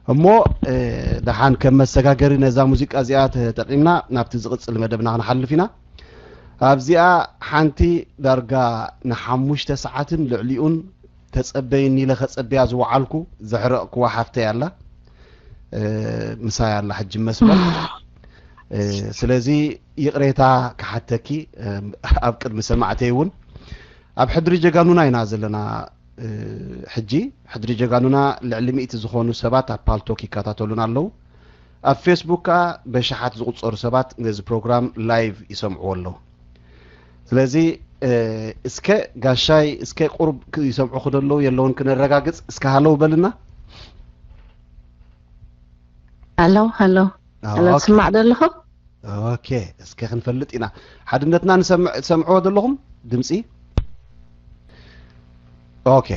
እሞ ደሓን ከም መሰጋገሪ ነዛ ሙዚቃ እዚኣ ተጠቒምና ናብቲ ዝቕጽል መደብና ክንሓልፍ ኢና። ኣብዚኣ ሓንቲ ዳርጋ ንሓሙሽተ ሰዓትን ልዕሊኡን ተጸበይኒ ኢለ ከጸብያ ዝወዓልኩ ዘሕረቕክዋ ሓፍተይ ኣላ። ምሳይ ኣላ ሕጂ መስመር። ስለዚ ይቕሬታ ክሓተኪ ኣብ ቅድሚ ሰማዕተይ እውን። ኣብ ሕድሪ ጀጋኑና ኢና ዘለና። ሕጂ ሕድሪ ጀጋኑና ልዕሊ ሚእቲ ዝኾኑ ሰባት ኣብ ፓልቶክ ይከታተሉና ኣለዉ። ኣብ ፌስቡክ ከኣ በሽሓት ዝቑጸሩ ሰባት ነዚ ፕሮግራም ላይቭ ይሰምዕዎ ኣለዉ። ስለዚ እስከ ጋሻይ እስከ ቁሩብ ይሰምዑ ክደለዉ የለውን ክነረጋግጽ እስከ ሃለው በልና። ሃሎ ሃሎ። ሃሎ ትስማዕ ደለኹ? ኦኬ፣ እስከ ክንፈልጥ ኢና። ሓድነትና ንሰምዕ ትሰምዕዎ ዘለኹም ድምጺ? ኦኬ፣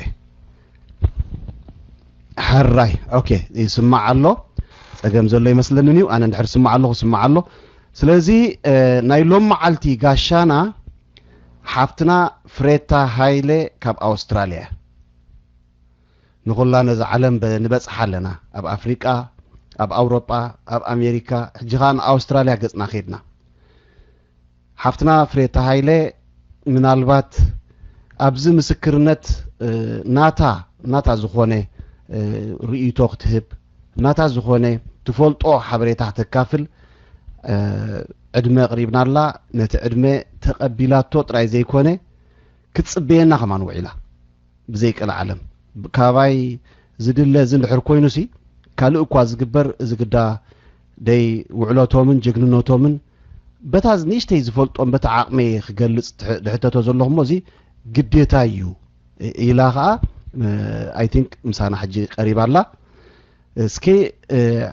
ሕራይ። ኦኬ፣ ይስማዕ ኣሎ። ጸገም ዘሎ ይመስለንን እዩ። ኣነ እንድሕር ስማዕ ኣለኹ ስማዕ ኣሎ። ስለዚ ናይ ሎም መዓልቲ ጋሻና ሓፍትና ፍሬታ ሃይለ ካብ ኣውስትራልያ። ንኹላ ነዚ ዓለም ንበጽሓ ኣለና። ኣብ ኣፍሪቃ፣ ኣብ ኣውሮጳ፣ ኣብ ኣሜሪካ፣ ሕጂ ኸኣ ንኣውስትራልያ ገጽና ኸድና። ሓፍትና ፍሬታ ሃይለ ምናልባት ኣብዚ ምስክርነት ናታ ናታ ዝኾነ ርእይቶ ክትህብ፣ ናታ ዝኾነ ትፈልጦ ሓበሬታ ክተካፍል ዕድመ ኣቕሪብናላ። ነቲ ዕድመ ተቐቢላቶ ጥራይ ዘይኮነ ክትጽበየና ከማን ውዒላ። ብዘይቀልዓለም ካባይ ዝድለ እዚ እንድሕር ኮይኑሲ ካልእ እኳ ዝግበር እዚ ግዳ ደይ ውዕለቶምን ጅግንነቶምን በታ ንእሽተይ ዝፈልጦም በታ ዓቕመይ ክገልጽ ድሕተቶ ዘለኹ እሞ እዚ ግዴታ እዩ ኢላ ከዓ ኣይ ቲንክ ምሳና ሕጂ ቀሪባ ኣላ። እስኪ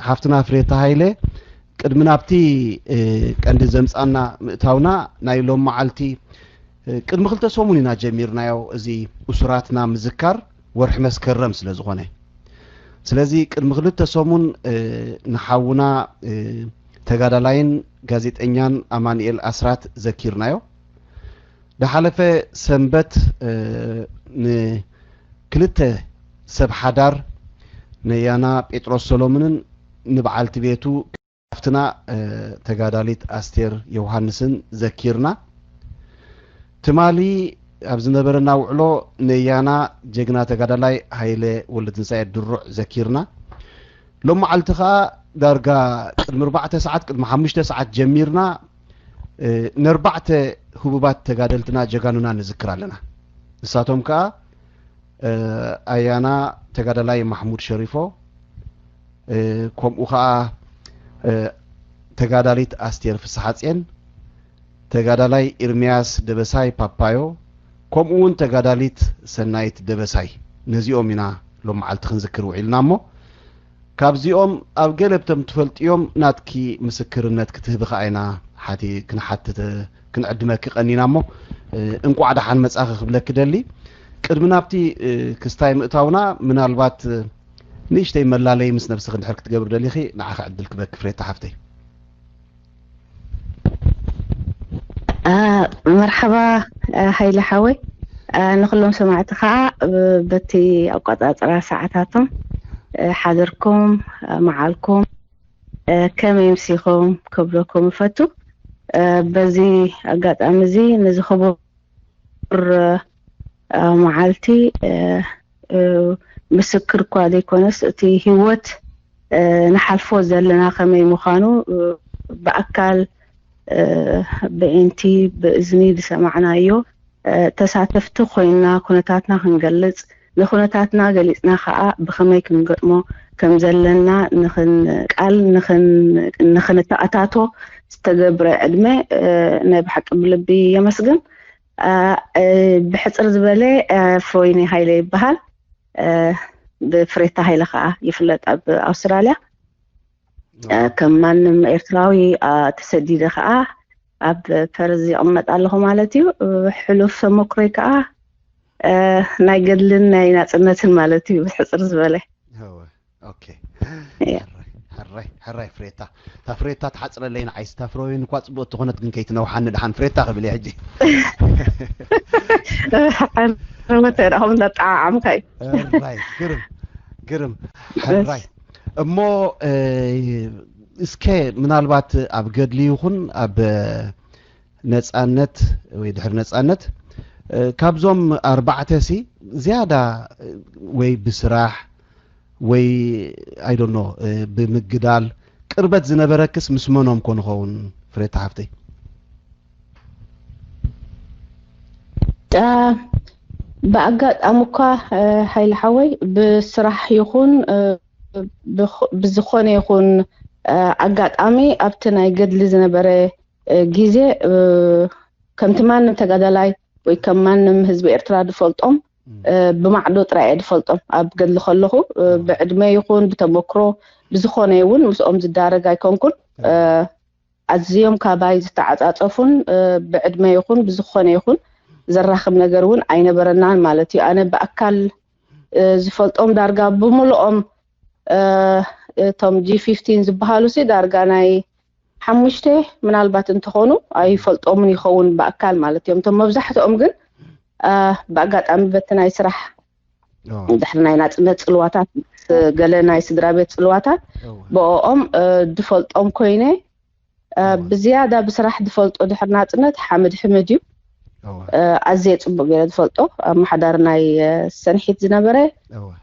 ሓፍትና ፍሬታ ሃይለ ቅድሚ ናብቲ ቀንዲ ዘምጻና ምእታውና ናይ ሎም መዓልቲ ቅድሚ ክልተ ሰሙን ኢና ጀሚርናዮ እዚ እሱራትና ምዝካር ወርሒ መስከረም ስለ ዝኾነ። ስለዚ ቅድሚ ክልተ ሰሙን ንሓውና ተጋዳላይን ጋዜጠኛን ኣማኑኤል ኣስራት ዘኪርናዮ። ዝሓለፈ ሰንበት ንክልተ ሰብ ሓዳር ነያና ጴጥሮስ ሰሎምንን ንበዓልቲ ቤቱ ሓፍትና ተጋዳሊት ኣስቴር ዮሃንስን ዘኪርና። ትማሊ ኣብ ዝነበረና ውዕሎ ነያና ጀግና ተጋዳላይ ሃይለ ወልደትንሳኤ ድሩዕ ዘኪርና። ሎም መዓልቲ ኸኣ ዳርጋ ቅድሚ ኣርባዕተ ሰዓት ቅድሚ ሓሙሽተ ሰዓት ጀሚርና ነርባዕተ ህቡባት ተጋደልትና ጀጋኑና ንዝክር ኣለና። ንሳቶም ከኣ ኣያና ተጋዳላይ ማሕሙድ ሸሪፎ፣ ከምኡ ኸኣ ተጋዳሊት ኣስቴር ፍስሓጽየን፣ ተጋዳላይ ኢርምያስ ደበሳይ ፓፓዮ፣ ከምኡ እውን ተጋዳሊት ሰናይት ደበሳይ። ነዚኦም ኢና ሎም መዓልቲ ክንዝክር ውዒልና እሞ ካብዚኦም ኣብ ገለ ብቶም ትፈልጥዮም ናትኪ ምስክርነት ክትህቢ ኸዓ ኢና ሓቲ ክንሓትት ክንዕድመኪ ቀኒና እሞ እንቋዕ ደሓን መጻኺ ክብለኪ ደሊ። ቅድሚ ናብቲ ክስታይ ምእታውና ምናልባት ንእሽተይ መላለይ ምስ ነብስኺ እንድሕር ክትገብሪ ደሊኺ ንዓኺ ዕድል ክበኪ ፍሬታ ሓፍተይ። መርሓባ ሃይለ ሓወይ፣ ንኩሎም ሰማዕቲ ከዓ በቲ ኣቆፃፅራ ሰዓታቶም ሓደርኩም መዓልኩም ከመይ ምሲኹም ክብለኩም እፈቱ። በዚ ኣጋጣሚ እዚ ነዚ ክቡር መዓልቲ ምስክር እኳ ዘይኮነስ እቲ ህይወት ንሓልፎ ዘለና ከመይ ምዃኑ ብኣካል ብዒንቲ ብእዝኒ ዝሰማዕናዮ ተሳተፍቲ ኮይንና ኩነታትና ክንገልጽ ንኩነታትና ገሊጽና ከዓ ብኸመይ ክንገጥሞ ከም ዘለና ንክንቃል ንክንተኣታቶ ዝተገብረ ዕድመ ናይ ብሓቂ ብልቢ የመስግን። ብሕፅር ዝበለ ፍሮይኒ ሃይለ ይበሃል። ብፍሬታ ሃይለ ከዓ ይፍለጥ ኣብ ኣውስትራልያ። ከም ማንም ኤርትራዊ ተሰዲደ ከዓ ኣብ ፐርዝ ይቕመጥ ኣለኹ ማለት እዩ። ሕሉፍ ተመክሮይ ከዓ ናይ ገድልን ናይ ናፅነትን ማለት እዩ ብሕፅር ዝበለ። ሕራይ ሕራይ ፍሬታ፣ እታ ፍሬታ ትሓፅረለይ ንዓይስ። እታ ፍሮይን እኳ ፅቡቅ ትኾነት ግን ከይትነውሓኒ ድሓን ፍሬታ ክብል እየ ሕጂ። ረመተ ዳኹም እንዳጠዓዓምካ እዩ። ሕራይ ግርም ግርም ሕራይ እሞ እስከ ምናልባት ኣብ ገድሊ ይኹን ኣብ ነፃነት ወይ ድሕሪ ነፃነት፣ ካብዞም ኣርባዕተ ሲ ዝያዳ ወይ ብስራሕ ወይ ኣይዶኖ ብምግዳል ቅርበት ዝነበረክስ ምስ መኖም ኮን ኸውን? ፍሬታ ሓፍተይ። ብኣጋጣሚ እኳ፣ ሓይሊ ሓወይ፣ ብስራሕ ይኹን ብዝኾነ ይኹን ኣጋጣሚ ኣብቲ ናይ ገድሊ ዝነበረ ግዜ፣ ከምቲ ማንም ተጋዳላይ ወይ ከም ማንም ህዝቢ ኤርትራ ዝፈልጦም፣ ብማዕዶ ጥራይ እየ ዝፈልጦም። ኣብ ገድሊ ከለኹ፣ ብዕድመ ይኹን ብተመክሮ፣ ብዝኾነ እውን ምስኦም ዝዳረግ ኣይኮንኩን። ኣዝዮም ካባይ ዝተዓጻጸፉን፣ ብዕድመ ይኹን ብዝኾነ ይኹን ዘራኽብ ነገር እውን ኣይነበረናን ማለት እዩ። ኣነ ብኣካል ዝፈልጦም ዳርጋ ብምልኦም፣ እቶም ጂ ፊፍቲን ዝበሃሉ ሲ ዳርጋ ናይ ሓሙሽተ ምናልባት እንተኾኑ ኣይፈልጦምን ይኸውን ብኣካል ማለት እዮም። እቶም መብዛሕትኦም ግን ብኣጋጣሚ በቲ ናይ ስራሕ፣ ድሕሪ ናይ ናጽነት ጽልዋታት፣ ገለ ናይ ስድራ ቤት ጽልዋታት፣ ብኦም ዝፈልጦም ኮይነ፣ ብዝያዳ ብስራሕ ዝፈልጦ ድሕሪ ናጽነት ሓምድ ሕምድ እዩ። ኣዝየ ጽቡቅ ገይረ ዝፈልጦ፣ ኣመሓዳሪ ናይ ሰንሒት ዝነበረ፣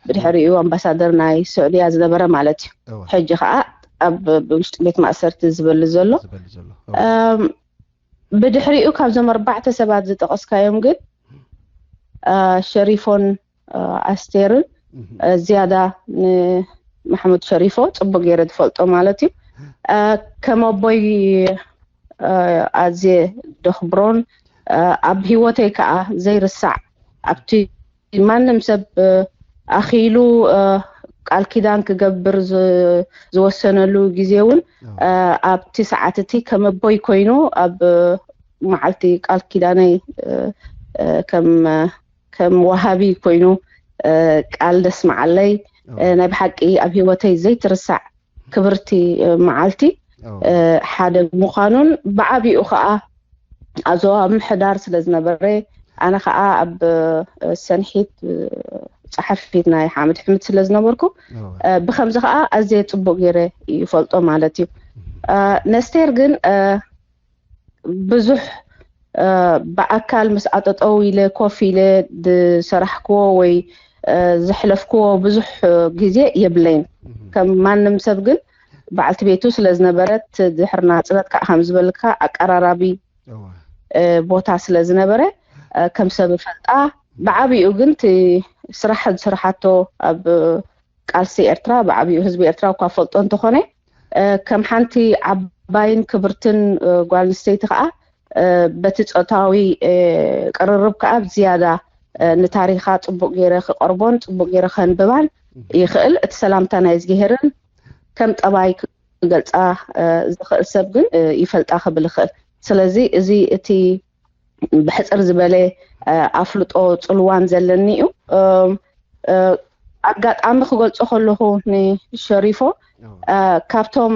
ብድሕሪኡ ኣምባሳደር ናይ ስዑድያ ዝነበረ ማለት እዩ። ሕጂ ከዓ ኣብ ውሽጢ ቤት ማእሰርቲ ዝበሊ ዘሎ። ብድሕሪኡ ካብዞም ኣርባዕተ ሰባት ዝጠቐስካዮም ግን ሸሪፎን ኣስቴርን፣ ዝያዳ ንማሕሙድ ሸሪፎ ጽቡቅ ገይረ ዝፈልጦ ማለት እዩ። ከም ኣቦይ ኣዝየ ደኽብሮን፣ ኣብ ህይወተይ ከዓ ዘይርሳዕ፣ ኣብቲ ማንም ሰብ ኣኺሉ ቃል ኪዳን ክገብር ዝወሰነሉ ግዜ እውን፣ ኣብቲ ሰዓት እቲ ከም ኣቦይ ኮይኑ ኣብ መዓልቲ ቃል ኪዳነይ ከም ከም ወሃቢ ኮይኑ ቃል ደስምዓለይ። ናይ ብሓቂ ኣብ ህይወተይ ዘይትርሳዕ ክብርቲ መዓልቲ ሓደ ምዃኑን፣ ብዓቢኡ ከዓ ኣብ ዞባ ምሕዳር ስለ ዝነበረ፣ ኣነ ከዓ ኣብ ሰንሒት ጸሓፊት ናይ ሓምድ ሕምድ ስለ ዝነበርኩ፣ ብከምዚ ከዓ ኣዝየ ጽቡቅ ገይረ ይፈልጦ ማለት እዩ። ነስቴር ግን ብዙሕ ብኣካል ምስኣ ጠጠው ኢለ ኮፍ ኢለ ዝሰራሕክዎ ወይ ዘሕለፍክዎ ብዙሕ ግዜ የብለይን። ከም ማንም ሰብ ግን በዓልቲ ቤቱ ስለ ዝነበረት፣ ድሕሪ ናጽነት ከዓ ከም ዝበልካ ኣቀራራቢ ቦታ ስለ ዝነበረ፣ ከም ሰብ እፈልጣ። ብዓቢኡ ግን እቲ ስራሕ ዝሰርሓቶ ኣብ ቃልሲ ኤርትራ፣ ብዓቢኡ ህዝቢ ኤርትራ እኳ ፈልጦ እንተኾነ፣ ከም ሓንቲ ዓባይን ክብርትን ጓል ኣንስተይቲ ከዓ፣ በቲ ጾታዊ ቅርርብ ከዓ ብዝያዳ ንታሪኻ ጽቡቅ ገይረ ክቐርቦን ጽቡቅ ገይረ ከንብባን ይኽእል። እቲ ሰላምታ ናይ እዝግሄርን ከም ጠባይ ክገልጻ ዝኽእል ሰብ ግን ይፈልጣ ክብል ይኽእል። ስለዚ እዚ እቲ ብሕጽር ዝበለ ኣፍልጦ ጽልዋን ዘለኒ እዩ። ኣጋጣሚ ክገልጾ ከለኹ ንሸሪፎ፣ ካብቶም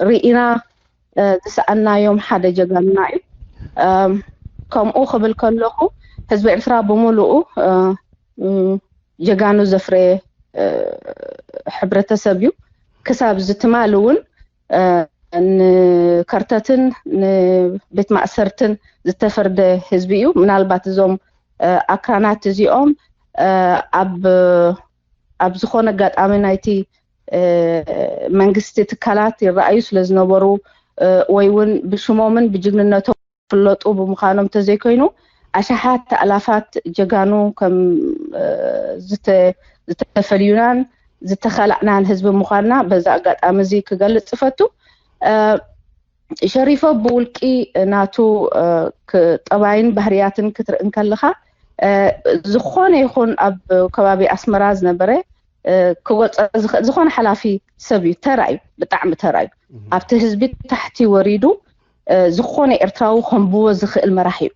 ርኢና ዝሰኣናዮም ሓደ ጀጋኑና እዩ። ከምኡ ክብል ከለኹ፣ ህዝቢ ኤርትራ ብምሉኡ ጀጋኑ ዘፍረየ ሕብረተሰብ እዩ። ክሳብ ዝትማል እውን ንከርተትን ንቤት ማእሰርትን ዝተፈርደ ህዝቢ እዩ። ምናልባት እዞም ኣክራናት እዚኦም ኣብ ኣብ ዝኾነ ኣጋጣሚ ናይቲ መንግስቲ ትካላት ይረኣዩ ስለ ዝነበሩ፣ ወይ እውን ብሽሞምን ብጅግንነቶም ዝፍለጡ ብምዃኖም ተዘይኮይኑ፣ ኣሽሓት ኣላፋት ጀጋኑ ከም ዝተፈልዩናን ዝተኸላዕናን ህዝቢ ምዃንና በዚ ኣጋጣሚ እዚ ክገልጽ እፈቱ። ሸሪፎ ብውልቂ ናቱ ጠባይን ባህርያትን ክትርኢ እንከለኻ፣ ዝኾነ ይኹን ኣብ ከባቢ ኣስመራ ዝነበረ ክገልጾ ዝኽእል ዝኾነ ሓላፊ ሰብ እዩ። ተራ እዩ፣ ብጣዕሚ ተራ እዩ። ኣብቲ ህዝቢ ታሕቲ ወሪዱ ዝኾነ ኤርትራዊ ከንብቦ ዝኽእል መራሒ እዩ።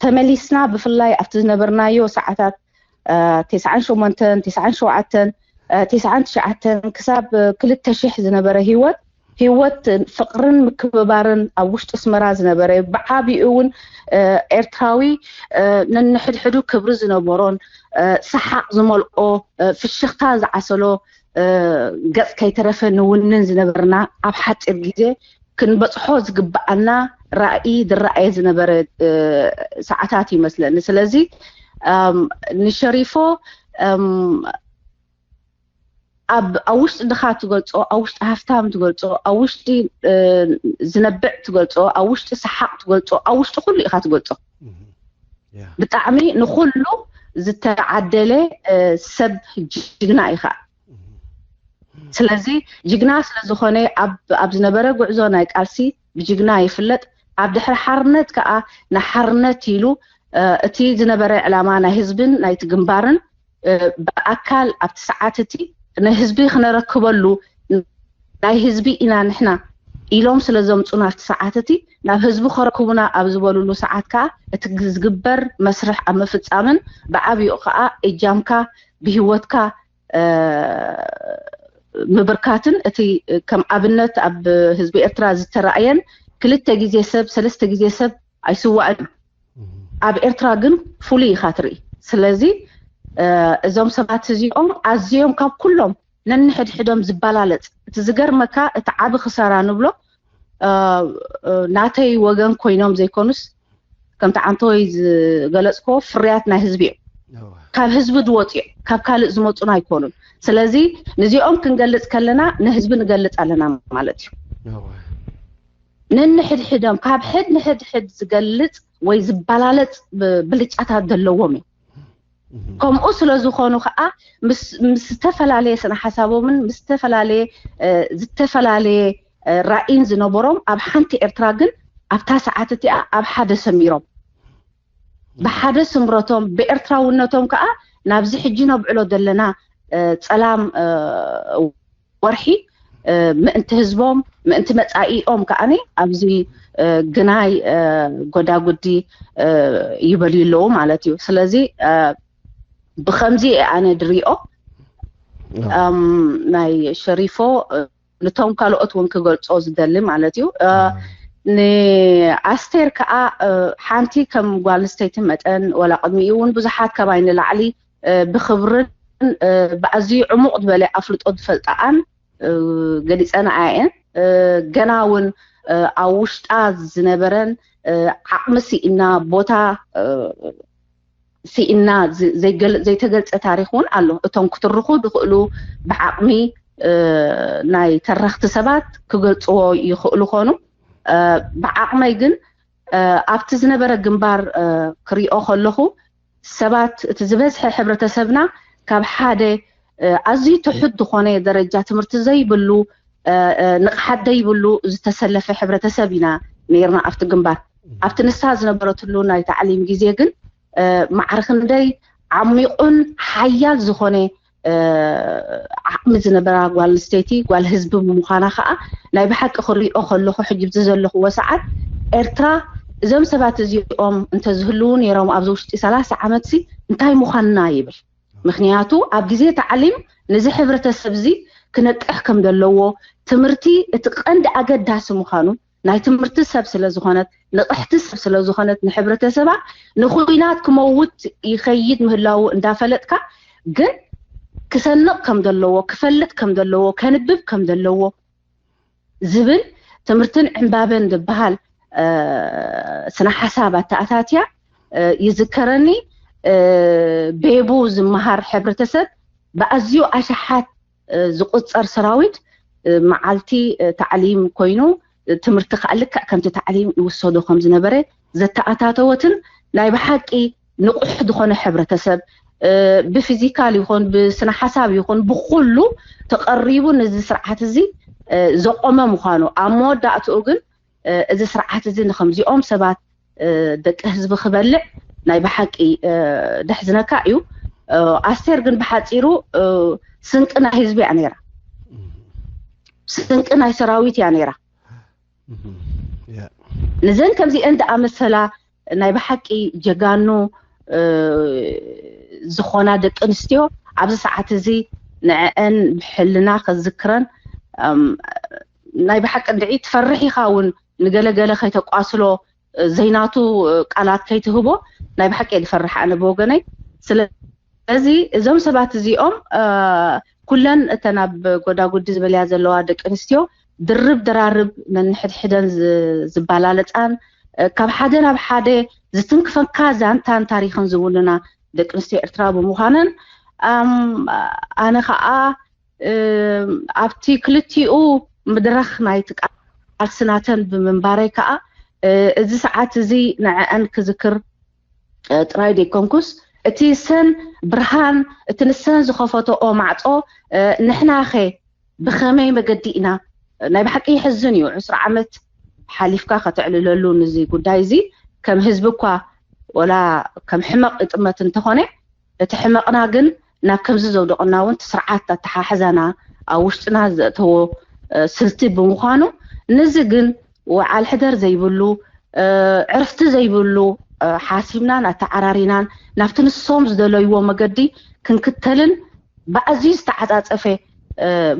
ተመሊስና ብፍላይ ኣብቲ ዝነበርናዮ ሰዓታት፣ ተስዓን ሸሞንተን፣ ተስዓን ሸውዓተን፣ ተስዓን ትሽዓተን ክሳብ ክልተ ሽሕ ዝነበረ ህይወት ህይወት ፍቕርን ምክብባርን ኣብ ውሽጢ ኣስመራ ዝነበረ፣ ብዓቢኡ እውን ኤርትራዊ ነንሕድሕዱ ክብሪ ዝነበሮን ሰሓቕ ዝመልኦ፣ ፍሽኽታ ዝዓሰሎ ገጽ ከይተረፈ ንውንን ዝነበርና፣ ኣብ ሓጺር ግዜ ክንበጽሖ ዝግብኣና ራእይ ዝረኣየ ዝነበረ ሰዓታት ይመስለኒ። ስለዚ ንሸሪፎ ኣብ ውሽጢ ድኻ ትገልጾ፣ ኣብ ውሽጢ ሃፍታም ትገልጾ፣ ኣብ ውሽጢ ዝነብዕ ትገልጾ፣ ኣብ ውሽጢ ሰሓቕ ትገልጾ፣ ኣብ ውሽጢ ኩሉ ኢኻ ትገልጾ። ብጣዕሚ ንኹሉ ዝተዓደለ ሰብ ጅግና ኢኻ። ስለዚ ጅግና ስለዝኾነ ኣብ ዝነበረ ጉዕዞ ናይ ቃልሲ ብጅግና ይፍለጥ። ኣብ ድሕሪ ሓርነት ከዓ ንሓርነት ኢሉ እቲ ዝነበረ ዕላማ ናይ ህዝብን ናይቲ ግንባርን ብኣካል ኣብቲ ሰዓት እቲ ንህዝቢ ክነረክበሉ ናይ ህዝቢ ኢና ንሕና ኢሎም ስለ ዘምፁና ኣብቲ ሰዓት እቲ ናብ ህዝቢ ከረክቡና ኣብ ዝበሉሉ ሰዓት ከዓ እቲ ዝግበር መስርሕ ኣብ ምፍፃምን ብዓብኡ ከዓ እጃምካ ብህይወትካ ምብርካትን እቲ ከም ኣብነት ኣብ ህዝቢ ኤርትራ ዝተረኣየን ክልተ ግዜ ሰብ ሰለስተ ግዜ ሰብ ኣይስዋእን። ኣብ ኤርትራ ግን ፍሉይ ኢኻ ትርኢ። ስለዚ እዞም ሰባት እዚኦም ኣዝዮም ካብ ኩሎም ነንሕድሕዶም ዝባላለጽ፣ እቲ ዝገርመካ እቲ ዓቢ ክሳራ ንብሎ ናተይ ወገን ኮይኖም ዘይኮኑስ ከምቲ ዓንተወይ ዝገለጽክዎ ፍርያት ናይ ህዝቢ እዮም። ካብ ህዝቢ ዝወፁ እዮም፣ ካብ ካልእ ዝመፁን ኣይኮኑን። ስለዚ ንዚኦም ክንገልፅ ከለና ንህዝቢ ንገልፅ ኣለና ማለት እዩ። ነንሕድሕዶም ካብ ሕድ ንሕድሕድ ዝገልፅ ወይ ዝባላለፅ ብልጫታት ዘለዎም እዮም። ከምኡ ስለ ዝኾኑ ከዓ ምስ ዝተፈላለየ ስነ ሓሳቦምን ምስ ዝተፈላለየ ዝተፈላለየ ራእይን ዝነበሮም ኣብ ሓንቲ ኤርትራ ግን ኣብታ ሰዓት እቲኣ ኣብ ሓደ ሰሚሮም ብሓደ ስምረቶም ብኤርትራውነቶም ከዓ ናብዚ ሕጂ ነብዕሎ ዘለና ፀላም ወርሒ ምእንቲ ህዝቦም ምእንቲ መፃኢኦም ከዓ ኣብዚ ግናይ ጎዳጉዲ ይበልዩ ኣለዉ ማለት እዩ። ስለለዚ ብከምዚ እየ ኣነ ድሪኦ ናይ ሸሪፎ ንቶም ካልኦት እውን ክገልፆ ዝደሊ ማለት እዩ። ንኣስቴር ከዓ ሓንቲ ከም ጓል ኣንስተይቲ መጠን ዋላ ቅድሚኡ እውን ብዙሓት ካባይ ንላዕሊ ብክብርን ብኣዝዩ ዕሙቕ ዝበለ ኣፍልጦ ዝፈልጣኣን ገሊፀንኣ እየን። ገና እውን ኣብ ውሽጣ ዝነበረን ዓቕሚ ስኢና ቦታ ስኢና ዘይተገልፀ ታሪክ እውን ኣሎ። እቶም ክትርኹ ዝኽእሉ ብዓቕሚ ናይ ተረኽቲ ሰባት ክገልፅዎ ይኽእሉ ኾኑ። ብዓቕመይ ግን ኣብቲ ዝነበረ ግንባር ክሪኦ ከለኹ ሰባት እቲ ዝበዝሐ ሕብረተሰብና ካብ ሓደ ኣዝዩ ትሑት ዝኾነ ደረጃ ትምህርቲ ዘይብሉ ንቕሓት ዘይብሉ ዝተሰለፈ ሕብረተሰብ ኢና ነርና ኣብቲ ግንባር። ኣብቲ ንሳ ዝነበረትሉ ናይ ታዕሊም ግዜ ግን ማዕረ ክንደይ ዓሚቑን ሓያል ዝኾነ ዓቕሚ ዝነበራ ጓል ኣንስተይቲ ጓል ህዝቢ ብምዃና ከዓ ናይ ብሓቂ ክሪኦ ከለኹ ሕጂ ብዚ ዘለኽዎ ሰዓት ኤርትራ እዞም ሰባት እዚኦም እንተዝህልዉ ነይሮም ኣብዚ ውሽጢ ሰላሳ ዓመትሲ እንታይ ምዃንና ይብል። ምክንያቱ ኣብ ግዜ ታዕሊም ነዚ ሕብረተሰብ እዚ ክነቅሕ ከም ዘለዎ ትምህርቲ እቲ ቀንዲ ኣገዳሲ ምዃኑ ናይ ትምህርቲ ሰብ ስለ ዝኾነት ንቕሕቲ ሰብ ስለ ዝኾነት ንሕብረተሰባ ንኹናት ክመውት ይኸይድ ምህላዉ እንዳፈለጥካ ግን ክሰንቕ ከም ዘለዎ ክፈልጥ ከም ዘለዎ ከንብብ ከም ዘለዎ ዝብል ትምህርትን ዕንባበን ዝበሃል ስነ ሓሳብ ኣተኣታትያ ይዝከረኒ። ቤቡ ዝመሃር ሕብረተሰብ ብኣዝዩ ኣሽሓት ዝቁፀር ሰራዊት መዓልቲ ታዕሊም ኮይኑ ትምህርቲ ከዓ ልክዕ ከምቲ ታዕሊም ይውሰዶ ከም ዝነበረ ዘተኣታተወትን ናይ ብሓቂ ንቑሕ ዝኾነ ሕብረተሰብ ብፊዚካል ይኹን ብስነ ሓሳብ ይኹን ብኩሉ ተቐሪቡ ነዚ ስርዓት እዚ ዘቆመ ምዃኑ ኣብ መወዳእትኡ ግን እዚ ስርዓት እዚ ንከምዚኦም ሰባት ደቂ ህዝቢ ክበልዕ ናይ ብሓቂ ደሕዝነካ እዩ። ኣስቴር ግን ብሓፂሩ ስንቂ ናይ ህዝቢ እያ ነይራ፣ ስንቂ ናይ ሰራዊት እያ ነይራ። ንዘን ከምዚአን ዝኣመሰላ ናይ ብሓቂ ጀጋኑ ዝኾና ደቂ ኣንስትዮ ኣብዚ ሰዓት እዚ ንዐአን ብሕልና ከዝክረን ናይ ብሓቂ እንድዒ ትፈርሕ ኢኻ እውን ንገለገለ ከይተቋስሎ ዘይናቱ ቃላት ከይትህቦ ናይ ብሓቂ እየ ዝፈርሕ ኣነ ብወገነይ። ስለዚ እዞም ሰባት እዚኦም ኩለን እተን ኣብ ጎዳጉዲ ዝበልያ ዘለዋ ደቂ ኣንስትዮ ድርብ ደራርብ ነንሕድሕደን ዝባላለፃን ካብ ሓደ ናብ ሓደ ዝትንክፈካ ዛንታን ታሪኽን ዝውንና ደቂ ኣንስትዮ ኤርትራ ብምዃነን ኣነ ከዓ ኣብቲ ክልቲኡ ምድረኽ ናይቲ ቃልሲ ናተን ብምንባረይ ከዓ እዚ ሰዓት እዚ ንዐአን ክዝክር ጥራይ ዘይኮንኩስ እቲ ሰን ብርሃን እቲ ንሰን ዝኸፈተኦ ማዕፆ ንሕናኸ ብኸመይ መገዲ ኢና ናይ ብሓቂ ይሕዝን እዩ ዕስራ ዓመት ሓሊፍካ ከተዕልለሉ ንዚ ጉዳይ እዚ ከም ህዝቢ እኳ ወላ ከም ሕመቕ ይጥመት እንተኾነ እቲ ሕመቕና ግን ናብ ከምዚ ዘውደቐና እውን እቲ ስርዓት ኣተሓሕዛና ኣብ ውሽጥና ዘእተዎ ስልቲ ብምዃኑ ነዚ ግን ወዓል ሕደር ዘይብሉ ዕርፍቲ ዘይብሉ ሓሲብናን ኣተዓራሪናን ናብቲ ንሶም ዝደለይዎ መገዲ ክንክተልን ብኣዝዩ ዝተዓፃፀፈ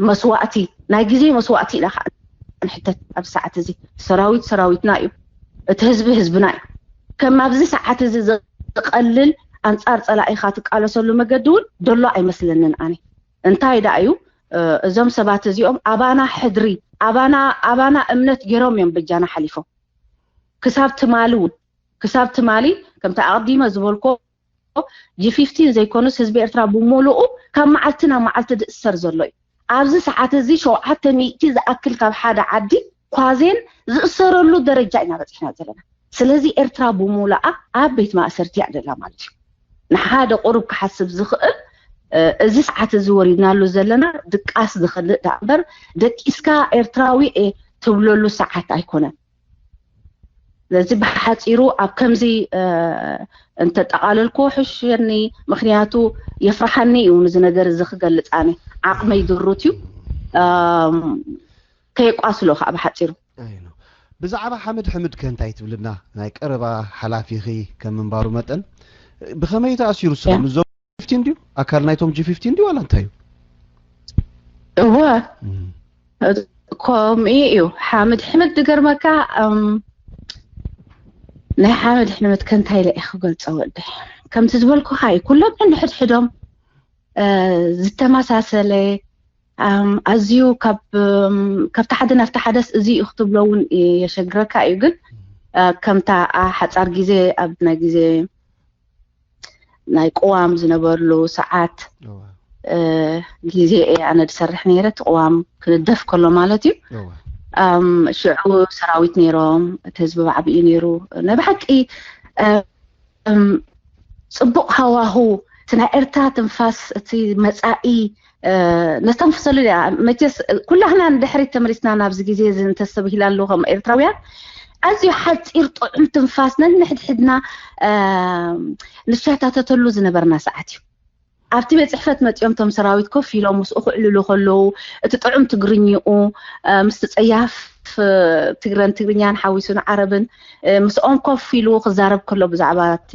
መስዋእቲ ናይ ግዜ መስዋእቲ ኢና ከዓ ንሕተት ኣብዚ ሰዓት እዚ ሰራዊት ሰራዊትና እዩ እቲ ህዝቢ ህዝብና እዩ ከም ኣብዚ ሰዓት እዚ ዝቐልል ኣንፃር ፀላኢኻ ትቃለሰሉ መገዲ እውን ደሎ ኣይመስለንን ኣነ እንታይ ደኣ እዩ እዞም ሰባት እዚኦም ኣባና ሕድሪ ኣባና ኣባና እምነት ገይሮም እዮም በጃና ሓሊፎም ክሳብ ትማሊ እውን ክሳብ ትማሊ ከምቲ ኣቐዲመ ዝበልኮ ጂ ፊፍቲን ዘይኮኑስ ህዝቢ ኤርትራ ብምሉኡ ካብ መዓልቲ ናብ መዓልቲ ዝእሰር ዘሎ እዩ ኣብዚ ሰዓት እዚ ሸውዓተ ሚእቲ ዝኣክል ካብ ሓደ ዓዲ ኳዜን ዝእሰረሉ ደረጃ ኢና በፂሕና ዘለና ስለዚ ኤርትራ ብሙሉኣ ኣብ ቤት ማእሰርቲ እያ ደላ ማለት እዩ ንሓደ ቁሩብ ክሓስብ ዝኽእል እዚ ሰዓት እዚ ወሪድናሉ ዘለና ድቃስ ዝኽልእ ዳኣ እምበር ደቂስካ ኤርትራዊ እየ ትብለሉ ሰዓት ኣይኮነን ስለዚ ብሓፂሩ ኣብ ከምዚ እንተጠቓለልኩ ሕሸኒ ምክንያቱ የፍርሓኒ እዩ ንዚ ነገር እዚ ክገልፅ ኣነ ዓቕመይ ድሩት እዩ ከየቋስሎ ከዓ ብሓፂሩ ብዛዕባ ሓምድ ሕምድ ከ እንታይ ትብልና ናይ ቀረባ ሓላፊኺ ከም ምንባሩ መጠን ብኸመይ ተኣሲሩ ስለ ምዞም ጂ ፊፍቲን ድዩ ኣካል ናይቶም ጂ ፊፍቲን ድዩ ዋላ እንታይ እዩ እወ ከምኡ እዩ ሓምድ ሕምድ ዝገርመካ ናይ ሓምድ ሕምድ ከንታይ ኢለ ክገልፆ ወደ ከምቲ ዝበልኩካ እዩ ኩሎም ሕድሕዶም ዝተመሳሰለ ኣዝዩ ካብቲ ሓደ ናብቲ ሓደስ እዚ እዩ ክትብሎ እውን የሸግረካ እዩ ግን ከምታ ሓፃር ግዜ ኣብ ናይ ግዜ ናይ ቅዋም ዝነበርሉ ሰዓት ግዜ እየ ኣነ ዝሰርሕ ነይረ እቲ ቅዋም ክንደፍ ከሎ ማለት እዩ ሽዑ ሰራዊት ነይሮም እቲ ህዝቢ ብዓብኡ ነይሩ ናይ ብሓቂ ፅቡቕ ሃዋሁ እቲ ናይ ኤርትራ ትንፋስ እቲ መፃኢ ነተንፍሰሉ ያ መቸስ ኩላህና ንድሕሪት ተመሊስና ናብዚ ግዜ እዚ እንተስተብሂላሉ ከም ኤርትራውያን ኣዝዩ ሓፂር ጥዑም ትንፋስ ነንሕድሕድና ንሻታተተሉ ዝነበርና ሰዓት እዩ ኣብቲ ቤት ፅሕፈት መፂኦም ቶም ሰራዊት ኮፍ ኢሎም ምስኡ ክዕልሉ ከለዉ እቲ ጥዑም ትግርኝኡ ምስቲ ፀያፍ ትግረን ትግርኛን ሓዊሱ ንዓረብን ምስኦም ኮፍ ኢሉ ክዛረብ ከሎ ብዛዕባ እቲ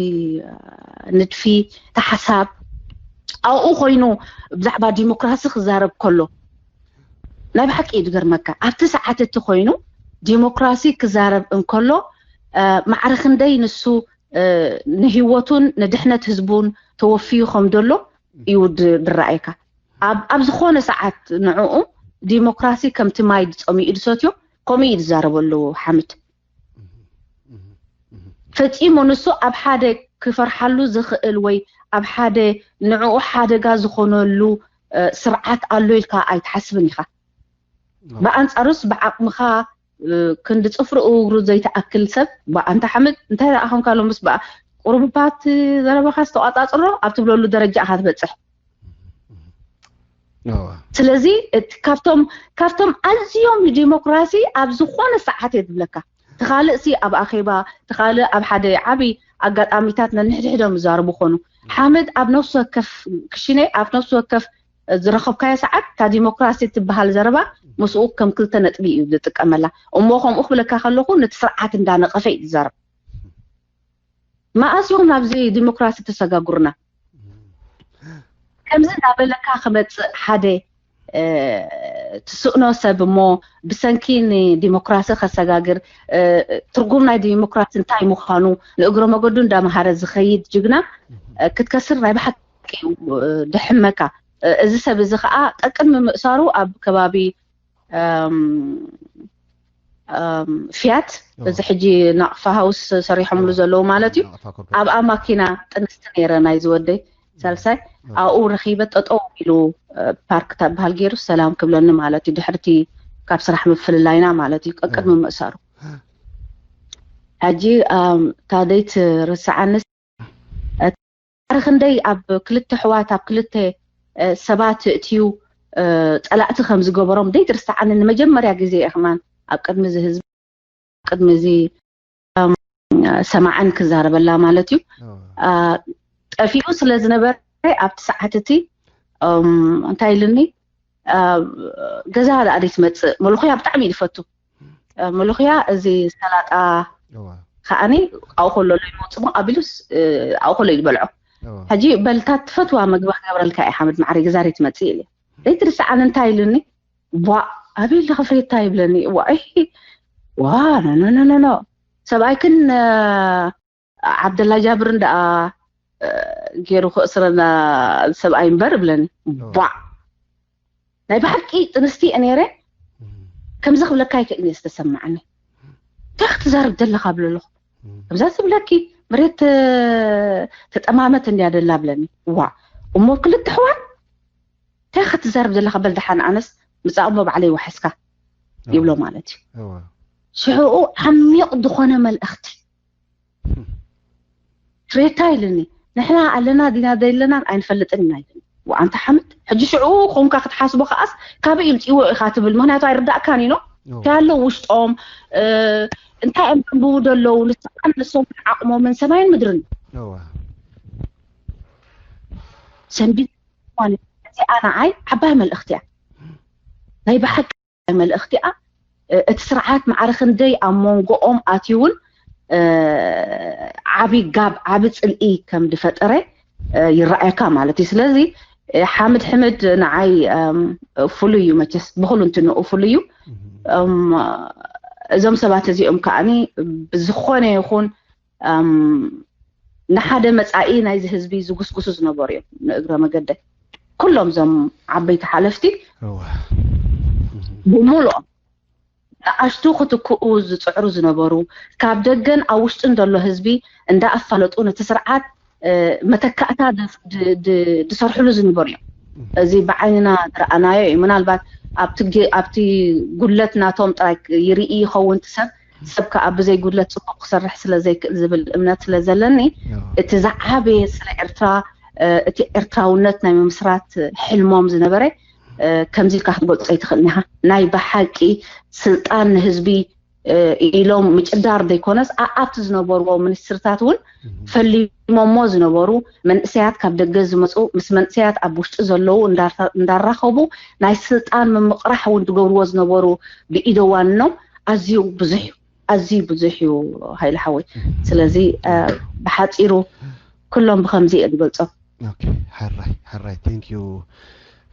ንድፊ እቲ ሓሳብ ኣብኡ ኮይኑ ብዛዕባ ዲሞክራሲ ክዛረብ ከሎ ናይ ብሓቂ እዩ ዝገርመካ ኣብቲ ሰዓት እቲ ኮይኑ ዲሞክራሲ ክዛረብ እንከሎ ማዕረ ክንደይ ንሱ ንህይወቱን ንድሕነት ህዝቡን ተወፍዩ ከም ዘሎ እዩ ዝረኣየካ ኣብ ዝኾነ ሰዓት ንዕኡ ዲሞክራሲ ከምቲ ማይ ዝፀምኡ ዝሰትዮ ከምኡ እዩ ዝዛረበሉ ሓምድ ፈፂሙ ንሱ ኣብ ሓደ ክፈርሓሉ ዝኽእል ወይ ኣብ ሓደ ንዕኡ ሓደጋ ዝኾነሉ ስርዓት ኣሎ ኢልካ ኣይትሓስብን ኢኻ ብኣንፃሩስ ብዓቕምኻ ክንዲ ፅፍሪ እግሩ ዘይትኣክል ሰብ ኣንታ ሓምድ እንታይ ደኣኹምካ ሎምስ ቁሩብባት ዘረባኻ ዝተቋፃፅሮ ኣብ ትብለሉ ደረጃ ኢኻ ትበፅሕ ስለዚ ካብቶም ካብቶም ኣዝዮም ንዲሞክራሲ ኣብ ዝኾነ ሰዓት እየ ዝብለካ ትኻልእ ሲ ኣብ ኣኼባ ትኻልእ ኣብ ሓደ ዓብይ ኣጋጣሚታት ነንሕድሕዶም ይዛረቡ ኾኑ ሓመድ ኣብ ነፍሲ ወከፍ ክሽነ ኣብ ነፍሲ ወከፍ ዝረኸብካዮ ሰዓት እታ ዲሞክራሲ ትበሃል ዘረባ ምስኡ ከም ክልተ ነጥቢ እዩ ዝጥቀመላ እሞ ከምኡ ክብለካ ከለኹ ነቲ ስርዓት እንዳነቐፈ እዩ ዝዛረብ መኣስ እዮም ናብዚ ዲሞክራሲ ተሰጋጉርና ከምዚ እናበለካ ክመፅእ ሓደ ትስእኖ ሰብ እሞ ብሰንኪ ንዲሞክራሲ ከሰጋግር፣ ትርጉም ናይ ዲሞክራሲ እንታይ ምዃኑ ንእግረ መገዱ እንዳመሃረ ዝኸይድ ጅግና ክትከስር ናይ ብሓቂ ድሕመካ። እዚ ሰብ እዚ ከዓ ቀቅድሚ ምእሳሩ ኣብ ከባቢ ፍያት፣ እዚ ሕጂ ናቕፋ ሃውስ ሰሪሖምሉ ዘለዉ ማለት እዩ። ኣብኣ ማኪና ጥንስቲ ነይረ ናይ ዝወደይ ሳልሳይ ኣብኡ ረኺበ። ጠጠው ኢሉ ፓርክ ታበሃል ገይሩ ሰላም ክብለኒ ማለት እዩ። ድሕርቲ ካብ ስራሕ ምፍልላይና ማለት እዩ፣ ቀቅድሚ ምእሳሩ። ሕጂ ታደይት ርስዓንስ ማዕረ ክንደይ ኣብ ክልተ ኣሕዋት ኣብ ክልተ ሰባት እትዩ ጸላእቲ ከም ዝገበሮም ደይትርስዓኒ። ንመጀመርያ ግዜ እየ ከማን ኣብ ቅድሚ እዚ ህዝቢ ቅድሚ እዚ ሰማዕን ክዛረበላ ማለት እዩ። ጠፊኡ ስለ ዝነበረ ኣብቲ ሰዓት እቲ እንታይ ኢልኒ፣ ገዛ ደኣ ደይ ትመፅእ። መለኹያ ብጣዕሚ እዩ ዝፈቱ። መለኹያ እዚ ሰላጣ ከዓኒ ኣብኡ ከሎ ሎይሞ ፅሙቕ ኣቢሉስ ኣብኡ ከሎ እዩ ዝበልዖ። ሕጂ በልታት ትፈትዋ መግቢ ክገብረልካ እየ ሓመድ ማዕረ ገዛ ደይ ትመፅእ ኢለ ዘይትርስዓኒ እንታይ ኢልኒ፣ ቧ ኣበይ ኣለኺ ፍሬታ ይብለኒ። ዋ ዋ ኖ ኖ ኖ ኖ ሰብኣይክን ዓብደላ ጃብርን ደኣ ገይሩ ክእስረና ሰብኣይ እምበር እብለኒ። ቧዕ ናይ ብሓቂ ጥንስቲ እየ ነይረ። ከምዚ ክብለካ ይክእል እየ ዝተሰማዓኒ። እንታይ ክትዛርብ ዘለካ ብሎ ኣለኹ። ከምዛ ዝብለኪ መሬት ተጠማመት እንድያ ደላ ብለኒ። ዋ እሞ ክልተ ኣሕዋት እንታይ ክትዛርብ ዘለካ በል ደሓን ኣነስ ምጻእ እሞ ባዕለይ ይወሓስካ ይብሎ ማለት እዩ። ሽዕኡ ዓሚቕ ዝኾነ መልእኽቲ ፍሬታ ኢልኒ። ንሕና ኣለና ዲና ደለናን ኣይንፈልጥን ኢና ኢልኒ። ወኣንታ ሓምድ ሕጂ ሽዑ ኮንካ ክትሓስቦ ከዓስ ካበይ ይምፅእዎ ኢኻ ትብል፣ ምክንያቱ ኣይርዳእካን ኢኖ እንታይ ኣሎ ውሽጦም እንታይ እዮም ዘንብቡ ደለዉ ንስኻን ንሶምን ዓቕሞምን ሰማይን ምድርን ሰንቢት ማለት እዚኣ ንዓይ ዓባይ መልእኽቲ እያ። ናይ ብሓቂ መልእኽቲ እያ። እቲ ስርዓት ማዕረ ክንደይ ኣብ መንጎኦም ኣትዩውን ዓቢ ጋብ ዓቢ ጽልኢ ከም ዝፈጠረ ይረኣየካ ማለት እዩ። ስለዚ ሓምድ ሕምድ ንዓይ ፍሉይ እዩ መቸስ ብኩሉ እንትንኡ ፍሉይ እዩ። እዞም ሰባት እዚኦም ከዓኒ ብዝኾነ ይኹን ንሓደ መጻኢ ናይዚ ህዝቢ ዝጉስጉሱ ዝነበሩ እዮም። ንእግረ መገደ ኩሎም እዞም ዓበይቲ ሓለፍቲ ብምሉኦም ንኣሽቱ ክትክኡ ዝፅዕሩ ዝነበሩ ካብ ደገን ኣብ ውሽጥን ዘሎ ህዝቢ እንዳኣፋለጡ ነቲ ስርዓት መተካእታ ዝሰርሕሉ ዝነበሩ እዮም። እዚ ብዓይንና ዝረኣናዮ እዩ። ምናልባት ኣብቲ ጉድለት ናቶም ጥራይ ይርኢ ይኸውን እቲ ሰብ ሰብ ከዓ ብዘይ ጉድለት ፅቡቅ ክሰርሕ ስለ ዘይክእል ዝብል እምነት ስለ ዘለኒ እቲ ዝዓበየ ስለ ኤርትራ እቲ ኤርትራውነት ናይ ምምስራት ሕልሞም ዝነበረ ከምዚ ኢልካ ክትገልፆ ኣይትኽእልን ኢኻ። ናይ ብሓቂ ስልጣን ንህዝቢ ኢሎም ምጭዳር ዘይኮነስ ኣብቲ ዝነበርዎ ሚኒስትርታት እውን ፈሊሞሞ ዝነበሩ መንእሰያት ካብ ደገ ዝመፁ ምስ መንእሰያት ኣብ ውሽጢ ዘለዉ እንዳራኸቡ ናይ ስልጣን ምምቕራሕ እውን ዝገብርዎ ዝነበሩ ብኢደዋንኖም ኣዝዩ ብዙሕ እዩ። ኣዝዩ ብዙሕ እዩ ሃይለ ሓወይ። ስለዚ ብሓፂሩ ኩሎም ብከምዚ እየ ዝገልፆም። ሕራይ ሕራይ thank you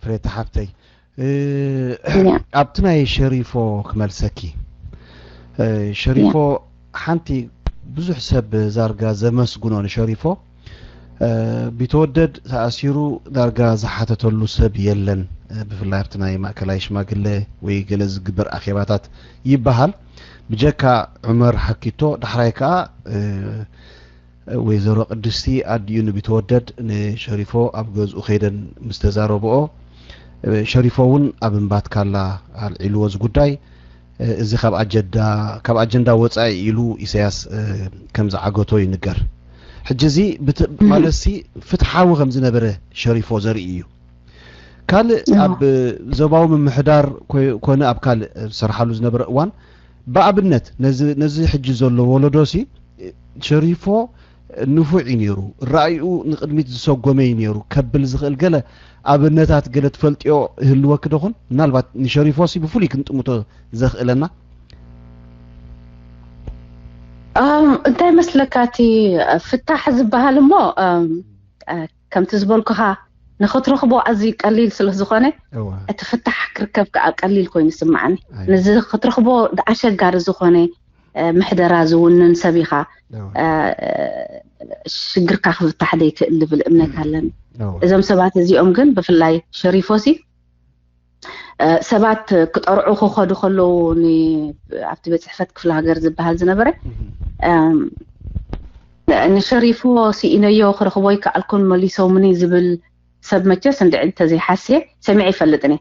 ፍሬታ ሓብተይ። ኣብቲ ናይ ሸሪፎ ክመልሰኪ። ሸሪፎ ሓንቲ ብዙሕ ሰብ ዛርጋ ዘመስግኖ ንሸሪፎ ቢተወደድ ተኣሲሩ ዳርጋ ዝሓተተሉ ሰብ የለን። ብፍላይ ኣብቲ ናይ ማእከላይ ሽማግለ ወይ ገለ ዝግበር ኣኼባታት ይበሃል። ብጀካ ዑመር ሓኪቶ ዳሕራይ ከኣ ወይዘሮ ቅድስቲ ኣዲኡ ንቢተወደድ ንሸሪፎ ኣብ ገዝኡ ከይደን ምስ ተዛረብኦ ሸሪፎ እውን ኣብ እምባትካላ ኣልዒልዎ እዚ ጉዳይ። እዚ ካብ ኣጀንዳ ካብ ኣጀንዳ ወፃኢ ኢሉ ኢሳያስ ከም ዝዓገቶ ይንገር። ሕጂ እዚ ማለትሲ ፍትሓዊ ከም ዝነበረ ሸሪፎ ዘርኢ እዩ። ካልእ ኣብ ዞባዊ ምምሕዳር ኮነ ኣብ ካልእ ዝሰርሓሉ ዝነበረ እዋን ብኣብነት ነዚ ሕጂ ዘሎ ወለዶ ሲ ሸሪፎ ንፉዕ እዩ ነይሩ፣ ራእይኡ ንቕድሚት ዝሰጎመ እዩ ነይሩ ከብል ዝኽእል ገለ ኣብነታት ገለ ትፈልጥዮ ይህልወኪ ዶ ኹን? ምናልባት ንሸሪፎ ሲ ብፍሉይ ክንጥምቶ ዘኽእለና። እንታይ መስለካ እቲ ፍታሕ ዝበሃል እሞ ከምቲ ዝበልኩኻ ንኽትረኽቦ ኣዝዩ ቀሊል ስለ ዝኾነ፣ እቲ ፍታሕ ክርከብ ከዓ ቀሊል ኮይኑ ይስምዓኒ። ነዚ ክትረኽቦ ኣሸጋሪ ዝኾነ ምሕደራ ዝውንን ሰብ ኢኻ። ሽግርካ ክፍታሕ ዘይክእል ዝብል እምነት ኣለኒ። እዞም ሰባት እዚኦም ግን፣ ብፍላይ ሸሪፎሲ፣ ሰባት ክጠርዑ ክኸዱ ከለዉ፣ ኣብቲ ቤት ጽሕፈት ክፍለ ሃገር ዝበሃል ዝነበረ፣ ንሸሪፎ ስኢነዮ፣ ክረኽቦ ኣይከኣልኩን፣ መሊሶምኒ ዝብል ሰብ መቸስ እንድዒ እንተዘይሓስየ ሰሚዐ ይፈልጥን እየ።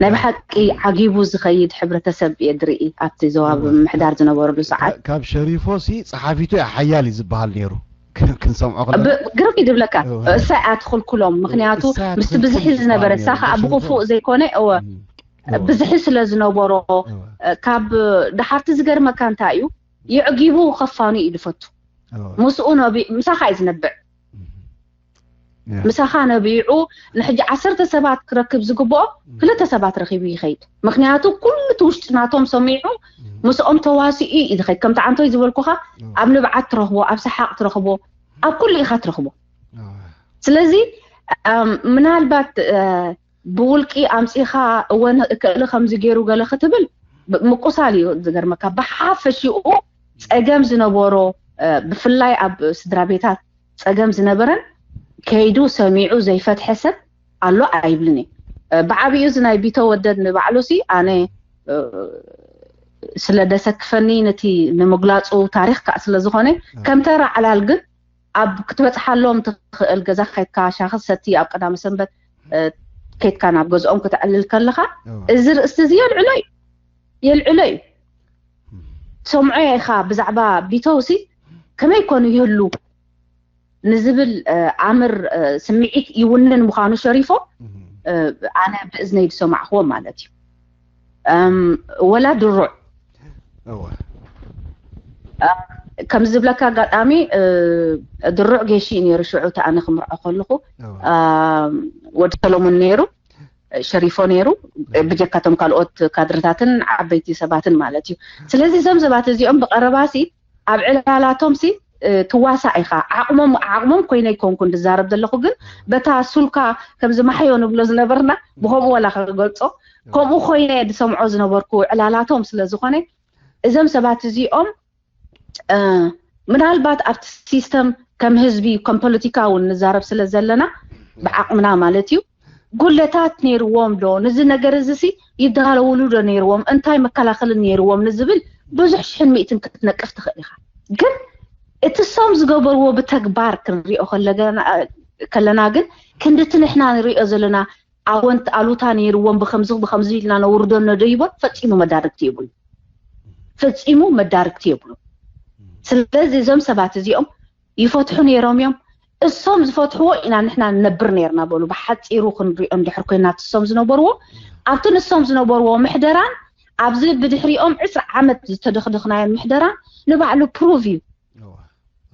ናይ ብሓቂ ዓጊቡ ዝኸይድ ሕብረተሰብ እየ ዝርኢ ኣብቲ ዞባ ብምምሕዳር ዝነበረሉ ሰዓት። ካብ ሸሪፎ ሲ ጸሓፊቱ እያ ሓያል እዩ ዝበሃል ነይሩ። ክንሰምዖ ከለና ግርም እዩ ዝብለካ። እሳ እያ ትኽልክሎም፣ ምክንያቱ ምስቲ ብዝሒ ዝነበረ፣ እሳ ከዓ ብክፉእ ዘይኮነ፣ እወ፣ ብዝሒ ስለ ዝነበሮ፣ ካብ ደሓርቲ ዝገርመካ እንታይ እዩ፣ የዕጊቡ ከፋኑ እዩ ዝፈቱ። ምስኡ ነቢ-፣ ምሳኻ እዩ ዝነብዕ። ምሳኻ ነቢዑ፣ ንሕጂ ዓሰርተ ሰባት ክረክብ ዝግብኦ ክልተ ሰባት ረኺቡ ይኸይድ። ምክንያቱ ኩሉ እቲ ውሽጢ ናቶም ሰሚዑ፣ ምስኦም ተዋሲኡ እዩ ዝኸይድ። ከምቲ ዓንቶይ ዝበልኩኻ፣ ኣብ ንብዓት ትረኽቦ፣ ኣብ ሰሓቕ ትረኽቦ፣ ኣብ ኩሉ ኢኻ ትረኽቦ። ስለዚ፣ ምናልባት ብውልቂ ኣምጺኻ፣ እወ፣ እከለ ከምዚ ገይሩ ገለ ክትብል፣ ምቁሳል እዩ ዝገርመካ። ብሓፈሽኡ ጸገም ዝነበሮ፣ ብፍላይ ኣብ ስድራ ቤታት ጸገም ዝነበረን ከይዱ ሰሚዑ ዘይፈትሐ ሰብ ኣሎ ኣይብልን እየ። ብዓቢኡ እዚ ናይ ቢተወደድ ንባዕሉሲ ኣነ ስለ ደሰክፈኒ፣ ነቲ ንምግላጹ ታሪኽ ከኣ ስለ ዝኾነ፣ ከም ተራ ዕላል ግን ኣብ ክትበጽሓሎም ትኽእል ገዛ ከይድካ ሻሂ ክትሰቲ፣ ኣብ ቀዳመ ሰንበት ከይድካ ናብ ገዝኦም ክተዕልል ከለኻ፣ እዚ ርእስቲ እዚ የልዕሎ እዩ፣ የልዕሎ እዩ። ሰምዖ ኢኻ ብዛዕባ ቢተውሲ ከመይ ኮኑ ይህሉ ንዝብል ኣምር ስምዒት ይውንን ምዃኑ ሸሪፎ፣ ኣነ ብእዝነይ ዝሰማዕክዎ ማለት እዩ። ወላ ድሩዕ፣ ከም ዝብለካ ኣጋጣሚ፣ ድሩዕ ጌሽ እዩ ነይሩ። ሽዑ እቲ ኣነ ክምርዖ ከለኹ፣ ወዲ ሰሎሞን ነይሩ፣ ሸሪፎ ነይሩ፣ ብጀካቶም ካልኦት ካድርታትን ዓበይቲ ሰባትን ማለት እዩ። ስለዚ እዞም ሰባት እዚኦም ብቐረባሲ ኣብ ዕላላቶምሲ ትዋሳእ ኢኻ። ዓቕሞም፣ ዓቕሞም ኮይነ ኣይኮንኩን ዝዛረብ ዘለኹ፣ ግን በታ ሱልካ ከምዚ ማሕዮ ንብሎ ዝነበርና፣ ብኸምኡ ዋላ ክገልጾ፣ ከምኡ ኮይነ ዝሰምዖ ዝነበርኩ ዕላላቶም ስለ ዝኾነ፣ እዞም ሰባት እዚኦም ምናልባት ኣብቲ ሲስተም ከም ህዝቢ፣ ከም ፖለቲካ እውን ንዛረብ ስለ ዘለና፣ ብዓቕምና ማለት እዩ፣ ጉለታት ነይርዎም ዶ? ነዚ ነገር እዚ ሲ ይዳለውሉ ዶ ነይርዎም? እንታይ መከላኸሊ ነይርዎም ንዝብል ብዙሕ ሽሕን ሚእትን ክትነቅፍ ትኽእል ኢኻ። ግን እቲ ሶም ዝገበርዎ ብተግባር ክንሪኦ ከለና፣ ከለና ግን ክንድቲ ንሕና ንሪኦ ዘለና ኣወንት ኣሉታ ነይርዎም፣ ብኸምዚ ብኸምዚ ኢልና ነውርዶ ነደይቦን ፈጺሙ መዳርግቲ የብሉ፣ ፈጺሙ መዳርግቲ የብሉ። ስለዚ እዞም ሰባት እዚኦም ይፈትሑ ነይሮም እዮም። እሶም ዝፈትሕዎ ኢና ንሕና ንነብር ነይርና በሉ። ብሓፂሩ ክንሪኦ እንድሕር ኮይና፣ እቲ እሶም ዝነበርዎ፣ ኣብቲ ንሶም ዝነበርዎ ምሕደራን ኣብዚ ብድሕሪኦም ዕስራ ዓመት ዝተደኽደኽናዮን ምሕደራን ንባዕሉ ፕሩቭ እዩ። እዋ፣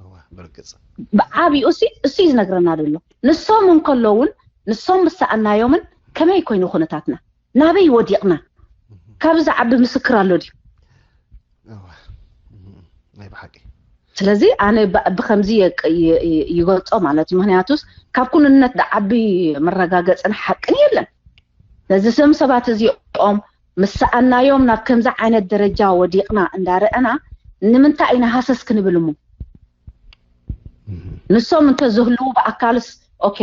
እዋ፣ ብርግጽ። ብዓቢኡ እሱ፣ እሱ እዩ ዝነግረና ዘሎ። ንሶም እንከለውን፣ ንሶም ምስ ሰኣናዮምን ከመይ ኮይኑ ኩነታትና? ናበይ ወዲቕና? ካብ ዝዓቢ ምስክር ኣሎ ድዩ? እዋ፣ እም፣ ናይ ብሓቂ። ስለዚ ኣነ ብ-፣ ብኸምዚ የቅ-፣ ይ-፣ ይ-፣ ይገልጾ ማለት እዩ። ምኽንያቱስ ካብ ኩንነት ዝዓቢ መረጋገጽን ሓቅን የለን። ነዚ ስም ሰባት እዚኦም ምስ ሰኣናዮም ናብ ከምዚ ዓይነት ደረጃ ወዲቕና እንዳረኣና ንምንታይ ኢና ሃሰስ ክንብል እሞ? እም። ንሶም እንተዝህልዉ ብኣካልስ፣ ኦኬ፣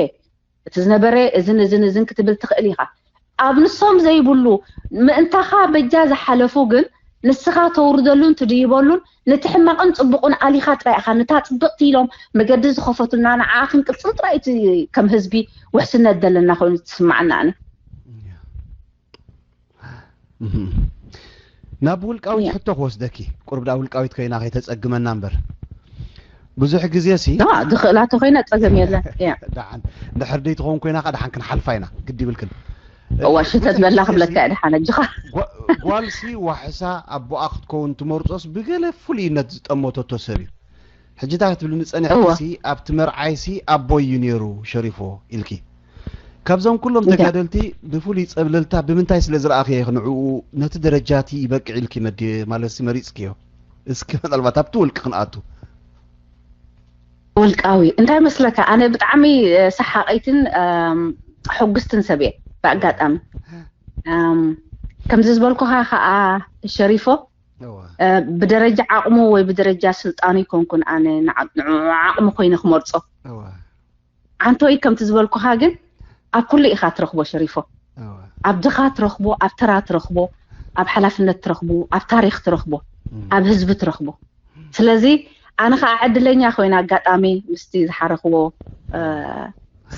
እቲ ዝነበረ እዝን እዝን እዝን ክትብል ትኽእል ኢኻ። ኣብ ንሶም ዘይብሉ ምእንታኻ በጃ ዝሓለፉ ግን ንስኻ ተውርደሉን ትድይበሉን ነቲ ሕማቕን ጽቡቕን ኣሊኻ ጥራይ ኢኻ። ነታ ጽብቕቲ ኢሎም መገዲ ዝኸፈቱልና ንዓኣ ክንቅጽል ጥራይ እቲ ከም ህዝቢ ውሕስነት ዘለና ኮይኑ ትስምዓና ኣነ። እም። ናብ ውልቃዊት ያ። ሕቶ ክወስደኪ፣ ቁርብ ደኣ ውልቃዊት ኮይና ከይተጸግመና እምበር። ብዙሕ ግዜ ሲ ዳ፣ ዝኽእላ ተኾይና ጸገም የለን። ያ። ደሓን፣ እንድሕር ደይትኸውን ኮይና ከኣ ደሓን ክንሓልፋ ኢና፣ ግዲ ይብልክን። እዋ፣ ሽተት ብዙሕ በላ ግዜ ክብለካ ሲ እየ ደሓን፣ ኣጆኻ። ጓ-፣ ጓል ሲ ዋሕሳ ኣቦኣ ክትከውን ትመርጾስ ብገለ ፍሉይነት ዝጠመተቶ ሰብ እዩ። ሕጂ እንታይ ክትብልኒ ጸኒሕኪ እወ። ሲ፣ ኣብቲ መርዓይ ሲ ኣቦይ እዩ ነይሩ ሸሪፎ ኢልኪ። ካብዞም ኩሎም እያ። ተጋደልቲ ብፍሉይ ጸብለልታ ብምንታይ ስለ ዝረኣኽዮ ኢኺ ንዕኡ ነቲ ደረጃ እቲ ይበቅዕ ኢልኪ መዲ-፣ ማለት ሲ መሪጽክዮ? እስኪ ምናልባት ኣብቲ ውልቂ ክንኣቱ። ውልቃዊ እንታይ መስለካ? ኣነ ብጣዕሚ ሰሓቀይትን ሕጉስትን ሰብ እየ። ብኣጋጣሚ ከምዚ ዝበልኩኻ ከዓ ሸሪፎ፣ ብደረጃ ዓቕሙ ወይ ብደረጃ ስልጣኑ ይኮንኩን ኣነ ንዓቕሚ ኮይነ ክመርፆ። ዓንቶይ ከምቲ ዝበልኩኻ ግን ኣብ ኩሉ ኢኻ ትረኽቦ ሸሪፎ። ኣብ ድኻ ትረኽቦ፣ ኣብ ተራ ትረኽቦ፣ ኣብ ሓላፍነት ትረኽቦ፣ ኣብ ታሪኽ ትረኽቦ፣ ኣብ ህዝቢ ትረኽቦ። ስለዚ ኣነ ከዓ ዕድለኛ ኮይነ ኣጋጣሚ ምስቲ ዝሓረኽዎ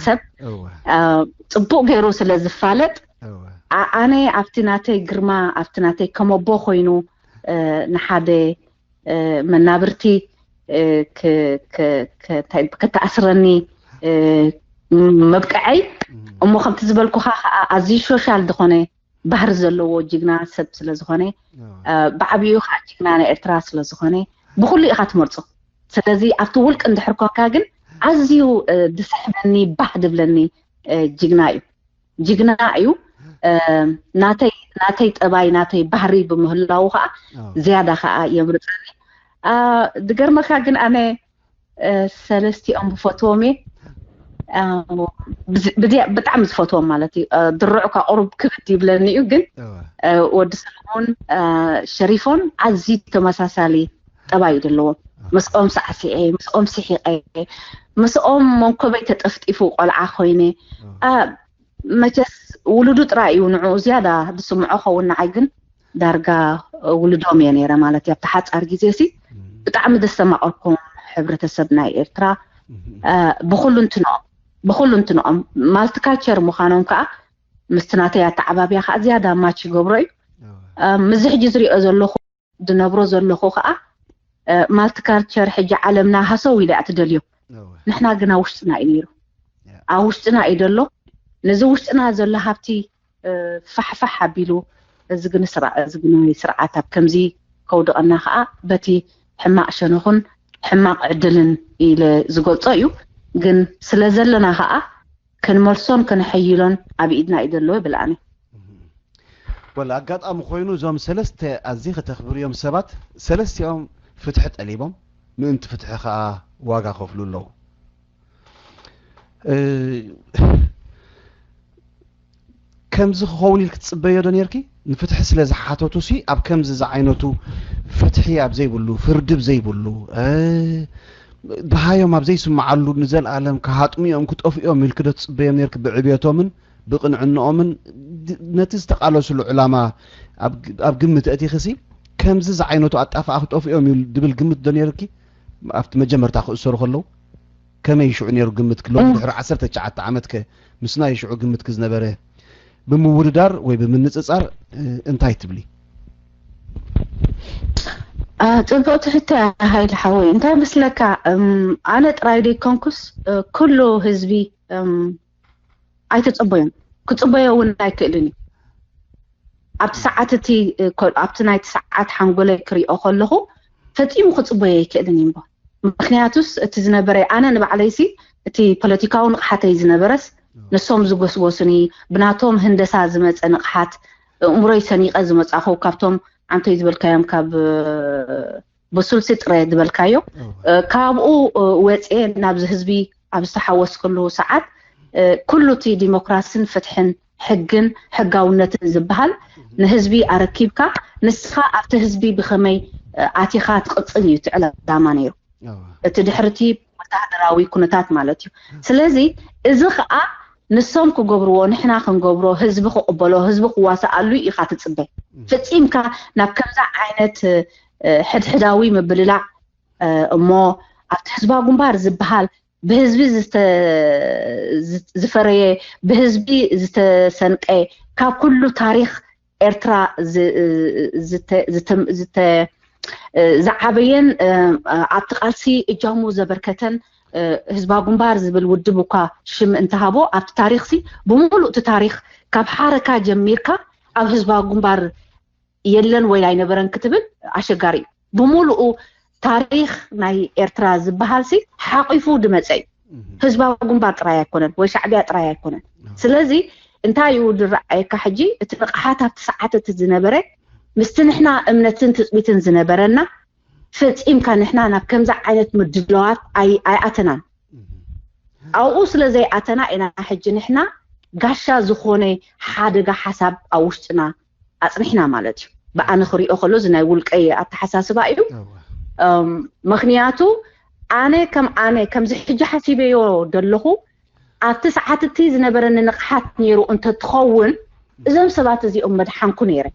ሰብ ፅቡቅ ገይሩ ስለ ዝፋለጥ፣ ኣነ ኣብቲ ናተይ ግርማ፣ ኣብቲ ናተይ ከመቦ ኮይኑ ንሓደ መናብርቲ ከተኣስረኒ መብቅዐይ፣ እሞ ከምቲ ዝበልኩኻ ከዓ ኣዝዩ ሾሻል ዝኾነ ባህሪ ዘለዎ ጅግና ሰብ ስለዝኾነ፣ ብዓብዩ ከዓ ጅግና ናይ ኤርትራ ስለዝኾነ ብኩሉ ኢኻ ትመርፆ። ስለዚ ኣብቲ ውልቅ እንድሕር ኮንካ ግን ኣዝዩ ድስሕበኒ፣ ባህ ድብለኒ ጅግና እዩ። ጅግና እዩ። ናተይ ናተይ ጠባይ፣ ናተይ ባህሪ ብምህላዉ ከዓ ዝያዳ ከዓ የምርፀኒ። ድገርመካ ግን ኣነ ሰለስቲኦም ብፈትዎም እየ። ብጣዕሚ ዝፈትዎም ማለት እዩ። ድርዑ እኳ ቁሩብ ክብድ ይብለኒ እዩ፣ ግን ወዲ ሰለሙን ሸሪፎን ኣዝዩ ተመሳሳሊ ጠባይ እዩ ዘለዎም። ምስኦም ሳዕሲዐ፣ ምስኦም ስሒቐ፣ ምስኦም መንኮበይ ተጠፍጢፉ ቆልዓ ኮይነ። መቸስ ውሉዱ ጥራይ እዩ ንዕኡ ዝያዳ ዝስምዖ ኸውን፣ ንዓይ ግን ዳርጋ ውሉዶም እየ ነይረ ማለት እዩ። ኣብቲ ሓፃር ግዜ ሲ ብጣዕሚ ዘስተማቐርኩም ሕብረተሰብ ናይ ኤርትራ ብኩሉ እንትንኦም ብኩሉ እንትንኦም ማልቲካልቸር ምዃኖም ከዓ ምስቲ ናተይ ኣተዓባብያ ከዓ ዝያዳ ማች ይገብሮ እዩ። ምስዚ ሕጂ ዝሪኦ ዘለኹ ዝነብሮ ዘለኹ ከዓ ማልቲካልቸር ሕጂ ዓለምና ሃሰው ኢለ እያ ትደልዮ። ንሕና ግን ኣብ ውሽጥና እዩ ነይሩ፣ ኣብ ውሽጥና እዩ ዘሎ። ነዚ ውሽጥና ዘሎ ሃብቲ ፋሕፋሕ ኣቢሉ እዚ ግን ስራ-፣ እዚ ግን ስርዓት ኣብ ከምዚ ከውድቐና ከዓ በቲ ሕማቕ ሸነኹን ሕማቕ ዕድልን ኢለ ዝገልጾ እዩ። ግን ስለ ዘለና ከዓ ክንመልሶን ከነሐይሎን ኣብ ኢድና እዩ ዘሎ ይብል ኣነ። ወላ ኣጋጣሚ ኮይኑ እዞም ሰለስተ ኣዝዩ ከተኽብርዮም ሰባት ሰለስቲኦም ፍትሒ ጠሊቦም ምእንቲ ፍትሒ ከዓ ዋጋ ከፍሉ ኣለዉ። ከምዚ ክኸውን ኢልክ ትፅበዮ ዶ ነርኪ? ንፍትሒ ስለ ዝሓተቱ ሲ ኣብ ከምዚ ዝዓይነቱ ፍትሒ ኣብ ዘይብሉ ፍርዲ ኣብ ዘይብሉ ደሃዮም ኣብ ዘይስምዓሉ ንዘለኣለም ክሃጥሙ እዮም ክጠፍኡ እዮም ኢልክ ዶ ትፅበዮም ነርኪ? ብዕብየቶምን ብቕንዕንኦምን ነቲ ዝተቓለስሉ ዕላማ ኣብ ግምት ኣእቲኽሲ ከምዚ ዝዓይነቱ ኣጣፍኣ ክጠፍኡ እዮም ድብል ግምት ዶ ነርኪ? ኣብቲ መጀመርታ ክእሰሩ ከለዉ ከመይ ሽዑ ነይሩ ግምትኪ? ሎሚ ድሕሪ ዓሰርተ ትሽዓተ ዓመትከ ምስ ናይ ሽዑ ግምትኪ ዝነበረ ብምውድዳር ወይ ብምንፅፃር እንታይ ትብሊ? ፅብቕቲ ሕቶ እያ ሃይለ ሓወይ። እንታይ መስለካ፣ ኣነ ጥራይ ዘይኮንኩስ ኩሉ ህዝቢ ኣይተፀበዮን፣ ክፅበዮ እውን ኣይክእልን እዩ። ኣብቲ ሰዓት እቲ ኣብቲ ናይቲ ሰዓት ሓንጎለይ ክሪኦ ከለኹ ፈፂሙ ክፅበዮ ኣይክእልን እዩ። ምኽንያቱስ እቲ ዝነበረ ኣነ ንባዕለይሲ እቲ ፖለቲካዊ ንቕሓተይ ዝነበረስ ንሶም ዝጎስጎሱኒ ብናቶም ህንደሳ ዝመፀ ንቕሓት እእምሮይ ሰኒቐ ዝመፃኹ ካብቶም ዓንቶይ ዝበልካዮም ካብ ብሱልሲ ጥረ ዝበልካዮ ካብኡ ወፅኤ ናብዚ ህዝቢ ኣብ ዝተሓወስክሉ ሰዓት ኩሉ እቲ ዲሞክራስን ፍትሕን ሕግን ሕጋውነትን ዝበሃል ንህዝቢ ኣረኪብካ ንስኻ ኣብቲ ህዝቢ ብኸመይ ኣቲኻ ትቕፅል እዩ እቲ ዕላማ ነይሩ። እቲ ድሕርቲ ወታሃደራዊ ኩነታት ማለት እዩ። ስለዚ እዚ ከዓ ንሶም ክገብርዎ ንሕና ክንገብሮ ህዝቢ ክቕበሎ ህዝቢ ክዋሳኣሉ ኢኻ ትፅበ። ፈፂምካ ናብ ከምዛ ዓይነት ሕድሕዳዊ ምብልላዕ እሞ ኣብቲ ህዝባዊ ግንባር ዝበሃል ብህዝቢ ዝፈረየ ብህዝቢ ዝተሰንቀ ካብ ኩሉ ታሪኽ ኤርትራ ዝዓበየን ኣብቲ ቃልሲ እጃሙ ዘበርከተን ህዝባዊ ግንባር ዝብል ውድብ እኳ ሽም እንተሃቦ ኣብቲ ታሪኽሲ ብምሉእ እቲ ታሪኽ ካብ ሓረካ ጀሚርካ ኣብ ህዝባዊ ግንባር የለን ወይ ኣይነበረን ክትብል ኣሸጋሪ እዩ። ብምሉኡ ታሪኽ ናይ ኤርትራ ዝበሃልሲ ሓቂፉ ድመፀ እዩ። ህዝባዊ ግንባር ጥራይ ኣይኮነን ወይ ሻዕቢያ ጥራይ ኣይኮነን። ስለዚ እንታይ እዩ ድረኣየካ ሕጂ እቲ ንቕሓት ኣብቲ ሰዓት እቲ ዝነበረ ምስቲ ንሕና እምነትን ትፅቢትን ዝነበረና ፈጺምካ ንሕና ናብ ከምዚ ዓይነት ምድላዋት ኣይ- ኣይኣተናን። ኣብኡ ስለ ዘይኣተና ኢና ሕጂ ንሕና ጋሻ ዝኾነ ሓደጋ ሓሳብ ኣብ ውሽጥና ኣጽኒሕና ማለት እዩ። ብኣነ ክሪኦ ከሎ እዚ ናይ ውልቀይ ኣተሓሳስባ እዩ። ምክንያቱ ኣነ ከም ኣነ ከምዚ ሕጂ ሓሲበዮ ዘለኹ ኣብቲ ሰዓት እቲ ዝነበረኒ ንቕሓት ነይሩ እንተትኸውን እዞም ሰባት እዚኦም መድሓንኩ ነይረ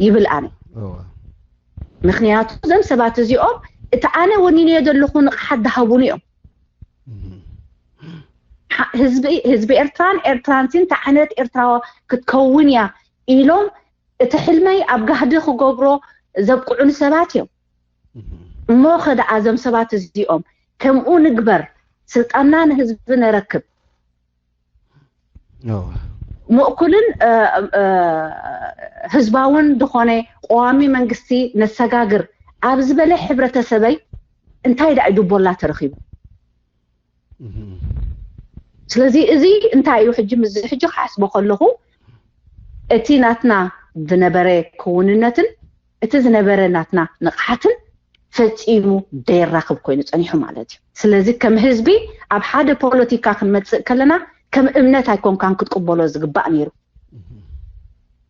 ይብል ኣነ። ምክንያቱ እዞም ሰባት እዚኦም እቲ ኣነ ወኒነዮ ዘለኹ ንቕሓት ዝሃቡኒ እዮም። ህዝቢ ኤርትራን ኤርትራን እንታይ ዓይነት ኤርትራ ክትከውን እያ ኢሎም እቲ ሕልመይ ኣብ ጋህዲ ክገብሮ ዘብቅዑኒ ሰባት እዮም። እሞ ከደኣ እዞም ሰባት እዚኦም ከምኡ ንግበር፣ ስልጣንና ንህዝቢ ነረክብ፣ ምእኩልን ህዝባውን ዝኾነ ቀዋሚ መንግስቲ ነሰጋግር ኣብ ዝበለ ሕብረተሰበይ እንታይ ደኣ ድቦላ ተረኺቡ? ስለዚ እዚ እንታይ እዩ ሕጂ ምስ ሕጂ ክሓስቦ ከለኹ እቲ ናትና ዝነበረ ክውንነትን እቲ ዝነበረ ናትና ንቕሓትን ፈጺሙ ደይራኽብ ኮይኑ ጸኒሑ ማለት እዩ። ስለዚ ከም ህዝቢ ኣብ ሓደ ፖለቲካ ክንመጽእ ከለና ከም እምነት ኣይኮንካን ክትቅበሎ ዝግባእ ነይሩ።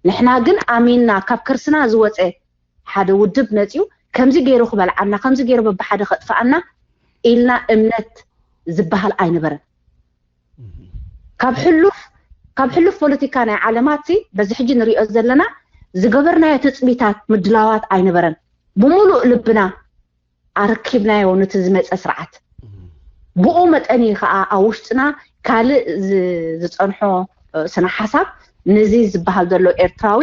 ንሕና ግን ኣሚንና ካብ ከርስና ዝወፀ ሓደ ውድብ መፂኡ ከምዚ ገይሩ ክበልዓና ከምዚ ገይሩ በብሓደ ከጥፍኣና ኢልና እምነት ዝበሃል ኣይነበረን። ካብ ሕሉፍ ካብ ሕሉፍ ፖለቲካ ናይ ዓለማት በዚ ሕጂ ንሪኦ ዘለና ዝገበርናዮ ትፅቢታት ምድላዋት ኣይነበረን። ብምሉእ ልብና ኣረኪብናዮ ነቲ ዝመፀ ስርዓት። ብኡ መጠን እዩ ከዓ ኣብ ውሽጥና ካልእ ዝፀንሖ ስነ ሓሳብ ነዚ ዝበሃል ዘሎ ኤርትራዊ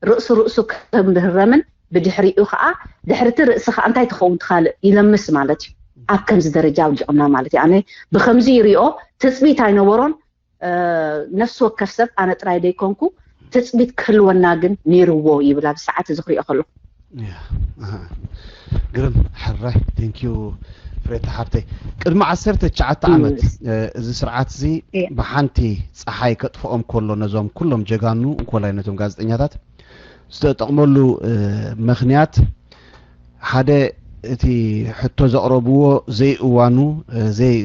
ርእሱ ርእሱ ክምህረምን ብድሕሪኡ ከዓ ድሕርቲ ርእሲ ከዓ እንታይ ትኸውን ትኻልእ ይለምስ ማለት እዩ። ኣብ ከምዚ ደረጃ ኣውዲቕና ማለት እዩ። ኣነ ብከምዚ ይሪኦ ትፅቢት ኣይነበሮን። ነፍሲ ወከፍ ሰብ ኣነ ጥራይ ደይኮንኩ ትፅቢት ክህልወና ግን ነይርዎ ይብል ኣብ ሰዓት እዚ ክሪኦ ከለኹ። ግርም ሕራይ ቴንኪዩ ፍሬታ ሓብተይ። ቅድሚ ዓሰርተ ትሽዓተ ዓመት እዚ ስርዓት እዚ ብሓንቲ ፀሓይ ከጥፍኦም ከሎ ነዞም ኩሎም ጀጋኑ እንኮላይ ነቶም ጋዜጠኛታት ዝተጠቕመሉ ምክንያት ሓደ እቲ ሕቶ ዘቕረብዎ ዘይእዋኑ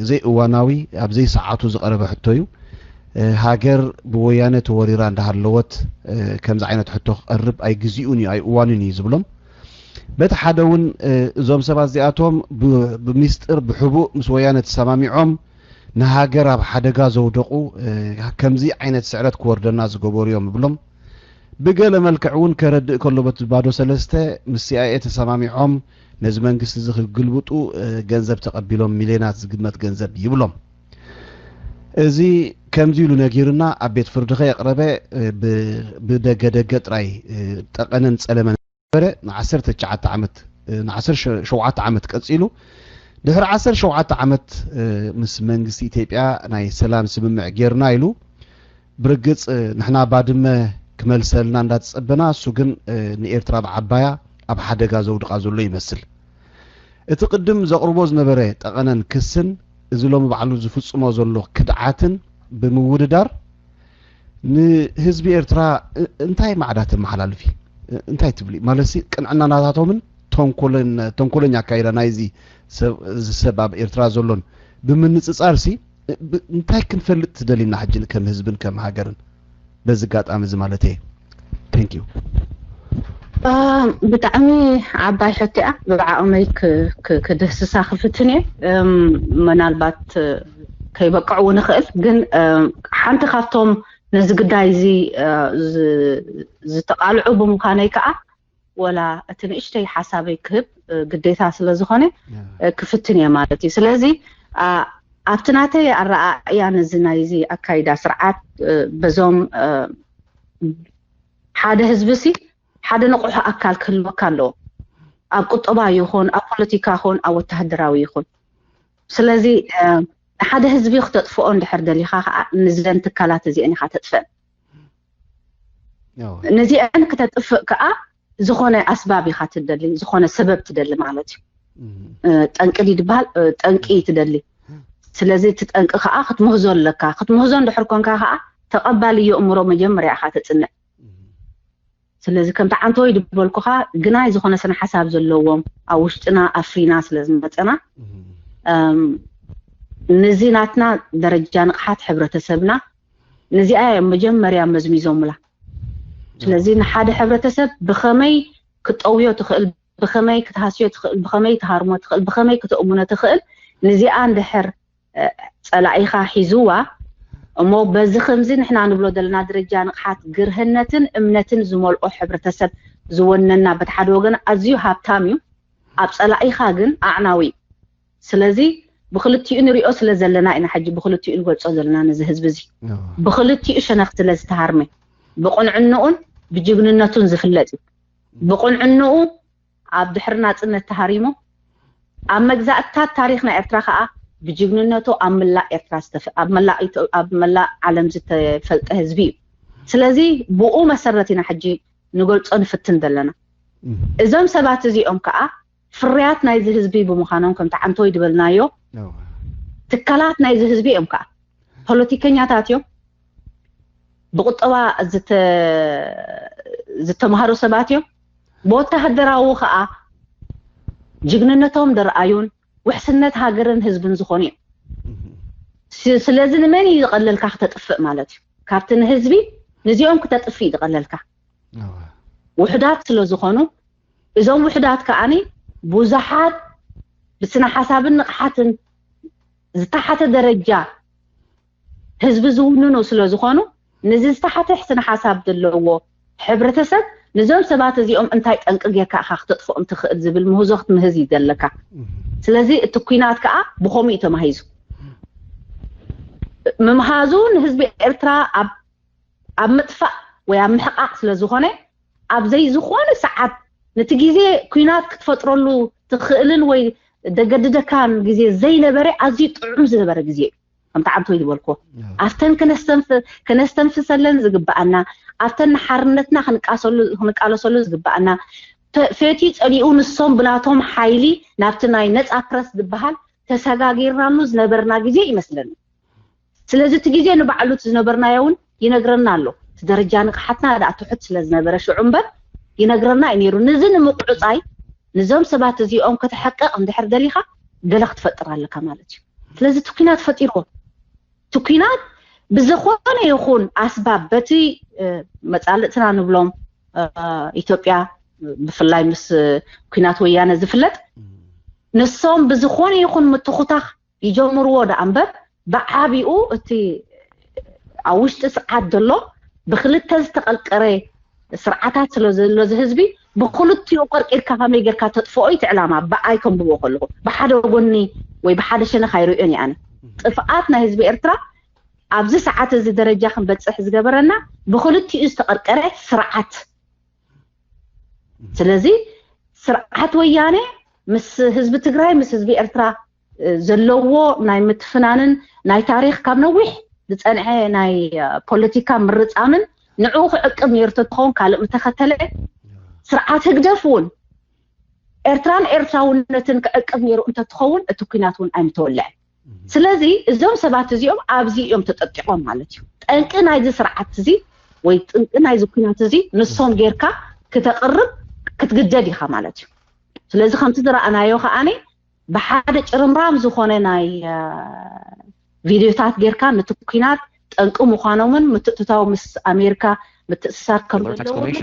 ዘይእዋናዊ ኣብ ዘይሰዓቱ ዝቐረበ ሕቶ እዩ። ሃገር ብወያነ ተወሪራ እንዳሃለወት ከምዚ ዓይነት ሕቶ ክቐርብ ኣይግዚኡን እዩ ኣይእዋኑን እዩ ዝብሎም። በቲ ሓደ እውን እዞም ሰባት እዚኣቶም ብሚስጥር ብሕቡእ ምስ ወያነ ተሰማሚዖም ንሃገር ኣብ ሓደጋ ዘውደቑ ከምዚ ዓይነት ስዕረት ክወርደና ዝገበሩ እዮም ይብሎም። ብገለ መልክዕ እውን ከረድእ ከሎ በቲ ባዶ ሰለስተ ምስ ሲኣይኤ ተሰማሚዖም ነዚ መንግስቲ እዚ ክግልብጡ ገንዘብ ተቐቢሎም ሚልዮናት ዝግመት ገንዘብ ይብሎም። እዚ ከምዚ ኢሉ ነጊሩና ኣብ ቤት ፍርዲ ከየቕረበ ብደገደገ ጥራይ ጠቐነን ጸለመን ነበረ። ንዓሰርተ ትሽዓተ ዓመት ንዓሰርተ ሸውዓተ ዓመት ቀጺሉ ድሕሪ ዓሰርተ ሸውዓተ ዓመት ምስ መንግስቲ ኢትዮጵያ ናይ ሰላም ስምምዕ ጌርና ኢሉ ብርግጽ ንሕና ባድመ ክመልሰልና እንዳተጸበና እሱ ግን ንኤርትራ ብዓባያ ኣብ ሓደጋ ዘውድቓ ዘሎ ይመስል። እቲ ቅድም ዘቕርቦ ዝነበረ ጠቐነን ክስን እዚ ሎሚ ባዕሉ ዝፍጽሞ ዘሎ ክድዓትን ብምውድዳር ንህዝቢ ኤርትራ እንታይ ማዕዳ ተመሓላልፊ እንታይ ትብሊ ማለት ቅንዕና ናታቶምን ተንኮለኛ ኣካይዳ ናይዚ ሰብ ኣብ ኤርትራ ዘሎን ብምንጽጻር ሲ እንታይ ክንፈልጥ ትደሊና ሕጂ ከም ህዝብን ከም ሃገርን በዚ ኣጋጣሚ እዚ ማለት እየ። Thank you። ብጣዕሚ ዓባይ ሕቶ እያ። ብዓቕመይ ክድህስሳ ክፍትን እየ። ምናልባት ከይበቅዕዎ ንኽእል ግን ሓንቲ ካብቶም ነዚ ግዳይ እዚ ዝተቃልዑ ብምዃነይ ከዓ ወላ እቲ ንእሽተይ ሓሳበይ ክህብ ግዴታ ስለ ዝኾነ ክፍትን እየ ማለት እዩ። ስለዚ ኣብቲ ናተይ ኣረኣእያ ነዚ ናይዚ ኣካይዳ ስርዓት በዞም ሓደ ህዝቢ ሲ ሓደ ንቑሑ ኣካል ክህልወካ ኣለዎ። ኣብ ቁጠባ ይኹን ኣብ ፖለቲካ ይኹን ኣብ ወተሃደራዊ ይኹን ስለዚ ንሓደ ህዝቢ ክተጥፍኦ እንድሕር ደሊኻ ከዓ ንዘን ትካላት እዚአን ኢኻ ተጥፍአን። ነዚአን ክተጥፍእ ከዓ ዝኾነ ኣስባብ ኢኻ ትደሊ፣ ዝኾነ ሰበብ ትደሊ ማለት እዩ። ጠንቂ ድዩ ዝበሃል ጠንቂ እዩ ትደሊ። ስለዚ እቲ ጠንቂ ከዓ ክትምህዞ ኣለካ። ክትምህዞ እንድሕር ኮንካ ከዓ ተቐባሊ የእምሮ መጀመርያ ኢኻ ተፅንዕ። ስለዚ ከምቲ ዓንተወይ ዝበልኩኻ ግናይ ዝኾነ ስነ ሓሳብ ዘለዎም ኣብ ውሽጥና ኣፍሪና ስለ ዝመፀና፣ እም፣ ነዚ ናትና ደረጃ ንቕሓት ሕብረተሰብና ነዚኣ እዮም መጀመርያ መዝሚዞምላ። ስለዚ ንሓደ ሕብረተሰብ ብኸመይ ክትጠውዮ ትኽእል፣ ብኸመይ ክትሃስዮ ትኽእል፣ ብኸመይ ትሃርሞ ትኽእል፣ ብኸመይ ክትእምኖ ትኽእል፣ ነዚኣ እንድሕር እ፣ ፀላኢኻ ሒዝዋ እሞ በዚ ከምዚ ንሕና ንብሎ ዘለና ደረጃ ንቕሓት ግርህነትን እምነትን ዝመልኦ ሕብረተሰብ ዝወነና፣ በቲ ሓደ ወገን ኣዝዩ ሃብታም እዩ፣ ኣብ ፀላኢኻ ግን ኣዕናዊ እዩ። ስለዚ ብክልቲኡ ንሪኦ ስለ ዘለና ኢና ሕጂ ብክልቲኡ ንገልፆ ዘለና ነዚ ህዝቢ እዚ። ብክልቲኡ ሸነኽ ስለ ዝተሃርመ ብቕንዕንኡን ብጅግንነቱን ዝፍለጥ እዩ። ብቕንዕንኡ ኣብ ድሕሪ ናፅነት ተሃሪሙ ኣብ መግዛእትታት ታሪኽ ናይ ኤርትራ ከዓ ብጅግንነቱ ኣብ መላእ ኤርትራ ዝተፈ- ኣብ መላእ ኢትዮ- ኣብ መላእ ዓለም ዝተፈልጠ ህዝቢ እዩ። ስለዚ ብኡ መሰረት ኢና ሕጂ ንገልፆ ንፍትን ዘለና። እዞም ሰባት እዚኦም ከዓ ፍርያት ናይዚ ህዝቢ ብምዃኖም ከምቲ ዓንተወይ ዝበልናዮ ትካላት ናይዚ ህዝቢ እዮም። ከዓ ፖለቲከኛታት እዮም፣ ብቁጠባ ዝተ- ዝተምሃሩ ሰባት እዮም፣ ብወታሃደራዊ ከዓ ጅግንነቶም ደርኣዩን ውሕስነት ሃገርን ህዝብን ዝኾኑ እዮም። ስ- ስለዚ ንመን እዩ ዝቐለልካ ክተጥፍእ ማለት እዩ? ካብቲ ንህዝቢ ንዚኦም ክተጥፍእ እዩ ዝቐለልካ። ውሕዳት ስለ ዝኾኑ እዞም ውሕዳት ከዓኒ ብዙሓት ብስነ ሓሳብን ንቕሓትን ዝተሓተ ደረጃ ህዝቢ ዝውንኑ ስለ ዝኾኑ ነዚ ዝተሓተ ስነ ሓሳብ ዘለዎ ሕብረተሰብ ነዞም ሰባት እዚኦም እንታይ ጠንቂ ጌርካ ኢኻ ክተጥፍኦም ትኽእል ዝብል ምህዞ ክትምህዝ እዩ ዘለካ። ስለዚ እቲ ኲናት ከዓ ብኸምኡ እዩ ተማሂዙ። ምምሃዙ ንህዝቢ ኤርትራ ኣብ ኣብ ምጥፋእ ወይ ኣብ ምሕቃቕ ስለ ዝኾነ ኣብ ዘይዝኾነ ሰዓት ነቲ ግዜ ኲናት ክትፈጥረሉ ትኽእልን ወይ ደገድደካን ግዜ ዘይነበረ ኣዝዩ ጥዑም ዝነበረ ግዜ እዩ። ከምቲ ዓንተወይ ዝበልክዎ ኣብተን ክነስተንፍ- ክነስተንፍሰለን ዝግብኣና ኣብተን ንሓርነትና ክንቃሰሉ- ክንቃለሰሉ ዝግብኣና ተ- ፈትዩ ፀሊኡ ንሶም ብናቶም ሓይሊ ናብቲ ናይ ነፃ ፕረስ ዝበሃል ተሰጋጊርናሉ ዝነበርና ግዜ ይመስለኒ። ስለዚ እቲ ግዜ ንባዕሉ እቲ ዝነበርናዮ እውን ይነግረና ኣሎ። እቲ ደረጃ ንቕሓትና ደኣ ትሑት ስለ ዝነበረ ሽዑ እምበር ይነግረና እዩ ነይሩ። ነዚ ንምቁዕፃይ ንዞም ሰባት እዚኦም ከተሕቅቕ እንድሕር ደሊኻ ገለ ክትፈጥር ኣለካ ማለት እዩ። ስለዚ እቲ ኲናት ፈጢርዎ። እቲ ኲናት ብዝኾነ ይኹን ኣስባብ በቲ እ፣ መፃልእትና ንብሎም እ፣ ኢትዮጵያ ብፍላይ ምስ እ፣ ኲናት ወያነ ዝፍለጥ ንሶም ብዝኾነ ይኹን ምትኹታኽ ይጀምርዎ ደኣ እምበር ብዓቢኡ እቲ ኣብ ውሽጢ ስርዓት ዘሎ ብክልተ ዝተቐልቀረ ስርዓታት ስለ ዘሎ እዚ ህዝቢ ብክልቲኡ ቀርቂርካ ከመይ ጌርካ ተጥፍኦ እቲ ዕላማ ብኣይ ከንብቦ ከለኹ ብሓደ ጎኒ ወይ ብሓደ ሸነኽ ኣይርእዮን እየ ኣነ። ጥፍኣት ናይ ህዝቢ ኤርትራ ኣብዚ ሰዓት እዚ ደረጃ ክንበፅሕ ዝገበረና ብክልቲኡ ዝተቐርቀረ ስርዓት። ስለዚ ስርዓት ወያነ ምስ ህዝቢ ትግራይ ምስ ህዝቢ ኤርትራ እ፣ ዘለዎ ናይ ምትፍናንን ናይ ታሪኽ ካብ ነዊሕ ዝፀንዐ ናይ እ፣ ፖለቲካ ምርፃምን ንዕኡ ክዕቅብ ነይሩ ተትኸውን ካልእ ምተኸተለ ስርዓት ህግደፍ እውን ኤርትራን ኤርትራውነትን ክዕቅብ ነይሩ እንተትኸውን እቲ ኲናት እውን ኣይምተወልዐ። ስለዚ እዞም ሰባት እዚኦም ኣብዚ እዮም ተጠጢቖም ማለት እዩ። ጠንቂ ናይዚ ስርዓት እዚ ወይ ጥንቂ ናይዚ ኲናት እዚ ንሶም ጌርካ ክተቕርብ ክትግደድ ኢኻ ማለት እዩ። ስለዚ ከምቲ ዝረኣናዮ ከዓኒ ብሓደ ጭርምራም ዝኾነ ናይ እ፣ ቪድዮታት ጌርካ ነቲ ኲናት ጠንቂ ምዃኖምን ምትእትታው ምስ ኣሜሪካ ምትእስሳር ከም ዘለዎምን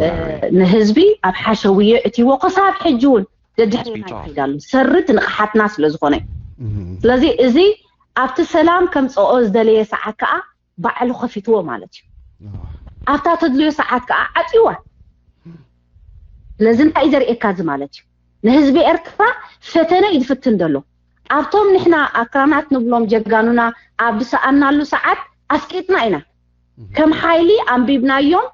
እ፣ ንህዝቢ ኣብ ሓሸውየ እትይዎ ክሳብ ሕጂ እውን ደድሕሬና ይኸይድ ኣሎ። ሰሪ እቲ ንቕሓትና ስለ ዝኾነ እዩ። ስለዚ እዚ ኣብቲ ሰላም ከምፅኦ ዝደለየ ሰዓት ከዓ ባዕሉ ከፊትዎ ማለት እዩ። ኣብታ ተድልዮ ሰዓት ከዓ ዓፅዋ። ስለዚ እንታይ እዩ ዘርእየካ እዚ ማለት እዩ? ንህዝቢ ኤርትራ ፈተነ እዩ ዝፍትን ዘሎ። ኣብቶም ንሕና ኣክራናት ንብሎም ጀጋኑና ኣብ ዝሰኣናሉ ሰዓት ኣስቂጥና ኢና። ከም ሓይሊ ኣንቢብናዮም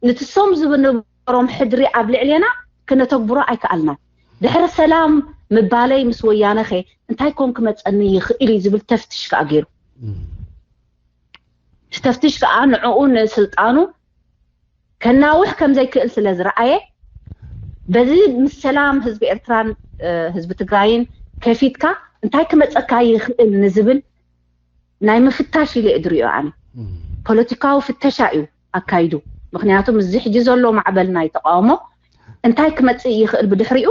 ንትሶም ዝነበሮም ሕድሪ ኣብ ልዕሌና ክነተግብሮ ኣይከኣልናን። ድሕሪ ሰላም ምባለይ ምስ ወያነኸ እንታይ ኮን ክመፀኒ ይኽእል እዩ ዝብል ተፍትሽ ከዓ ገይሩ። ተፍትሽ ከዓ ንዕኡ ንስልጣኑ ከናውሕ ከም ዘይክእል ስለ ዝረኣየ በዚ ምስ ሰላም ህዝቢ ኤርትራን እ፣ ህዝቢ ትግራይን ከፊትካ እንታይ ክመፀካ ይኽእል ንዝብል ናይ ምፍታሽ ኢለ እየ ዝሪኦ ኣነ። ፖለቲካዊ ፍተሻ እዩ ኣካይዱ። ምክንያቱ ምስዚ ሕጂ ዘሎ ማዕበል ናይ ተቃውሞ እንታይ ክመጽእ ይኽእል ብድሕሪኡ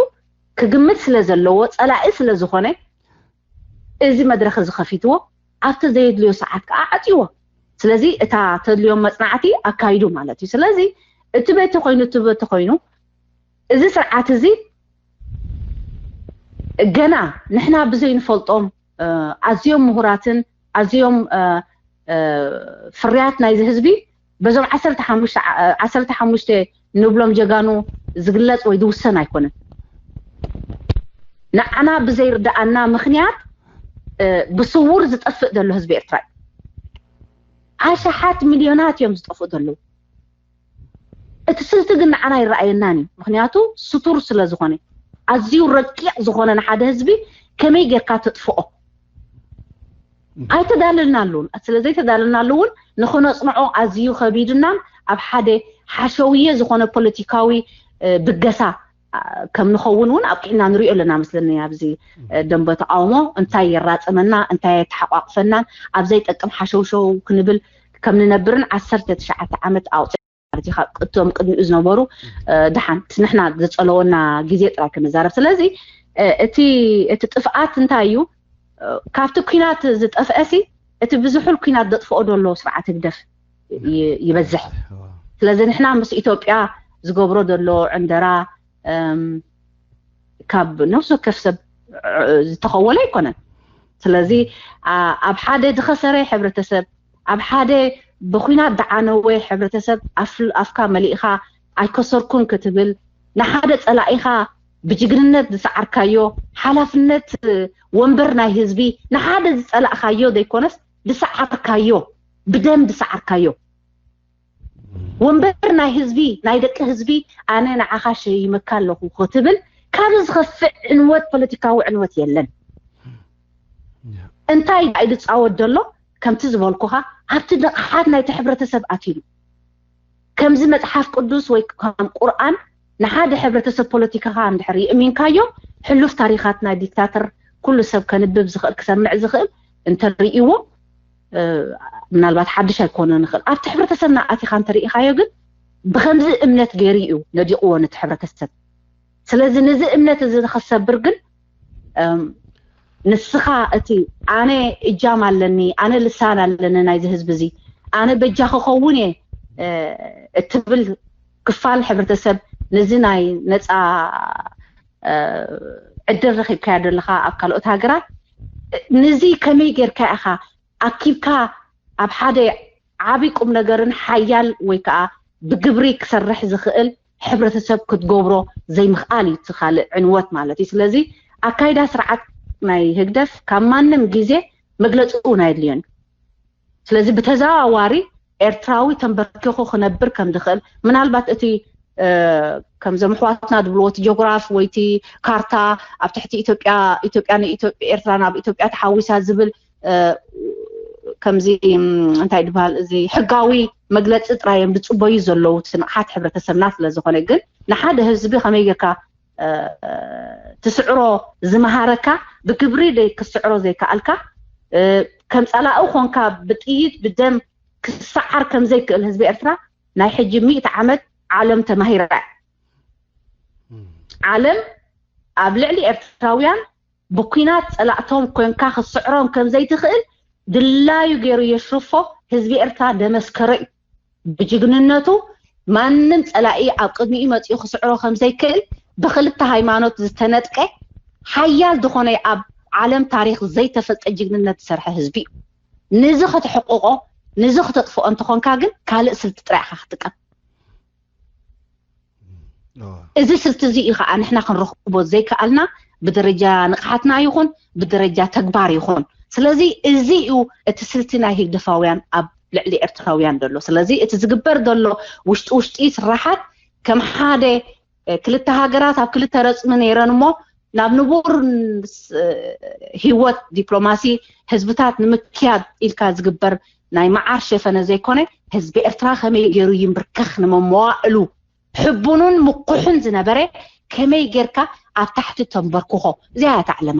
ክግምት ስለ ዘለዎ፣ ጸላኢ ስለ ዝኾነ፣ እዚ መድረኽ እዚ ከፊትዎ፣ ኣብቲ ዘየድልዮ ሰዓት ከዓ ዓጽይዎ። ስለዚ እታ ተድልዮም መጽናዕቲ ኣካይዱ ማለት እዩ። ስለዚ እቲ በቲ ኮይኑ፣ እቲ በቲ ኮይኑ፣ እዚ ስርዓት እዚ ገና ንሕና ብዘይንፈልጦም፣ እ፣ ኣዝዮም ምሁራትን ኣዝዮም፣ እ፣ እ፣ ፍርያት ናይዚ ህዝቢ በዞም ዓሰርተ ሓሙሽተ ዓ-፣ ዓሰርተ ሓሙሽተ ንብሎም ጀጋኑ ዝግለጽ ወይ ዝውሰን ኣይኮነን። ንዓና ብዘይርድኣና ምኽንያት፣ እ፣ ብስውር ዝጠፍእ ዘሎ ህዝቢ ኤርትራ እዩ። ኣሽሓት ሚልዮናት እዮም ዝጠፍኡ ዘለዉ። እቲ ስልቲ ግን ንዓና ይረኣየናን እዩ። ምኽንያቱ ስቱር ስለ ዝኾነ፣ ኣዝዩ ረቂቕ ዝኾነ ንሓደ ህዝቢ ከመይ ጌርካ ተጥፍኦ? ኣይተዳለልናሉን። ስለ ዘይተዳለልናሉ እውን ንኽነጽንዖ ኣዝዩ ከቢድናን ኣብ ሓደ ሓሸውየ ዝኾነ ፖለቲካዊ፣ እ፣ ብገሳ፣ እ፣ ከም ንኸውን እውን ኣብቂዕና ንሪኦ ኣለና መስለኒ። ኣብዚ፣ እ፣ ደንበ ተቃውሞ እንታይ የራጽመና፣ እንታይ የተሓቋቕፈናን ኣብ ዘይጠቅም ሓሸውሸው ክንብል ከም ንነብርን ዓሰርተ ትሽዓተ ዓመት ኣውፂ ማለት እዩ። ካብ እቶም ቅድሚኡ ዝነበሩ፣ እ፣ ደሓን እቲ ንሕና ዝጸለወና ግዜ ጥራይ ክንዛረብ። ስለዚ፣ እ፣ እቲ፣ እቲ ጥፍኣት እንታይ እዩ? እ፣ ካብቲ ኲናት ዝጠፍአሲ እቲ ብዙሑል ኲናት ዘጥፍኦ ዘሎ ስርዓት ህግደፍ ይ-፣ ይበዝሕ። ስለዚ ንሕና ምስ ኢትዮጵያ ዝገብሮ ዘሎ ዕንደራ፣ እም፣ ካብ ነፍሲ ወከፍ ሰብ፣ እ፣ ዝተኸወለ ኣይኮነን። ስለዚ፣ አ፣ ኣብ ሓደ ዝኸሰረ ሕብረተሰብ፣ ኣብ ሓደ ብኲናት ዝዓነወ ሕብረተሰብ ኣፍ-፣ ኣፍካ መሊእኻ ኣይከሰርኩን ክትብል፣ ንሓደ ጸላኢኻ ብጅግንነት ዝሰዓርካዮ፣ ሓላፍነት ወንበር ናይ ህዝቢ ንሓደ ዝጸላእካዮ ዘይኮነስ፣ ዝሰዓርካዮ፣ ብደም ዝሰዓርካዮ፣ ወንበር ናይ ህዝቢ፣ ናይ ደቂ ህዝቢ፣ ኣነ ንዓኻ ሸይመካ ኣለኹ ክትብል፣ ካብ ዝኸፍእ ዕንወት፣ ፖለቲካዊ ዕንወት የለን። እንታይ ደኣ እዩ ዝጻወት ዘሎ? ከምቲ ዝበልኩኻ፣ ኣብቲ ንቕሓት ናይቲ ሕብረተሰብ ኣትዩ። ከምዚ መጽሓፍ ቅዱስ ወይ ከም ቁርኣን ንሓደ ሕብረተሰብ ፖለቲካኻ እንድሕር ይእሚንካዮ፣ ሕሉፍ ታሪኻት ናይ ዲክታተር ኩሉ ሰብ ከንብብ ዝኽእል፣ ክሰምዕ ዝኽእል እንተርእይዎ፣ እ፣ ምናልባት ሓድሽ ኣይኮነን ይኽእል። ኣብቲ ሕብረተሰብና ኣቲኻ እንተርኢኻዮ ግን ብኸምዚ እምነት ገይሩ እዩ ነዲቕዎ ነቲ ሕብረተሰብ። ስለዚ ነዚ እምነት እዚ ንኸሰብር ግን፣ እም፣ ንስኻ እቲ ኣነ እጃም ኣለኒ፣ ኣነ ልሳን ኣለኒ ናይዚ ህዝቢ እዚ፣ ኣነ በጃ ክኸውን እየ፣ እ፣ እትብል ክፋል ሕብረተሰብ ነዚ ናይ ነፃ፣ እ፣ ዕድል ረኺብካዮ ዘለኻ ኣብ ካልኦት ሃገራት፣ ነዚ ከመይ ጌርካ ኢኻ ኣኪብካ ኣብ ሓደ ዓቢ ቁም ነገርን ሓያል ወይ ከዓ ብግብሪ ክሰርሕ ዝኽእል ሕብረተሰብ ክትገብሮ ዘይምኽኣል እዩ እቲ ካልእ ዕንወት ማለት እዩ። ስለዚ ኣካይዳ ስርዓት ናይ ህግደፍ ካብ ማንም ግዜ መግለጺ እውን ኣየድልዮን እዩ። ስለዚ ብተዘዋዋሪ ኤርትራዊ ተንበርኪኹ ክነብር ከም ዝኽእል፣ ምናልባት እቲ፣ እ፣ ከምዞም ኣሕዋትና ዝብልዎ እቲ ጂኦግራፍ ወይ እቲ ካርታ ኣብ ትሕቲ ኢትዮጵያ፣ ኢትዮጵያ ንኢትዮጵያ፣ ኤርትራ ናብ ኢትዮጵያ ተሓዊሳ ዝብል፣ እ፣ ከምዚ፣ እም፣ እንታይ ድበሃል፣ እዚ ሕጋዊ መግለጺ ጥራይ እዮም ዝጽበዩ ዘለዉ፣ እቲ ንቕሓት ሕብረተሰብና ስለ ዝኾነ። ግን ንሓደ ህዝቢ ከመይ ጌርካ፣ እ፣ ትስዕሮ ዝመሃረካ፣ ብግብሪ ደይ-፣ ክትስዕሮ ዘይከኣልካ፣ እ፣ ከም ጸላኢ ኾንካ ብጥይት ብደም ክሰዓር ከም ዘይክእል ህዝቢ ኤርትራ ናይ ሕጂ ሚእቲ ዓመት ዓለም ተማሂራ እያ። ዓለም ኣብ ልዕሊ ኤርትራውያን ብኲናት ጸላእቶም ኮንካ ክትስዕሮም ከም ዘይትኽእል ድላዩ ገይሩ የሽርፎ ህዝቢ ኤርትራ ደመስከረ እዩ። ብጅግንነቱ ማንም ጸላኢ ኣብ ቅድሚኡ መጺኡ ክስዕሮ ከም ዘይክእል ብኽልተ ሃይማኖት ዝተነጥቀ ሓያል ዝኾነ ኣብ ዓለም ታሪኽ ዘይተፈልጠ ጅግንነት ዝሰርሐ ህዝቢ እዩ። ንዚ ከተሕቅቆ፣ ንዚ ክተጥፍኦ እንተኾንካ ግን ካልእ ስልቲ ጥራይ ኢኻ ክትጥቀም። እዋ። እዚ ስልቲ እዚ እዩ ከዓ ንሕና ክንረኽቦ ዘይከኣልና ብደረጃ ንቕሓትና ይኹን ብደረጃ ተግባር ይኹን። ስለዚ እዚ እዩ እቲ ስልቲ ናይ ህግደፋውያን ኣብ ልዕሊ ኤርትራውያን ዘሎ። ስለዚ እቲ ዝግበር ዘሎ ውሽጢ ውሽጢ ስራሓት ከም ሓደ፣ እ፣ ክልተ ሃገራት ኣብ ክልተ ረጽሚ ነይረን እሞ ናብ ንቡር ስ-፣ ህይወት ዲፕሎማሲ ህዝብታት ንምክያድ ኢልካ ዝግበር ናይ መዓር ሸፈነ ዘይኮነ፣ ህዝቢ ኤርትራ ከመይ ገይሩ ይንብርከኽ ንመመዋእሉ ሕቡኑን ምኩሕን ዝነበረ ከመይ ጌርካ ኣብ ታሕቲ ተንበርክኾ። እዚኣ እያ እታ ዕለማ።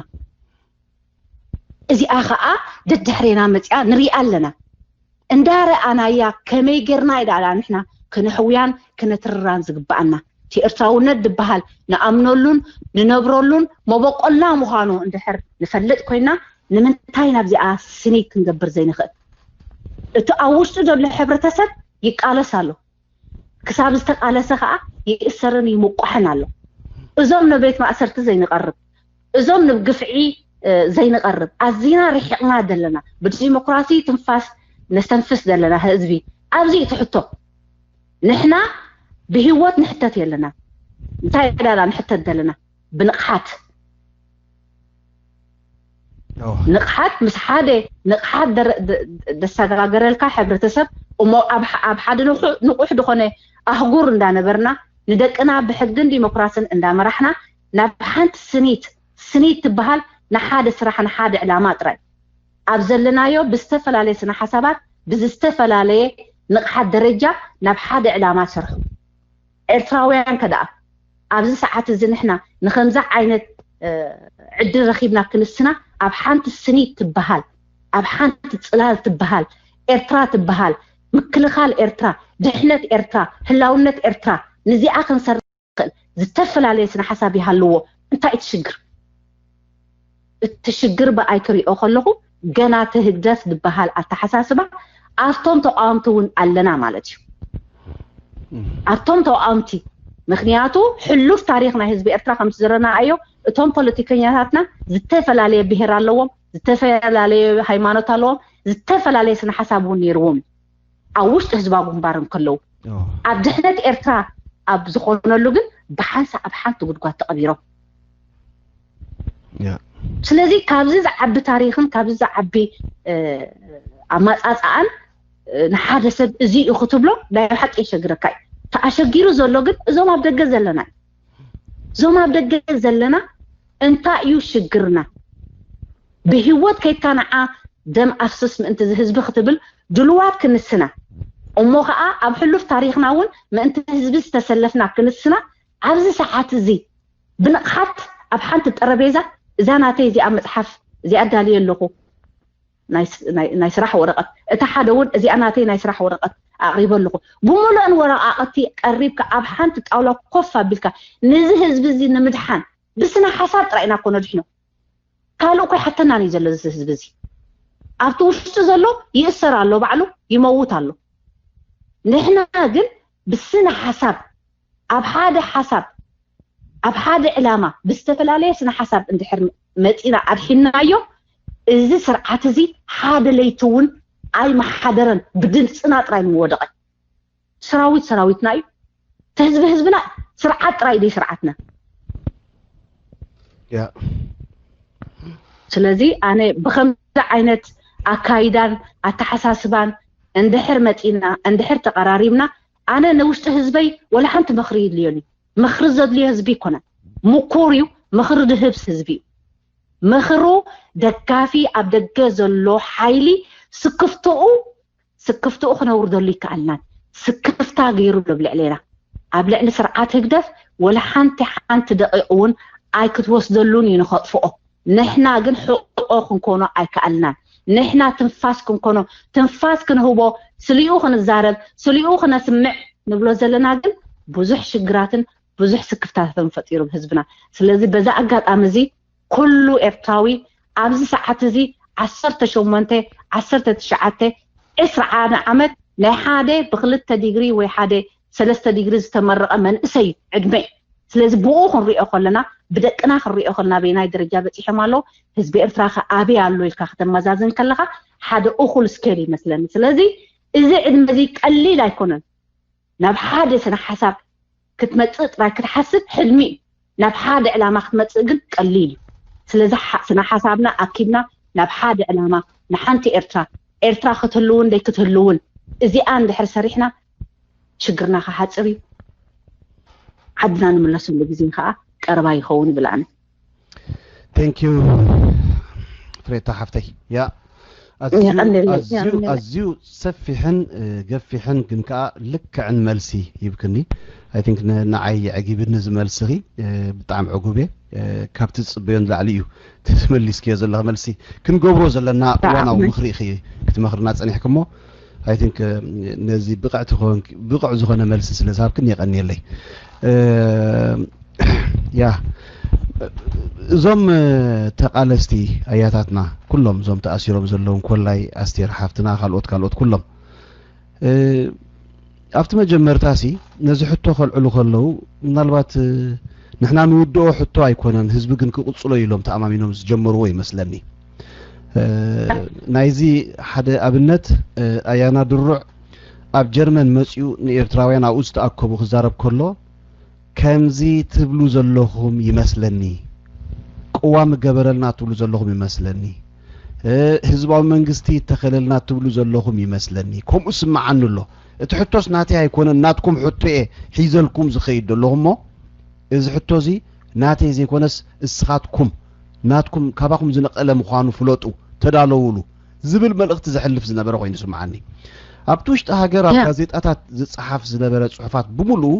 እዚኣ ኸኣ ደድሕሬና መጺኣ ንሪኣ ኣለና። እንዳረኣናያ ከመይ ጌርና ኢና ንሕና ክነሕውያን ክነትርራን ዝግባኣና። እቲ ኤርትራውነት ዝበሃል ንኣምነሉን ንነብረሉን መበቆልና ምዃኑ እንድሕር ንፈልጥ ኮይና፣ ንምንታይ ናብዚኣ ስኒት ክንገብር ዘይንኽእል? እቲ ኣብ ውሽጡ ዘሎ ሕብረተሰብ ይቃለስ ኣሎ። ክሳብ ዝተቃለሰ ከዓ ይእሰርን ይምቋሕን ኣሎ። እዞም ንቤት ማእሰርቲ ዘይንቐርብ፣ እዞም ንግፍዒ ዘይንቐርብ፣ ኣዚና ርሒቕና ዘለና፣ ብዲሞክራሲ ትንፋስ ነስተንፍስ ዘለና ህዝቢ፣ ኣብዚ እዩ ትሕቶ። ንሕና ብህይወት ንሕተት የለና። እንታይ ዳላ ንሕተት ዘለና? ብንቕሓት። ንቕሓት ምስ ሓደ ንቕሓት ደሰጋገረልካ ሕብረተሰብ እሞ ኣብ ሓደ ንቑሕ ዝኾነ ኣህጉር እንዳነበርና፣ ንደቅና ብሕግን ዲሞክራስን እንዳመራሕና፣ ናብ ሓንቲ ስኒት፣ ስኒት ትበሃል ንሓደ ስራሕ ንሓደ ዕላማ ጥራይ ኣብ ዘለናዮ ብዝተፈላለየ ስነ ሓሳባት ብዝተፈላለየ ንቕሓት ደረጃ ናብ ሓደ ዕላማ ሰርሑ። ኤርትራውያን ከደኣ ኣብዚ ሰዓት እዚ ንሕና ንኸምዚ ዓይነት ዕድል ረኺብና ክንስና ኣብ ሓንቲ ስኒት ትበሃል፣ ኣብ ሓንቲ ጽላል ትበሃል፣ ኤርትራ ትበሃል፣ ምክልኻል ኤርትራ፣ ድሕነት ኤርትራ፣ ህላውነት ኤርትራ፣ ንዚኣ ክንሰር ዝኽእል ዝተፈላለየ ስነ ሓሳብ ይሃልዎ። እንታይ እቲ ሽግር? እቲ ሽግር ብኣይ ክሪኦ ከለኹ ገና እቲ ህግደፍ ዝበሃል ኣተሓሳስባ ኣብቶም ተቃወምቲ እውን ኣለና ማለት እዩ። ኣብቶም ተቃወምቲ፣ ምክንያቱ ሕሉፍ ታሪኽ ናይ ህዝቢ ኤርትራ ከም ዝረኣናዮ እቶም ፖለቲከኛታትና ዝተፈላለየ ብሄር ኣለዎም፣ ዝተፈላለየ ሃይማኖት ኣለዎም፣ ዝተፈላለየ ስነ ሓሳብ እውን ነይርዎም። ኣብ ውሽጢ ህዝባዊ ግንባር እንከለዉ ኣብ ድሕነት ኤርትራ ኣብ ዝኾነሉ ግን ብሓንሳ ኣብ ሓንቲ ጉድጓድ ተቐቢሮም። ስለዚ ካብዚ ዝዓቢ ታሪኽን ካብዚ ዝዓቢ ኣማፃፅኣን ንሓደ ሰብ እዚ እዩ ክትብሎ ናይ ሓቂ የሸግረካ እዩ። ተኣሸጊሩ ዘሎ ግን እዞም ኣብ ደገ ዘለና እዩ። እዞም ኣብ ደገ ዘለና እንታይ እዩ ሽግርና? ብህይወት ከይድካ ንዓ ደም ኣፍስስ ምእንቲ እዚ ህዝቢ ክትብል ድልዋት ክንስና እሞ ከዓ ኣብ ሕሉፍ ታሪኽና እውን ምእንቲ ህዝቢ ዝተሰለፍና ክንስና ኣብዚ ሰዓት እዚ ብንቕሓት ኣብ ሓንቲ ጠረቤዛ እዛ ናተይ እዚኣ መፅሓፍ እዚኣ ኣዳልየ ኣለኹ ናይ ስራሕ ወረቐት፣ እቲ ሓደ እውን እዚኣ ናተይ ናይ ስራሕ ወረቐት ኣቕሪበ ኣለኹ። ብምሉእን ወረቓቕቲ ቀሪብካ ኣብ ሓንቲ ጣውላ ኮፍ ኣቢልካ ነዚ ህዝቢ እዚ ንምድሓን ብስነ ሓሳብ ጥራይ ኢና እኮ ነድሕኖ። ካልእ እኮ ይሓተናን እዩ ዘሎ እዚ ህዝቢ እዚ። ኣብቲ ውሽጢ ዘሎ ይእሰር ኣሎ፣ ባዕሉ ይመውት ኣሎ። ንሕና ግን ብስነ ሓሳብ ኣብ ሓደ ሓሳብ ኣብ ሓደ ዕላማ ብዝተፈላለየ ስነ ሓሳብ እንድሕር መፂና ኣድሒንናዮ እዚ ስርዓት እዚ ሓደ ለይቲ እውን ኣይመሓደረን። ብድምፅና ጥራይ ምወደቐ። ሰራዊት ሰራዊትና እዩ። ተህዝቢ ህዝብና ስርዓት ጥራይ ደይ ስርዓትና። ስለዚ ኣነ ብኸምዚ ዓይነት ኣካይዳን ኣተሓሳስባን እንድሕር መፂና እንድሕር ተቐራሪብና ኣነ ንውሽጢ ህዝበይ ወላ ሓንቲ ምኽሪ ይድልዮን እዩ። ምኽሪ ዘድልዮ ህዝቢ ይኮነን። ምኩር እዩ። ምኽሪ ድህብስ ህዝቢ እዩ። ምኽሩ ደጋፊ ኣብ ደገ ዘሎ ሓይሊ ስክፍትኡ ስክፍትኡ ክነውርደሉ ይከኣልናን ስክፍታ ገይሩ ኣሎ ብልዕሌና ኣብ ልዕሊ ስርዓት ህግደፍ ወላ ሓንቲ ሓንቲ ደቂቕ እውን ኣይክትወስደሉን እዩ ንኸጥፍኦ። ንሕና ግን ሕቆ ክንኮኖ ኣይከኣልናን። ንሕና ትንፋስ ክንኮኖ ትንፋስ ክንህቦ ስሊኡ ክንዛረብ ስሊኡ ክነስምዕ ንብሎ ዘለና ግን ብዙሕ ሽግራትን ብዙሕ ስክፍታትን ፈጢሩ ህዝብና። ስለዚ በዛ ኣጋጣሚ እዚ ኩሉ ኤርትራዊ ኣብዚ ሰዓት እዚ ዓሰርተ ሸሞንተ ዓሰርተ ትሽዓተ ዕስራ ዓመት ናይ ሓደ ብክልተ ዲግሪ ወይ ሓደ ሰለስተ ዲግሪ ዝተመረቐ መንእሰይ እዩ ዕድመ። ስለዚ ብኡ ክንሪኦ ከለና ብደቅና ክንሪኦ ከለና በየናይ ደረጃ በፂሖም ኣለዉ ህዝቢ ኤርትራ ከ ኣበይ ኣሎ ኢልካ ከተመዛዝን ከለካ ሓደ እኹል ስኬል ይመስለኒ። ስለዚ እዚ ዕድመ እዚ ቀሊል ኣይኮነን። ናብ ሓደ ስነ ሓሳብ ክትመፅእ ጥራይ ክትሓስብ ሕልሚ እዩ። ናብ ሓደ ዕላማ ክትመፅእ ግን ቀሊል እዩ። ስለዚ ስነ ሓሳብና ኣኪብና ናብ ሓደ ዕላማ ንሓንቲ ኤርትራ ኤርትራ ክትህልውን ደይ ክትህልውን እዚኣ እንድሕር ሰሪሕና ሽግርና ክሓፅር እዩ። ዓድና ንምለሰሉ ግዜ ከዓ ቀረባ ይኸውን ይብል ኣነ። Thank you ፍሬታ ሓፍተይ። ያ ኣዝዩ ኣዝዩ ሰፊሕን ገፊሕን ግን ከዓ ልክዕን መልሲ ይብክኒ። I think ንዓይ የዕጊብኒ ዝመልስኺ ብጣዕሚ ዕጉብ እየ። ካብቲ ዝፅበዮ ንላዕሊ እዩ ተመሊስክዮ ዘለኺ መልሲ። ክንገብሮ ዘለና እዋናዊ ምኽሪ ኢኺ ክትመኽርና ፀኒሕክሞ I think ነዚ ብቕዕቲ ብቕዕ ዝኾነ መልሲ ስለ ዝሃብክን የቐንየለይ። ያ እዞም ተቓለስቲ ኣያታትና ኩሎም እዞም ተኣሲሮም ዘለዉ ኮላይ ኣስቴር ሓፍትና ካልኦት ካልኦት ኩሎም ኣብቲ መጀመርታ ሲ ነዚ ሕቶ ከልዕሉ ከለዉ ምናልባት ንሕና ንውድኦ ሕቶ ኣይኮነን ህዝቢ ግን ክቕጽሎ ኢሎም ተኣማሚኖም ዝጀመርዎ ይመስለኒ። ናይዚ ሓደ ኣብነት ኣያና ድሩዕ ኣብ ጀርመን መጺኡ ንኤርትራውያን ኣብኡ ዝተኣከቡ ክዛረብ ከሎ ከምዚ ትብሉ ዘለኹም ይመስለኒ፣ ቅዋም እገበረልና ትብሉ ዘለኹም ይመስለኒ፣ ህዝባዊ መንግስቲ ይተኸለልና ትብሉ ዘለኹም ይመስለኒ፣ ከምኡ ስምዓኒ ኣሎ። እቲ ሕቶስ ናተይ ኣይኮነን፣ ናትኩም ሕቶ እየ ሒዘልኩም ዝኸይድ ዘለኹ እሞ እዚ ሕቶ እዚ ናተይ ዘይኮነስ እስኻትኩም ናትኩም ካባኹም ዝነቐለ ምዃኑ ፍለጡ፣ ተዳለውሉ ዝብል መልእኽቲ ዘሕልፍ ዝነበረ ኮይኑ ስምዓኒ። ኣብቲ ውሽጢ ሃገር ኣብ ጋዜጣታት ዝጸሓፍ ዝነበረ ጽሑፋት ብምሉኡ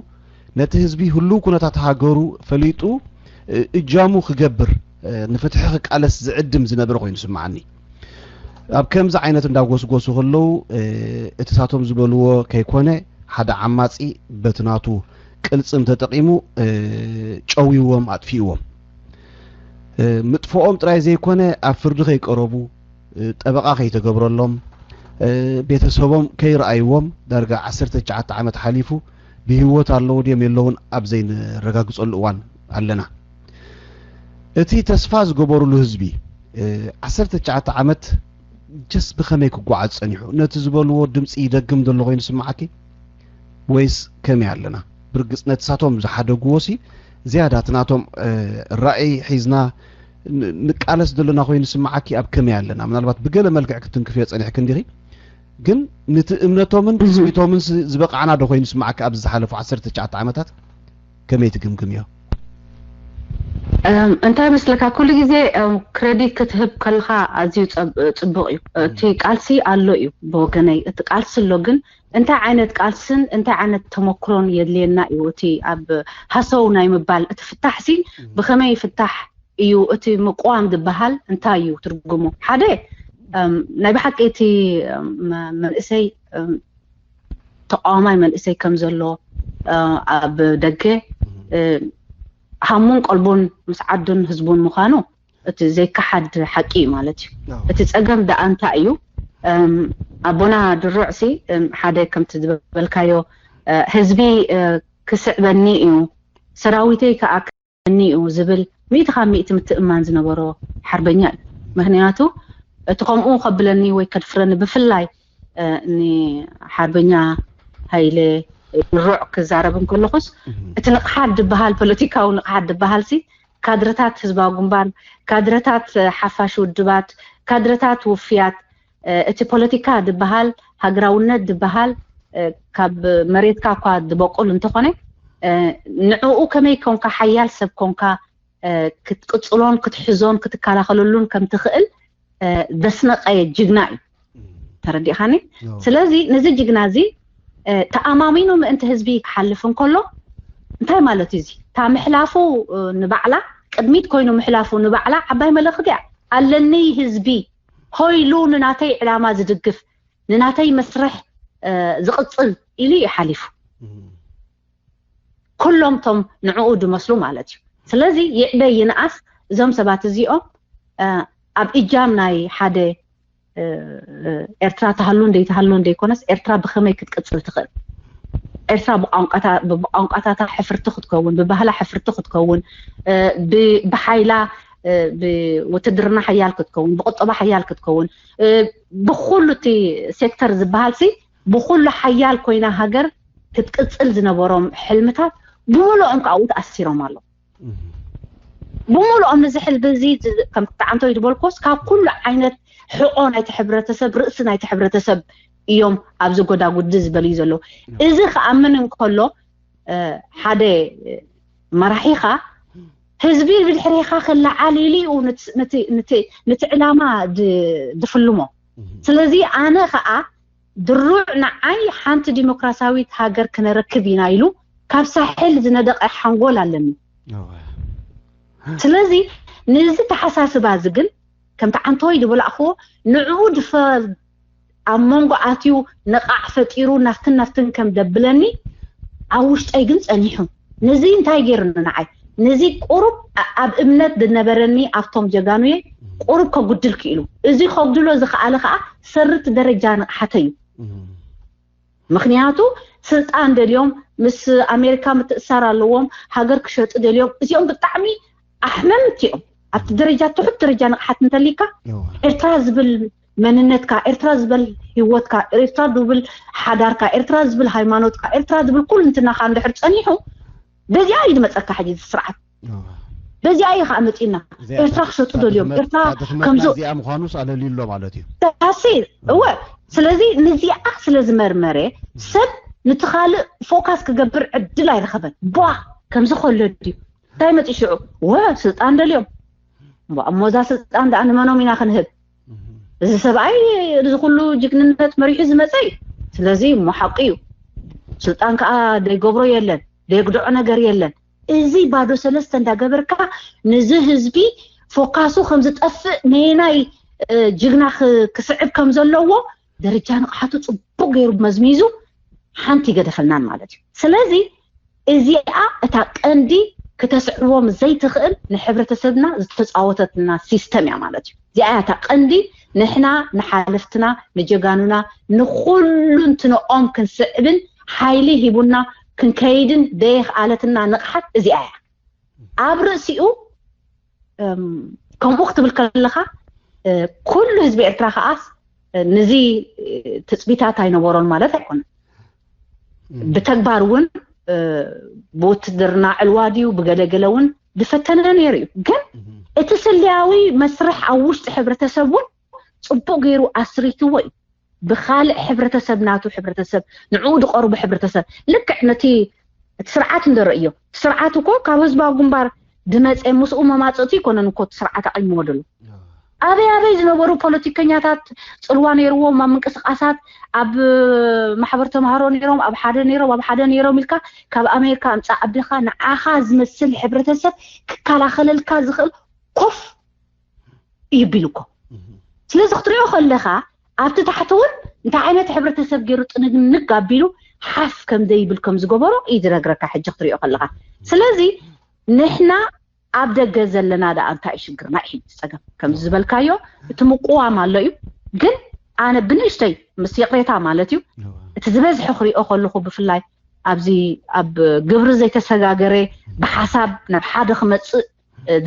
ነቲ ህዝቢ ህሉው ኩነታት ሃገሩ ፈሊጡ እጃሙ ክገብር ንፍትሒ ክቃለስ ዝዕድም ዝነበረ ኮይኑ ስምዓኒ። ኣብ ከምዚ ዓይነት እንዳጎስጎሱ ከለዉ እቲ ታቶም ዝበልዎ ከይኮነ ሓደ ዓማጺ በቲ ናቱ ቅልጽም ተጠቒሙ ጨዊዎም ኣጥፊእዎም። ምጥፍኦም ጥራይ ዘይኮነ ኣብ ፍርዲ ከይቀረቡ ጠበቓ ከይተገብረሎም ቤተሰቦም ከይረኣይዎም ዳርጋ ዓሰርተ ትሽዓተ ዓመት ሓሊፉ ብህይወት ኣለዉ ድዮም የለውን ኣብ ዘይንረጋግጸሉ እዋን ኣለና። እቲ ተስፋ ዝገበሩሉ ህዝቢ ዓሰርተ ትሽዓተ ዓመት ጀስ ብኸመይ ክጓዓዝ ጸኒሑ ነቲ ዝበልዎ ድምፂ ይደግም ዘሎ ኮይኑ ስምዓኪ ወይስ ከመይ ኣለና? ብርግፅ ነቲ ሳቶም ዝሓደግዎ ሲ ዝያዳ እቲ ናቶም ራእይ ሒዝና ንቃለስ ዘለና ኮይኑ ስምዓኪ ኣብ ከመይ ኣለና? ምናልባት ብገለ መልክዕ ክትንክፍዮ ጸኒሕኪ እንዲኺ ግን ንቲ እምነቶምን ትፅቢቶምን ዝበቃዕና ዶ ኮይኑ ስምዓካ ኣብዚ ዝሓለፉ ዓሰርተ ትሽዓተ ዓመታት ከመይ ትግምግምዮ? እንታይ መስለካ ኩሉ ግዜ ክረዲት ክትህብ ከለካ ኣዝዩ ፅቡቅ እዩ። እቲ ቃልሲ ኣሎ እዩ ብወገነይ እቲ ቃልሲ ኣሎ ግን እንታይ ዓይነት ቃልስን እንታይ ዓይነት ተመክሮን የድልየና እዩ እቲ ኣብ ሃሰው ናይ ምባል እቲ ፍታሕ ሲ ብከመይ ፍታሕ እዩ እቲ ምቅዋም ዝበሃል እንታይ እዩ ትርጉሙ ሓደ ናይ ብሓቂ እቲ መንእሰይ ተቃዋማይ መንእሰይ ከም ዘሎ ኣብ ደገ ሃሙን ቀልቡን ምስ ዓዱን ህዝቡን ምዃኑ እቲ ዘይከሓድ ሓቂ እዩ ማለት እዩ። እቲ ጸገም ደኣ እንታይ እዩ? ኣቦና ድሩዕ ሲ ሓደ ከምቲ ዝበልካዮ ህዝቢ ክስዕበኒ እዩ ሰራዊተይ ከኣ ክስዕበኒ እዩ ዝብል ሚእቲ ካብ ሚእቲ ምትእምማን ዝነበሮ ሓርበኛ እዩ። ምክንያቱ እቲ ከምኡ ከብለኒ ወይ ከድፍረኒ ብፍላይ ንሓርበኛ ሃይለ ድሩዕ ክዛረብ እንከለኹስ እቲ ንቕሓት ዝበሃል ፖለቲካዊ ንቕሓት ዝበሃል ሲ ካድረታት ህዝባዊ ግንባር፣ ካድረታት ሓፋሽ ውድባት፣ ካድረታት ውፍያት እቲ ፖለቲካ ዝበሃል ሃገራውነት ዝበሃል ካብ መሬትካ እኳ ዝበቁል እንተኾነ ንዕኡ ከመይ ኮንካ ሓያል ሰብ ኮንካ ክትቅፅሎን ክትሕዞን ክትከላኸለሉን ከም ትኽእል ዘስነቀ ጅግና እዩ። ተረዲእካኒ? ስለዚ ነዚ ጅግና እዚ ተኣማሚኑ ምእንቲ ህዝቢ ክሓልፍ እንከሎ እንታይ ማለት እዩ እዚ? እታ ምሕላፉ ንባዕላ ቅድሚት ኮይኑ ምሕላፉ ንባዕላ ዓባይ መልእኽቲ እያ። ኣለኒ ህዝቢ ሆይሉ ንናተይ ዕላማ ዝድግፍ ንናተይ መስርሕ ዝቕፅል ኢሉ እዩ ሓሊፉ። ኩሎም ቶም ንዕኡ ድመስሉ ማለት እዩ። ስለዚ ይዕበ ይንኣስ እዞም ሰባት እዚኦም ኣብ እጃም ናይ ሓደ ኤርትራ ተሃሉ እንደይ ተሃሉ እንደይኮነስ ኤርትራ ብኸመይ ክትቅጽል ትኽእል ኤርትራ ብቋንቋታታ ሕፍርቲ ክትከውን ብባህላ ሕፍርቲ ክትከውን ብሓይላ ብውትድርና ሓያል ክትከውን ብቁጠባ ሓያል ክትከውን ብኩሉ እቲ ሴክተር ዝበሃል ሲ ብኩሉ ሓያል ኮይና ሃገር ክትቅጽል ዝነበሮም ሕልምታት ብምሉኦም ካብኡ ተኣሲሮም ኣለዉ። ብምሉኦም እዚ ሕልቢ እዚ ከምቲ ዓንቶይ ዝበልኩስ ካብ ኩሉ ዓይነት ሕቆ ናይቲ ሕብረተሰብ ርእሲ ናይቲ ሕብረተሰብ እዮም ኣብዚ ጎዳጉዲ ዝበልዩ ዘለዉ። እዚ ክኣምን እንከሎ ሓደ መራሒኻ ህዝቢ ብድሕሪኻ ክለዓል ኢሉ እዩ ነቲ ዕላማ ድፍልሞ። ስለዚ ኣነ ከዓ ድሩዕ ንዓይ ሓንቲ ዲሞክራሲያዊት ሃገር ክነረክብ ኢና ኢሉ ካብ ሳሕል ዝነደቀ ሓንጎል ኣለኒ። ስለዚ ነዚ ተሓሳስባ እዚ ግን ከምቲ ዓንተወይ ዝበላእክዎ ንዕኡ ድፈ ኣብ መንጎ ኣትዩ ነቓዕ ፈጢሩ ናፍትን ናፍትን ከም ደብለኒ ኣብ ውሽጠይ ግን ጸኒሑ። ነዚ እንታይ ገይሩኒ ንዓይ? ነዚ ቁሩብ ኣ- ኣብ እምነት ዝነበረኒ ኣብቶም ጀጋኑየ ቁሩብ ከጉድል ክኢሉ። እዚ ከጉድሎ ዝኸኣለ ከዓ ሰርቲ ደረጃ ንቕሓተይ እዩ። ምክንያቱ ስልጣን ደልዮም ምስ ኣሜሪካ ምትእሳር ኣለዎም፣ ሃገር ክሸጡ ደልዮም፣ እዚኦም ብጣዕሚ ኣሕመምቲ እዮም። ኣብቲ ደረጃ ትሑት ደረጃ ንቕሓት እንተሊካ ኤርትራ ዝብል መንነትካ፣ ኤርትራ ዝብል ህይወትካ፣ ኤርትራ ዝብል ሓዳርካ፣ ኤርትራ ዝብል ሃይማኖትካ፣ ኤርትራ ዝብል ኩልንትናኻ እንድሕር ጸኒሑ በዚኣ እዩ ዝመጸካ ሕጂ እዚ ስርዓት። በዚኣ እዩ ከዓ መፂና ኤርትራ ክሸጡ ደልዮም ኤርትራ ከምዞ እዚኣ ምዃኑስ ኣለልዩ ኣሎ ማለት እዩ። ታሲ እወ ስለዚ ንዚኣ ስለ ዝመርመረ ሰብ ንትኻልእ ፎካስ ክገብር ዕድል ኣይረኸበን። ቧ ከምዚ ከሎ ድዩ እንታይ መፂ ሽዑ ወ ስልጣን ደልዮም እሞ እዛ ስልጣን ደኣ ንመኖም ኢና ክንህብ? እዚ ሰብኣይ እዚ ኩሉ ጅግንነት መሪሑ ዝመፀ እዩ። ስለዚ እሞ ሓቂ እዩ። ስልጣን ከዓ ደይገብሮ የለን፣ ደየግድዖ ነገር የለን። እዚ ባዶ ሰለስተ እንዳገበርካ ነዚ ህዝቢ ፎካሱ ከም ዝጠፍእ ነየናይ እ፣ ጅግና ክ- ክስዕብ ከም ዘለዎ ደረጃ ንቕሓቱ ፅቡቅ ገይሩ መዝሚዙ ሓንቲ ይገደፈልናን ማለት እዩ። ስለዚ እዚኣ እታ ቀንዲ ክተስዕቦም ዘይትኽእል ንሕብረተሰብና ዝተፃወተትና ሲስተም እያ ማለት እዩ። እዚኣ እያ እታ ቀንዲ ንሕና ንሓለፍትና ንጀጋኑና ንኹሉ እንትንኦም ክንስዕብን ሓይሊ ሂቡና ክንከይድን ደየኽኣለትና ንቕሓት እዚኣ እያ። ኣብ ርእሲኡ እም፣ ከምኡ ክትብል ከለኻ እ፣ ኩሉ ህዝቢ ኤርትራ ከዓስ እ፣ ንዚ እ፣ ትፅቢታት ኣይነበሮን ማለት ኣይኮነን። ብተግባር እውን እ፣ ብውትድርና ዕልዋ ድዩ ብገለገለ እውን ዝፈተነ ነይሩ እዩ። ግን እቲ ስልያዊ መስርሕ ኣብ ውሽጢ ሕብረተሰብ እውን ፅቡቅ ገይሩ ኣስሪትዎ እዩ። ብኻልእ ሕብረተሰብ ናቱ ሕብረተሰብ ንዕኡ ዝቐርቡ ሕብረተሰብ ልክዕ ነቲ እቲ ስርዓት እንደረእዮ እቲ ስርዓት እኮ ካብ ህዝባዊ ግንባር ድመፀ ምስኡ መማፀእቱ ይኮነን እኮ እቲ ስርዓት ኣቂምዎ ደሎ። ኣበይ ኣበይ ዝነበሩ ፖለቲከኛታት ፅልዋ ነይርዎም ኣብ ምንቅስቃሳት ኣብ ማሕበር ተምሃሮ ነይሮም ኣብ ሓደ ነይሮም ኣብ ሓደ ነይሮም ኢልካ ካብ ኣሜሪካ ኣምፃእ ኣቢልካ ንዓኻ ዝመስል ሕብረተሰብ ክከላኸለልካ ዝኽእል ኮፍ ይቢል እኮ። ስለዚ ክትሪኦ ከለኻ ኣብቲ ታሕቲ እውን እንታይ ዓይነት ሕብረተሰብ ገይሩ ጥንግንግ ኣቢሉ ሓፍ ከም ዘይብል ከም ዝገበሮ እዩ ዝነግረካ ሕጂ ክትሪኦ ከለኻ። ስለዚ ንሕና ኣብ ደገ ዘለና ደኣ እንታይ እዩ ሽግርና እዩ ሕጂ ፀገም ከምዚ ዝበልካዮ እቲ ምቁዋም ኣሎ እዩ። ግን ኣነ ብንእሽተይ ምስ ይቕሬታ ማለት እዩ እቲ ዝበዝሐ ክሪኦ ከለኹ ብፍላይ ኣብዚ ኣብ ግብሪ ዘይተሰጋገረ ብሓሳብ ናብ ሓደ ክመፅእ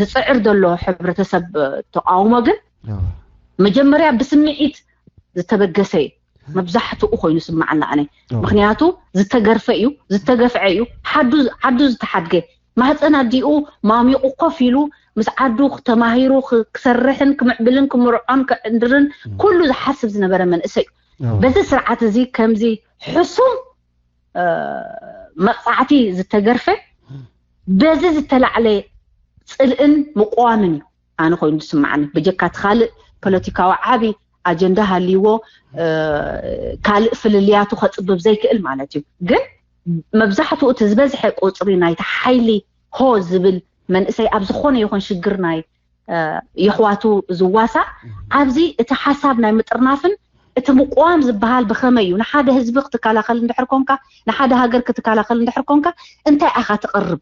ዝፅዕር ዘሎ ሕብረተሰብ ተቃውሞ ግን መጀመርያ ብስምዒት ዝተበገሰ እዩ መብዛሕትኡ ኮይኑ ስምዓና ኣነ ምክንያቱ ዝተገርፈ እዩ ዝተገፍዐ እዩ ሓዱ ዓዱ ዝተሓድገ ማህፀን ኣዲኡ ማሚቑ ኮፍ ኢሉ ምስ ዓዱ ተማሂሩ ክሰርሕን ክምዕብልን ክምርዖን ክዕንድርን ኩሉ ዝሓስብ ዝነበረ መንእሰይ እዩ በዚ ስርዓት እዚ ከምዚ ሕሱም መቕፃዕቲ ዝተገርፈ በዚ ዝተላዕለ ፅልእን ምቋምን እዩ ኣነ ኮይኑ ዝስምዓኒ በጀካ እቲ ካልእ ፖለቲካዊ ዓቢ ኣጀንዳ ሃልይዎ ካልእ ፍልልያቱ ከፅብብ ዘይክእል ማለት እዩ ግን መብዛሕትኡ እቲ ዝበዝሐ ቁፅሪ ናይቲ ሓይሊ ሆ ዝብል መንእሰይ ኣብ ዝኾነ ይኹን ሽግር ናይ የሕዋቱ ዝዋሳእ ኣብዚ እቲ ሓሳብ ናይ ምጥርናፍን እቲ ምቋም ዝበሃል ብኸመይ እዩ ንሓደ ህዝቢ ክትከላኸል እንድሕር ኮንካ ንሓደ ሃገር ክትከላኸል እንድሕር ኮንካ እንታይ ኢኻ ትቐርብ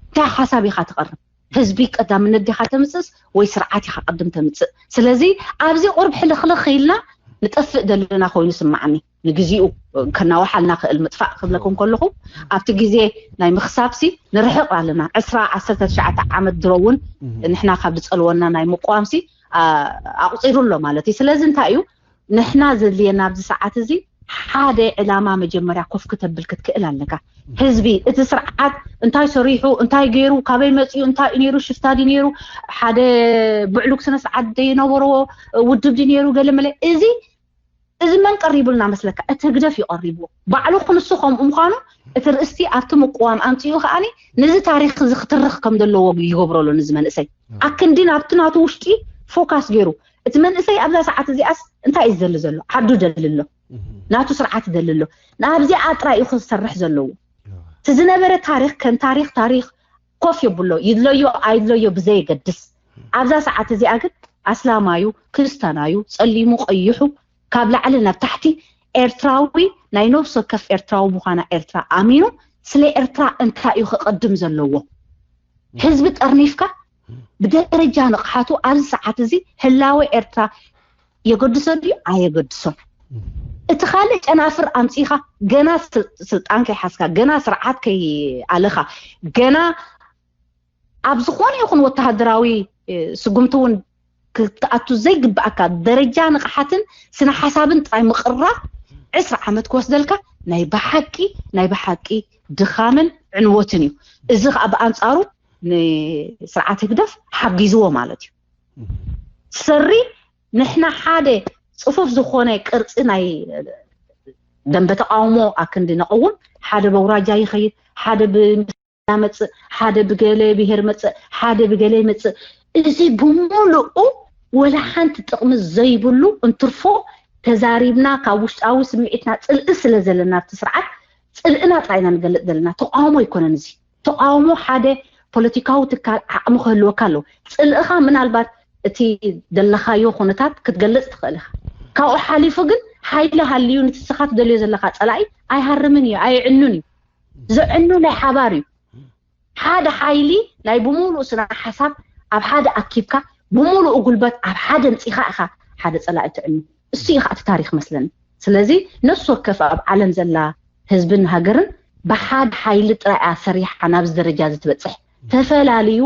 እንታይ ሓሳብ ኢኻ ትቐርብ ህዝቢ ቀዳምነት ዲኻ ተምፅእስ ወይ ስርዓት ኢኻ ቅድም ተምፅእ ስለዚ ኣብዚ ቁርብ ሕልኽልኽ ኢልና ንጠፍእ ዘለና ኮይኑ ስማዓኒ ንግዚኡ ከናውሓልና ክእል ምጥፋእ ክብለኩም ከለኹ ኣብቲ ግዜ ናይ ምኽሳብሲ ንርሕቕ ኣለና ዕስራ ዓሰርተ ትሽዓተ ዓመት ድሮ እውን ንሕና ካብ ዝፀልወና ናይ ምቋምሲ ኣቑፂሩ ኣሎ ማለት እዩ ስለዚ እንታይ እዩ ንሕና ዘድልየና ኣብዚ ሰዓት እዚ ሓደ ዕላማ መጀመርያ ኮፍ ክተብል ክትክእል ኣለካ ህዝቢ እቲ ስርዓት እንታይ ሰሪሑ እንታይ ገይሩ ካበይ መፅኡ እንታይ እዩ ነይሩ ሽፍታ ድዩ ነይሩ ሓደ ብዕሉግ ስነ ስርዓት ዘይነበርዎ ውድብ ድዩ ነይሩ ገለመለ እዚ እዚ መን ቀሪቡልና መስለካ እቲ ህግደፍ እዩ ቀሪብዎ ባዕሉ ክንሱ ከምኡ ምዃኑ እቲ ርእስቲ ኣብቲ ምቅዋም ኣምፅኡ ከዓኒ ነዚ ታሪክ እዚ ክትርኽ ከም ዘለዎ ይገብረሉ ንዚ መንእሰይ ኣክንዲ ናብቲ ናቱ ውሽጢ ፎካስ ገይሩ እቲ መንእሰይ ኣብዛ ሰዓት እዚኣስ እንታይ እዩ ዝደሊ ዘሎ ዓዱ ደሊ ኣሎ ናቱ ስርዓት ይደሊ ኣሎ ናብዚኣ ጥራይ እዩ ክሰርሕ ዘለዎ እቲ ዝነበረ ታሪክ ከም ታሪክ ታሪክ ኮፍ የብሎ ይድለዮ ኣይድለዮ ብዘየገድስ ኣብዛ ሰዓት እዚኣ ግን ኣስላማዩ ክርስታናዩ ጸሊሙ ቀይሑ ካብ ላዕሊ ናብ ታሕቲ ኤርትራዊ፣ ናይ ነፍሲ ወከፍ ኤርትራዊ ምዃና ኤርትራ ኣሚኑ ስለ ኤርትራ እንታይ እዩ ክቐድም ዘለዎ? ህዝቢ ጠርኒፍካ ብደረጃ ንቕሓቱ ኣብዚ ሰዓት እዚ ህላወ ኤርትራ የገድሶ ድዩ ኣየገድሶን? እቲ ካልእ ጨናፍር ኣምጺኻ ገና ስል- ስልጣን ከይሓዝካ፣ ገና ስርዓት ከይኣለኻ፣ ገና ኣብ ዝኾነ ይኹን ወተሃደራዊ ስጉምቲ እውን ክትኣቱ ዘይግብኣካ ደረጃ ንቕሓትን ስነ ሓሳብን ጥራይ ምቕራብ ዕስራ ዓመት ክወስደልካ ናይ ብሓቂ ናይ ብሓቂ ድኻምን ዕንወትን እዩ። እዚ ከዓ ብኣንፃሩ ንስርዓት ህግደፍ ሓጊዝዎ ማለት እዩ። ሰሪ ንሕና ሓደ ፅፉፍ ዝኾነ ቅርፂ ናይ ደንበ ተቃውሞ ኣክንዲ ነቐውም፣ ሓደ በውራጃ ይኸይድ፣ ሓደ ብመጽእ፣ ሓደ ብገለ ብሄር መጽእ፣ ሓደ ብገለ ይመጽእ። እዚ ብምሉኡ ወላ ሓንቲ ጥቕሚ ዘይብሉ እንትርፎ ተዛሪብና ካብ ውሽጣዊ ስምዒትና ፅልኢ ስለ ዘለና ኣብቲ ስርዓት ፅልእና ጥራይ ኢና ንገልፅ ዘለና። ተቃውሞ ኣይኮነን እዚ። ተቃውሞ ሓደ ፖለቲካዊ ትካል ዓቕሚ ክህልወካ ኣለዎ። ፅልእኻ ምናልባት እቲ ዘለኻዮ ኩነታት ክትገልፅ ትኽእል ኢኻ። ካብኡ ሓሊፉ ግን ሓይሊ ሃልዩ ንትስኻ ትደልዮ ዘለካ ፀላኢ ኣይሃርምን እዩ፣ ኣይዕኑን እዩ። ዘዕኑ ናይ ሓባር እዩ። ሓደ ሓይሊ ናይ ብምሉኡ ስነ ሓሳብ ኣብ ሓደ ኣኪብካ ብምሉኡ ጉልበት ኣብ ሓደ ምፂኻ ኢኻ ሓደ ፀላኢ ትዕኑ። እሱ እዩ ከዓ እቲ ታሪኽ መስለኒ። ስለዚ ነፍሲ ወከፍ ኣብ ዓለም ዘላ ህዝብን ሃገርን ብሓደ ሓይሊ ጥራይ እያ ሰሪሓ ናብዚ ደረጃ እዚ ትበፅሕ። ተፈላለዩ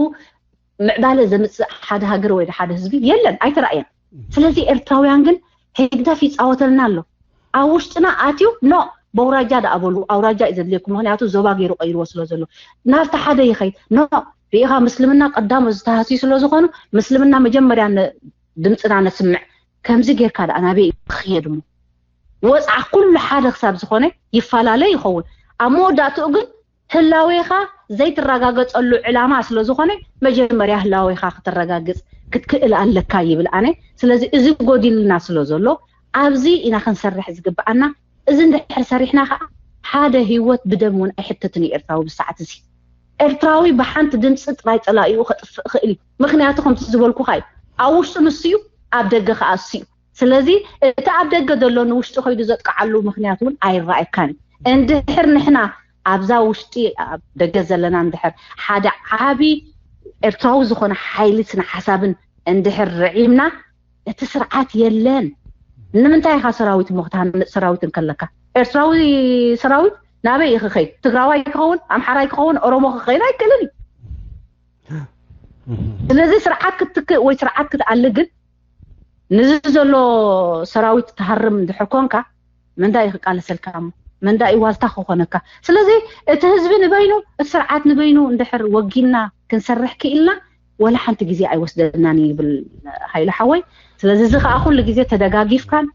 ምዕባለ ዘምፅእ ሓደ ሃገር ወይ ሓደ ህዝቢ የለን፣ ኣይተራእየን። ስለዚ ኤርትራውያን ግን ህግደፍ ይፃወተልና ኣሎ። ኣብ ውሽጥና ኣትዩ ኖ በውራጃ ደኣ በሉ፣ ኣውራጃ እዩ ዘድልየኩም፣ ምክንያቱ ዞባ ገይሩ ቀይርዎ ስለ ዘሎ ናብቲ ሓደ ይኸይድ። ኖ ርኢኻ ምስልምና ቀዳሞ ዝተሃስዩ ስለ ዝኾኑ ምስልምና መጀመርያ ን- ድምፅና ነስምዕ። ከምዚ ጌርካ ደኣ ናበይ ክኸየድ እሞ ወፅዓ ኩሉ ሓደ ክሳብ ዝኾነ ይፈላለ ይኸውን። ኣብ መወዳእትኡ ግን ህላዌኻ ዘይትረጋገፀሉ ዕላማ ስለ ዝኾነ መጀመርያ ህላዌኻ ክትረጋግፅ ክትክእል ኣለካ ይብል ኣነ። ስለዚ እዚ ጎዲልና ስለ ዘሎ ኣብዚ ኢና ክንሰርሕ ዝግብኣና። እዚ እንድሕር ሰሪሕና ከዓ ሓደ ህይወት ብደም እውን ኣይሕተትን እዩ ኤርትራዊ ብሰዓት እዚ። ኤርትራዊ ብሓንቲ ድምፂ ጥራይ ፀላኢኡ ከጥፍእ ይኽእል እዩ። ምክንያቱ ከምቲ ዝበልኩካ እዩ፣ ኣብ ውሽጡ ንሱ እዩ፣ ኣብ ደገ ከዓ እሱ እዩ። ስለዚ እቲ ኣብ ደገ ዘሎ ንውሽጢ ከይዱ ዘጥቅዓሉ ምክንያት እውን ኣይረኣየካን እዩ። እንድሕር ንሕና ኣብዛ ውሽጢ ኣብ ደገ ዘለና እንድሕር ሓደ ዓቢ ኤርትራዊ ዝኾነ ሓይሊ ስነ ሓሳብን እንድሕር ርዒምና እቲ ስርዓት የለን። ንምንታይ ኢኻ ሰራዊት እሞ ክትሃንፅ ሰራዊት እንከለካ? ኤርትራዊ ሰራዊት ናበይ እዩ ክኸይድ? ትግራዋይ ክኸውን፣ ኣምሓራይ ክኸውን፣ ኦሮሞ ክኸይድ ኣይክእልን እዩ። ስለዚ ስርዓት ክትክእ ወይ ስርዓት ክትኣሊ ግን ንዚ ዘሎ ሰራዊት ትሃርም እንድሕር ኮንካ መንዳ እዩ ክቃለሰልካ እሞ መንዳ እዩ ዋልታ ክኾነካ። ስለዚ እቲ ህዝቢ ንበይኑ እቲ ስርዓት ንበይኑ እንድሕር ወጊንና ክንሰርሕ ክኢልና ወላ ሓንቲ ግዜ ኣይወስደናን ይብል ሃይለ ሓወይ። ስለዚ እዚ ከዓ ኩሉ ግዜ ተደጋጊፍካን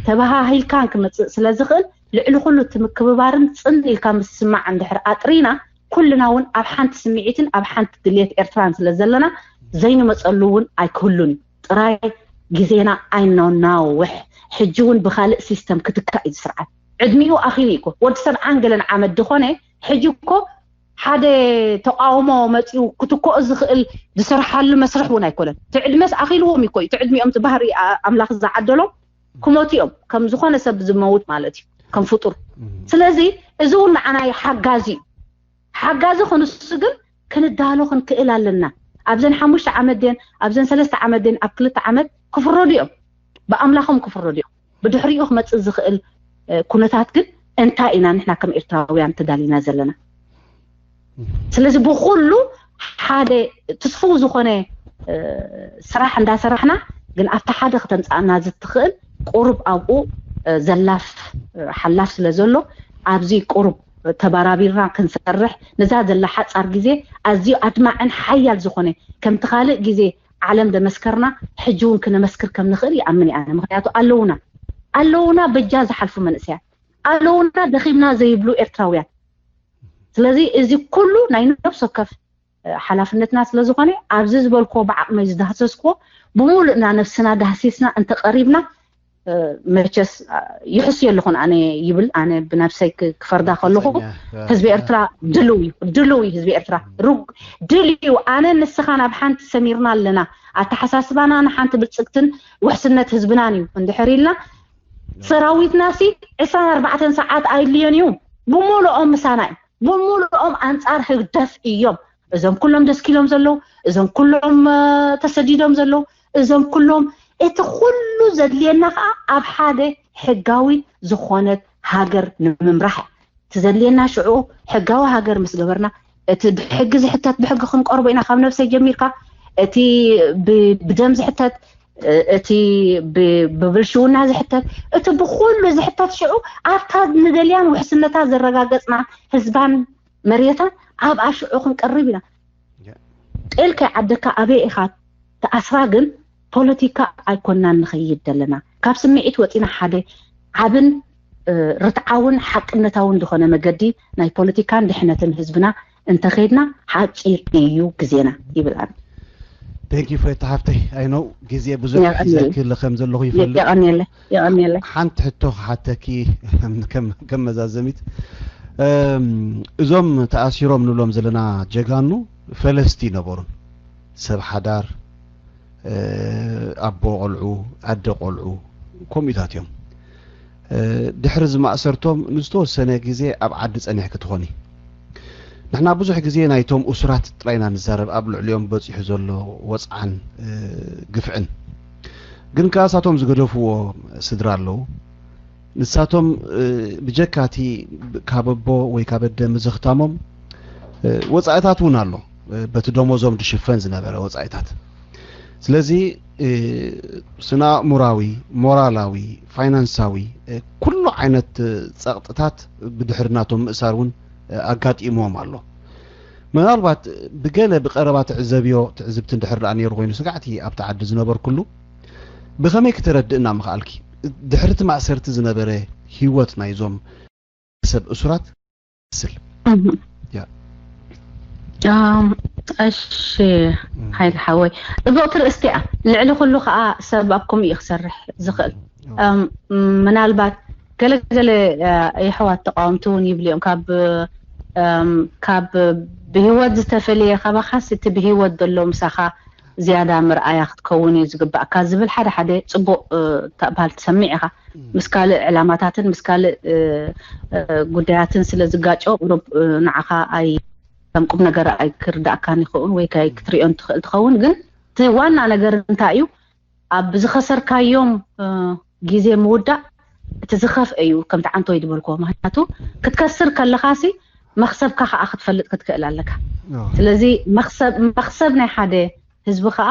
ተበሃሂልካን ክመፅእ ስለ ዝኽእል ልዕሊ ኩሉ እቲ ምክብባርን ፅን ኢልካ ምስማዕ እንድሕር ኣጥሪና ኩልና እውን ኣብ ሓንቲ ስምዒትን ኣብ ሓንቲ ድልየት ኤርትራን ስለ ዘለና ዘይንመፀሉ እውን ኣይክህሉን እዩ። ጥራይ ግዜና ኣይነናውሕ። ሕጂ እውን ብካልእ ሲስተም ክትካእ እዩ ስርዓት። ዕድሚኡ ኣኺሉ እዩ እኮ ወዲ ሰብዓን ገለን ዓመት ዝኾነ ሕጂ እኮ ሓደ ተቃውሞ መፂኡ ክትኮኦ ዝኽእል ዝሰርሓሉ መስርሕ እውን ኣይኮነን። እቲ ዕድመስ ኣኺልዎም እዩ እኮ እዩ። እቲ ዕድሚኦም እቲ ባህሪ ኣምላኽ ዝዓደሎም ክሞቱ እዮም። ከም ዝኾነ ሰብ ዝመውት ማለት እዩ ከም ፍጡር። ስለዚ እዚ እውን ንዓና ሓጋዚ እዩ። ሓጋዚ ክንሱ ግን ክንዳሎ ክንክእል ኣለና። ኣብዘን ሓሙሽተ ዓመት ደን ኣብዘን ሰለስተ ዓመት ደን ኣብ ክልተ ዓመት ክፍረዱ እዮም። ብኣምላኾም ክፍረዱ እዮም። ብድሕሪኡ ክመፅእ ዝኽእል ኩነታት ግን እንታይ ኢና ንሕና ከም ኤርትራውያን ተዳሊና ዘለና? ስለዚ ብኩሉ ሓደ ትስፉው ዝኾነ ስራሕ እንዳሰራሕና ግን ኣብቲ ሓደ ክተምፃእና ዝትኽእል ቁሩብ ኣብኡ ዘላፍ ሓላፍ ስለ ዘሎ ኣብዚ ቁሩብ ተባራቢርና ክንሰርሕ ነዛ ዘላ ሓፃር ግዜ ኣዝዩ ኣድማዕን ሓያል ዝኾነ ከምቲ ካልእ ግዜ ዓለም ደመስከርና ሕጂ እውን ክነመስክር ከም ንኽእል ይኣምን እየ ኣነ። ምክንያቱ ኣለውና ኣለውና በጃ ዝሓልፉ መንእሰያት ኣለውና ደኺምና ዘይብሉ ኤርትራውያን። ስለዚ እዚ ኩሉ ናይ ነፍሲ ወከፍ ሓላፍነትና ስለ ዝኾነ ኣብዚ ዝበልክዎ ብዓቕመይ ዝዳህሰስክዎ ብምሉእና ነፍስና ዳህሲስና እንተቐሪብና መቸስ ይሕስዮ ኣለኹን ኣነ ይብል ኣነ ብነብሰይ ክፈርዳ ከለኹ ህዝቢ ኤርትራ ድልው እዩ ድልው እዩ ህዝቢ ኤርትራ ድልው እዩ። ኣነ ንስኻ ናብ ሓንቲ ሰሚርና ኣለና ኣተሓሳስባና ንሓንቲ ብልፅግትን ውሕስነት ህዝብናን እዩ እንድሕር ኢልና ሰራዊትና ሲ ዕስራን ኣርባዕተን ሰዓት ኣይድልዮን እዩ። ብምሉኦም ምሳና እዩ። ብምሉኦም ኣንጻር ህግደፍ እዮም። እዞም ኩሎም ደስኪሎም ዘለዉ፣ እዞም ኩሎም ተሰዲዶም ዘለዉ፣ እዞም ኩሎም፣ እቲ ኩሉ ዘድልየና ከዓ ኣብ ሓደ ሕጋዊ ዝኾነት ሃገር ንምምራሕ። እቲ ዘድልየና ሽዑ ሕጋዊ ሃገር ምስ ገበርና፣ እቲ ብሕጊ ዝሕተት ብሕጊ ክንቀርቦ ኢና፣ ካብ ነብሰይ ጀሚርካ፣ እቲ ብደም ዝሕተት፣ እቲ ብብልሽውና ዝሕተት፣ እቲ ብኩሉ ዝሕተት ሽዑ ኣብታ ንደልያን ውሕስነታ ዘረጋገጽና ህዝባን መሬታን ኣብኣ ሽዑ ክንቀርብ ኢና። ጤል ከይዓደካ ኣበይ ኢኻ ትኣስራ? ግን ፖለቲካ ኣይኮናን ንኸይድ ዘለና። ካብ ስምዒት ወፂና ሓደ ዓብን ርትዓውን ሓቅነታውን ዝኾነ መገዲ ናይ ፖለቲካን ድሕነትን ህዝብና እንተኸይድና ሓፂር እዩ ግዜና ይብል ኣነ። Thank you ፍሬታ ሓፍተይ። I know ግዜ ብዙሕ ሒዘክለ ከም ዘለኹ ይፈልጥ። የቐንየለ የቐንየለ። ሓንቲ ሕቶ ክሓተኪ ከም መዛዘሚት፣ እዞም ተኣሲሮም ንብሎም ዘለና ጀጋኑ ፈለስቲ ነበሩን ሰብ ሓዳር፣ ኣቦ ቆልዑ፣ ኣደ ቆልዑ፣ ከምኡታት እዮም። ድሕሪ ዝማእሰርቶም ንዝተወሰነ ግዜ ኣብ ዓዲ ጸኒሕኪ ትኾኒ። ንሕና ብዙሕ ግዜ ናይቶም እሱራት ጥራይ ኢና ንዛረብ፣ ኣብ ልዕሊኦም በጺሑ ዘሎ ወጽዓን ግፍዕን። ግን ከኣ እሳቶም ዝገደፍዎ ስድራ ኣለዉ። ንሳቶም ብጀካ እቲ ካብ ኣቦ ወይ ካብ ኣደ ምዝኽታሞም ወጻኢታት እውን ኣሎ፣ በቲ ደሞዞም ዝሽፈን ዝነበረ ወጻኢታት። ስለዚ ስነ ኣእሙራዊ፣ ሞራላዊ፣ ፋይናንሳዊ ኩሉ ዓይነት ጸቕጥታት ብድሕሪ ናቶም ምእሳር እውን ኣጋጢምዎም ኣሎ። ምናልባት ብገለ ብቐረባ ትዕዘብዮ ትዕዝብቲ እንድሕር ደኣ ነይሩ ኮይኑ ስጋዕቲ ኣብቲ ዓዲ ዝነበርኩሉ ብኸመይ ክተረድእና ምኽኣልኪ? ድሕሪ እቲ ማእሰርቲ ዝነበረ ህይወት ናይዞም ሰብ እሱራት ስል እሺ ሓይል ሓወይ፣ ጽቡቕቲ ርእስቲ እያ። ልዕሊ ኩሉ ከዓ ሰብ ኣብ ከምኡ እዩ ክሰርሕ ዝኽእል። ምናልባት ገለገለ የሕዋት ተቃወምቲ እውን ይብሉ እዮም፣ ካብ ካብ ብህይወት ዝተፈለየ ካባኻስ እቲ ብህይወት ዘሎ ምሳኻ ዝያዳ መርኣያ ክትከውን እዩ ዝግባእካ ዝብል ሓደ ሓደ ጽቡቕ ተባህል ትሰምዕ ኢኻ። ምስ ካልእ ዕላማታትን ምስ ካልእ ጉዳያትን ስለ ዝጋጮ ቁሩብ ንዓኻ ኣይ ከም ቁም ነገር ኣይ ክርዳእካን ይኸውን ወይ ከይ ክትሪኦን ትኽእል ትኸውን። ግን እቲ ዋና ነገር እንታይ እዩ? ኣብ ዝኸሰርካዮም ግዜ ምውዳእ እቲ ዝኸፍአ እዩ። ከምቲ ዓንቶይ ዝበልክዎ፣ ምክንያቱ ክትከስር ከለኻሲ መኽሰብካ ከዓ ክትፈልጥ ክትክእል ኣለካ። ስለዚ መኽሰብ ናይ ሓደ ህዝቢ ከዓ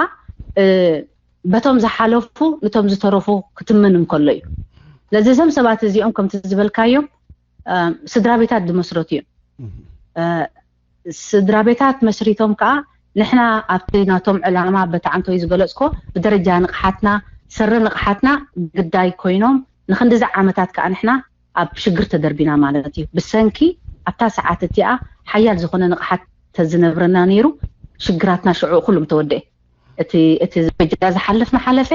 በቶም ዝሓለፉ ነቶም ዝተረፉ ክትምን እንከሎ እዩ። ስለዚ እዞም ሰባት እዚኦም ከምቲ ዝበልካዮም ስድራ ቤታት ዝመስረቱ እዮም። ስድራ ቤታት መስሪቶም ከዓ ንሕና ኣብቲ ናቶም ዕላማ በቲ ዓንቶይ ዝገለፅኮ ብደረጃ ንቕሓትና ሰሪ ንቕሓትና ግዳይ ኮይኖም ንክንድዚ ዓመታት ከዓ ንሕና ኣብ ሽግር ተደርቢና ማለት እዩ። ብሰንኪ ኣብታ ሰዓት እቲኣ ሓያል ዝኾነ ንቕሓት ተዝነብረና ነይሩ ሽግራትና ሽዑ ኩሉም ተወደኤ። እቲ እቲ በጃ ዝሓልፍ ንሓለፈ፣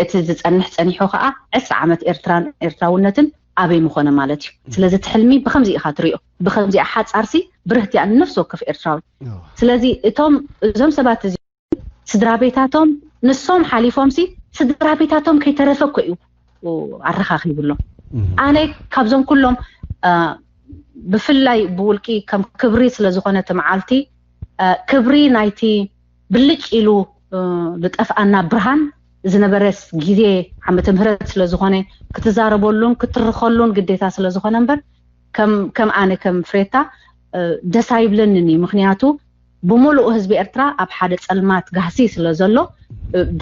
እቲ ዝጸንሕ ጸኒሑ ከኣ ዕስራ ዓመት ኤርትራን ኤርትራውነትን ኣበይ ምኾነ ማለት እዩ። ስለዚ እቲ ሕልሚ ብኸምዚ ኢኻ ትሪኦ፣ ብኸምዚኣ ሓጻርሲ ብርህቲ እያ ንነፍሲ ወከፍ ኤርትራዊ። ስለዚ እቶም እዞም ሰባት እዚ ስድራ ቤታቶም ንሶም ሓሊፎምሲ ስድራ ቤታቶም ከይተረፈ እኮ እዩ ኣረኻኺብሎም። ኣነ ካብዞም ኩሎም ብፍላይ ብውልቂ ከም ክብሪ ስለ ዝኾነ እቲ መዓልቲ ክብሪ ናይቲ ብልጭ ኢሉ ዝጠፍኣና ብርሃን ዝነበረ ግዜ ዓመተ ምህረት ስለ ዝኾነ ክትዛረበሉን ክትርኸሉን ግዴታ ስለ ዝኾነ እምበር ከም ኣነ ከም ፍሬታ ደስ ኣይብለንን እዩ። ምኽንያቱ ብምሉኡ ህዝቢ ኤርትራ ኣብ ሓደ ጸልማት ጋህሲ ስለ ዘሎ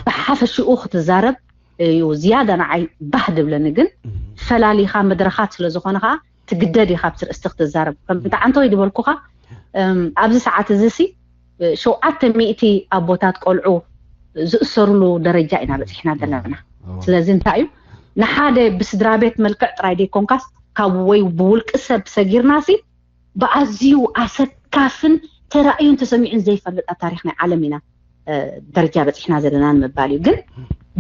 ብሓፈሽኡ ክትዛረብ እዩ ዝያዳ ንዓይ ባህ ድብለኒ። ግን ፈላሊኻ መድረኻት ስለ ዝኾነ ከዓ ትግደድ ኢኻ ኣብቲ ርእስቲ ክትዛረብ። ከምቲ ዓንቶይ ድበልኩኻ ኣብዚ ሰዓት እዚ ሲ ሸውዓተ ሚእቲ ኣቦታት ቆልዑ ዝእሰርሉ ደረጃ ኢና በፂሕና ዘለና። ስለዚ እንታይ እዩ ንሓደ ብስድራ ቤት መልክዕ ጥራይ ደይኮንካስ ካብ ወይ ብውልቂ ሰብ ሰጊርና ሲ ብኣዝዩ ኣሰካፍን ተራእዩን ተሰሚዑን ዘይፈልጥ ኣብ ታሪኽ ናይ ዓለም ኢና ደረጃ በፂሕና ዘለና ንምባል እዩ። ግን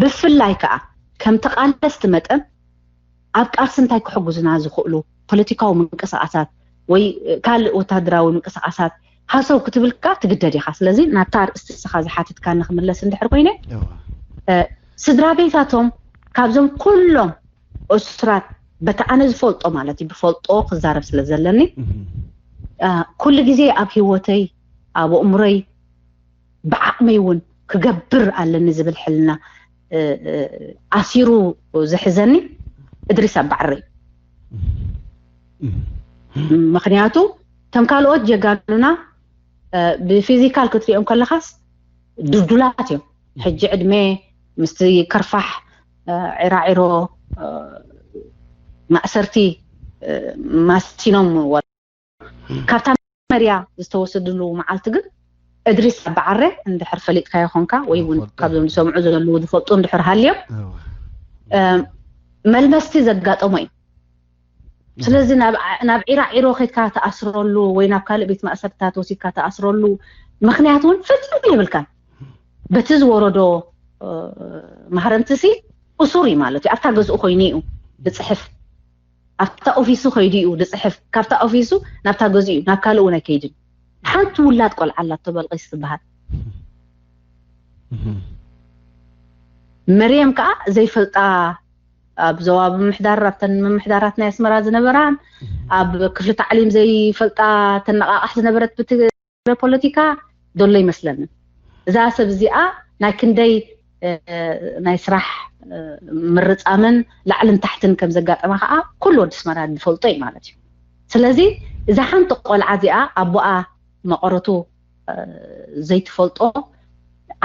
ብፍላይ ከዓ ከም ተቓለስቲ መጠን ኣብ ቃልሲ እንታይ ክሕግዙና ዝኽእሉ ፖለቲካዊ ምንቅስቃሳት ወይ ካልእ ወታደራዊ ምንቅስቃሳት ሃሰው ክትብል ከዓ ትግደድ ኢኻ። ስለዚ ናብታ ኣርእስቲ እስኻ ዝሓትትካ ንክምለስ እንድሕር ኮይነ ስድራ ቤታቶም ካብዞም ኩሎም እሱራት በቲ ኣነ ዝፈልጦ ማለት እዩ፣ ብፈልጦ ክዛረብ ስለ ዘለኒ ኩሉ ግዜ ኣብ ህይወተይ ኣብ ኣእምሮይ ብዓቕመይ እውን ክገብር ኣለኒ ዝብል ሕልና ኣሲሩ ዝሕዘኒ እድሪስ ኣባዕረይ። ምክንያቱ እቶም ካልኦት ጀጋኑና ብፊዚካል ክትሪኦም ከለኻስ ድልዱላት እዮም። ሕጂ ዕድመ ምስቲ ከርፋሕ ዒራዒሮ ማእሰርቲ ማሲኖም። ካብታ መርያ ዝተወሰድሉ መዓልቲ ግን እድሪስ ኣባዓረ እንድሕር ፈሊጥካዮ ኾንካ ወይ እውን ካብዞም ዝሰምዑ ዘለዉ ዝፈልጡ እንድሕር ሃልዮም መልመስቲ ዘጋጠሞ እዩ። ስለዚ ናብ ዒራዒሮ ከድካ ተኣስረሉ ወይ ናብ ካልእ ቤት ማእሰርትታት ወሲድካ ተኣስረሉ ምክንያት እውን ፈፂሙ የብልካን። በቲ ዝወረዶ ማህረምትሲ እሱር እዩ ማለት እዩ። ኣብታ ገዝኡ ኮይኑ እዩ ዝፅሕፍ፣ ኣብታ ኦፊሱ ከይዱ እዩ ዝፅሕፍ። ካብታ ኦፊሱ ናብታ ገዝኡ እዩ፣ ናብ ካልእ እውን ኣይከይድን። ሓንቲ ውላድ ቆልዓ ኣላቶ በልቂስ ትበሃል። መርየም ከዓ ዘይፈልጣ ኣብ ዞባ ምምሕዳር ኣብተን ምምሕዳራት ናይ ኣስመራ ዝነበራን ኣብ ክፍሊ ታዕሊም ዘይፈልጣ ተነቃቃሕ ዝነበረት ብትግረ ፖለቲካ ዘሎ ይመስለኒ። እዛ ሰብ እዚኣ ናይ ክንደይ ናይ ስራሕ ምርፃምን ላዕልን ታሕትን ከም ዘጋጠማ ከዓ ኩሉ ወዲ ኣስመራ ዝፈልጦ እዩ ማለት እዩ። ስለዚ እዛ ሓንቲ ቆልዓ እዚኣ ኣቦኣ መቐረቱ ዘይትፈልጦ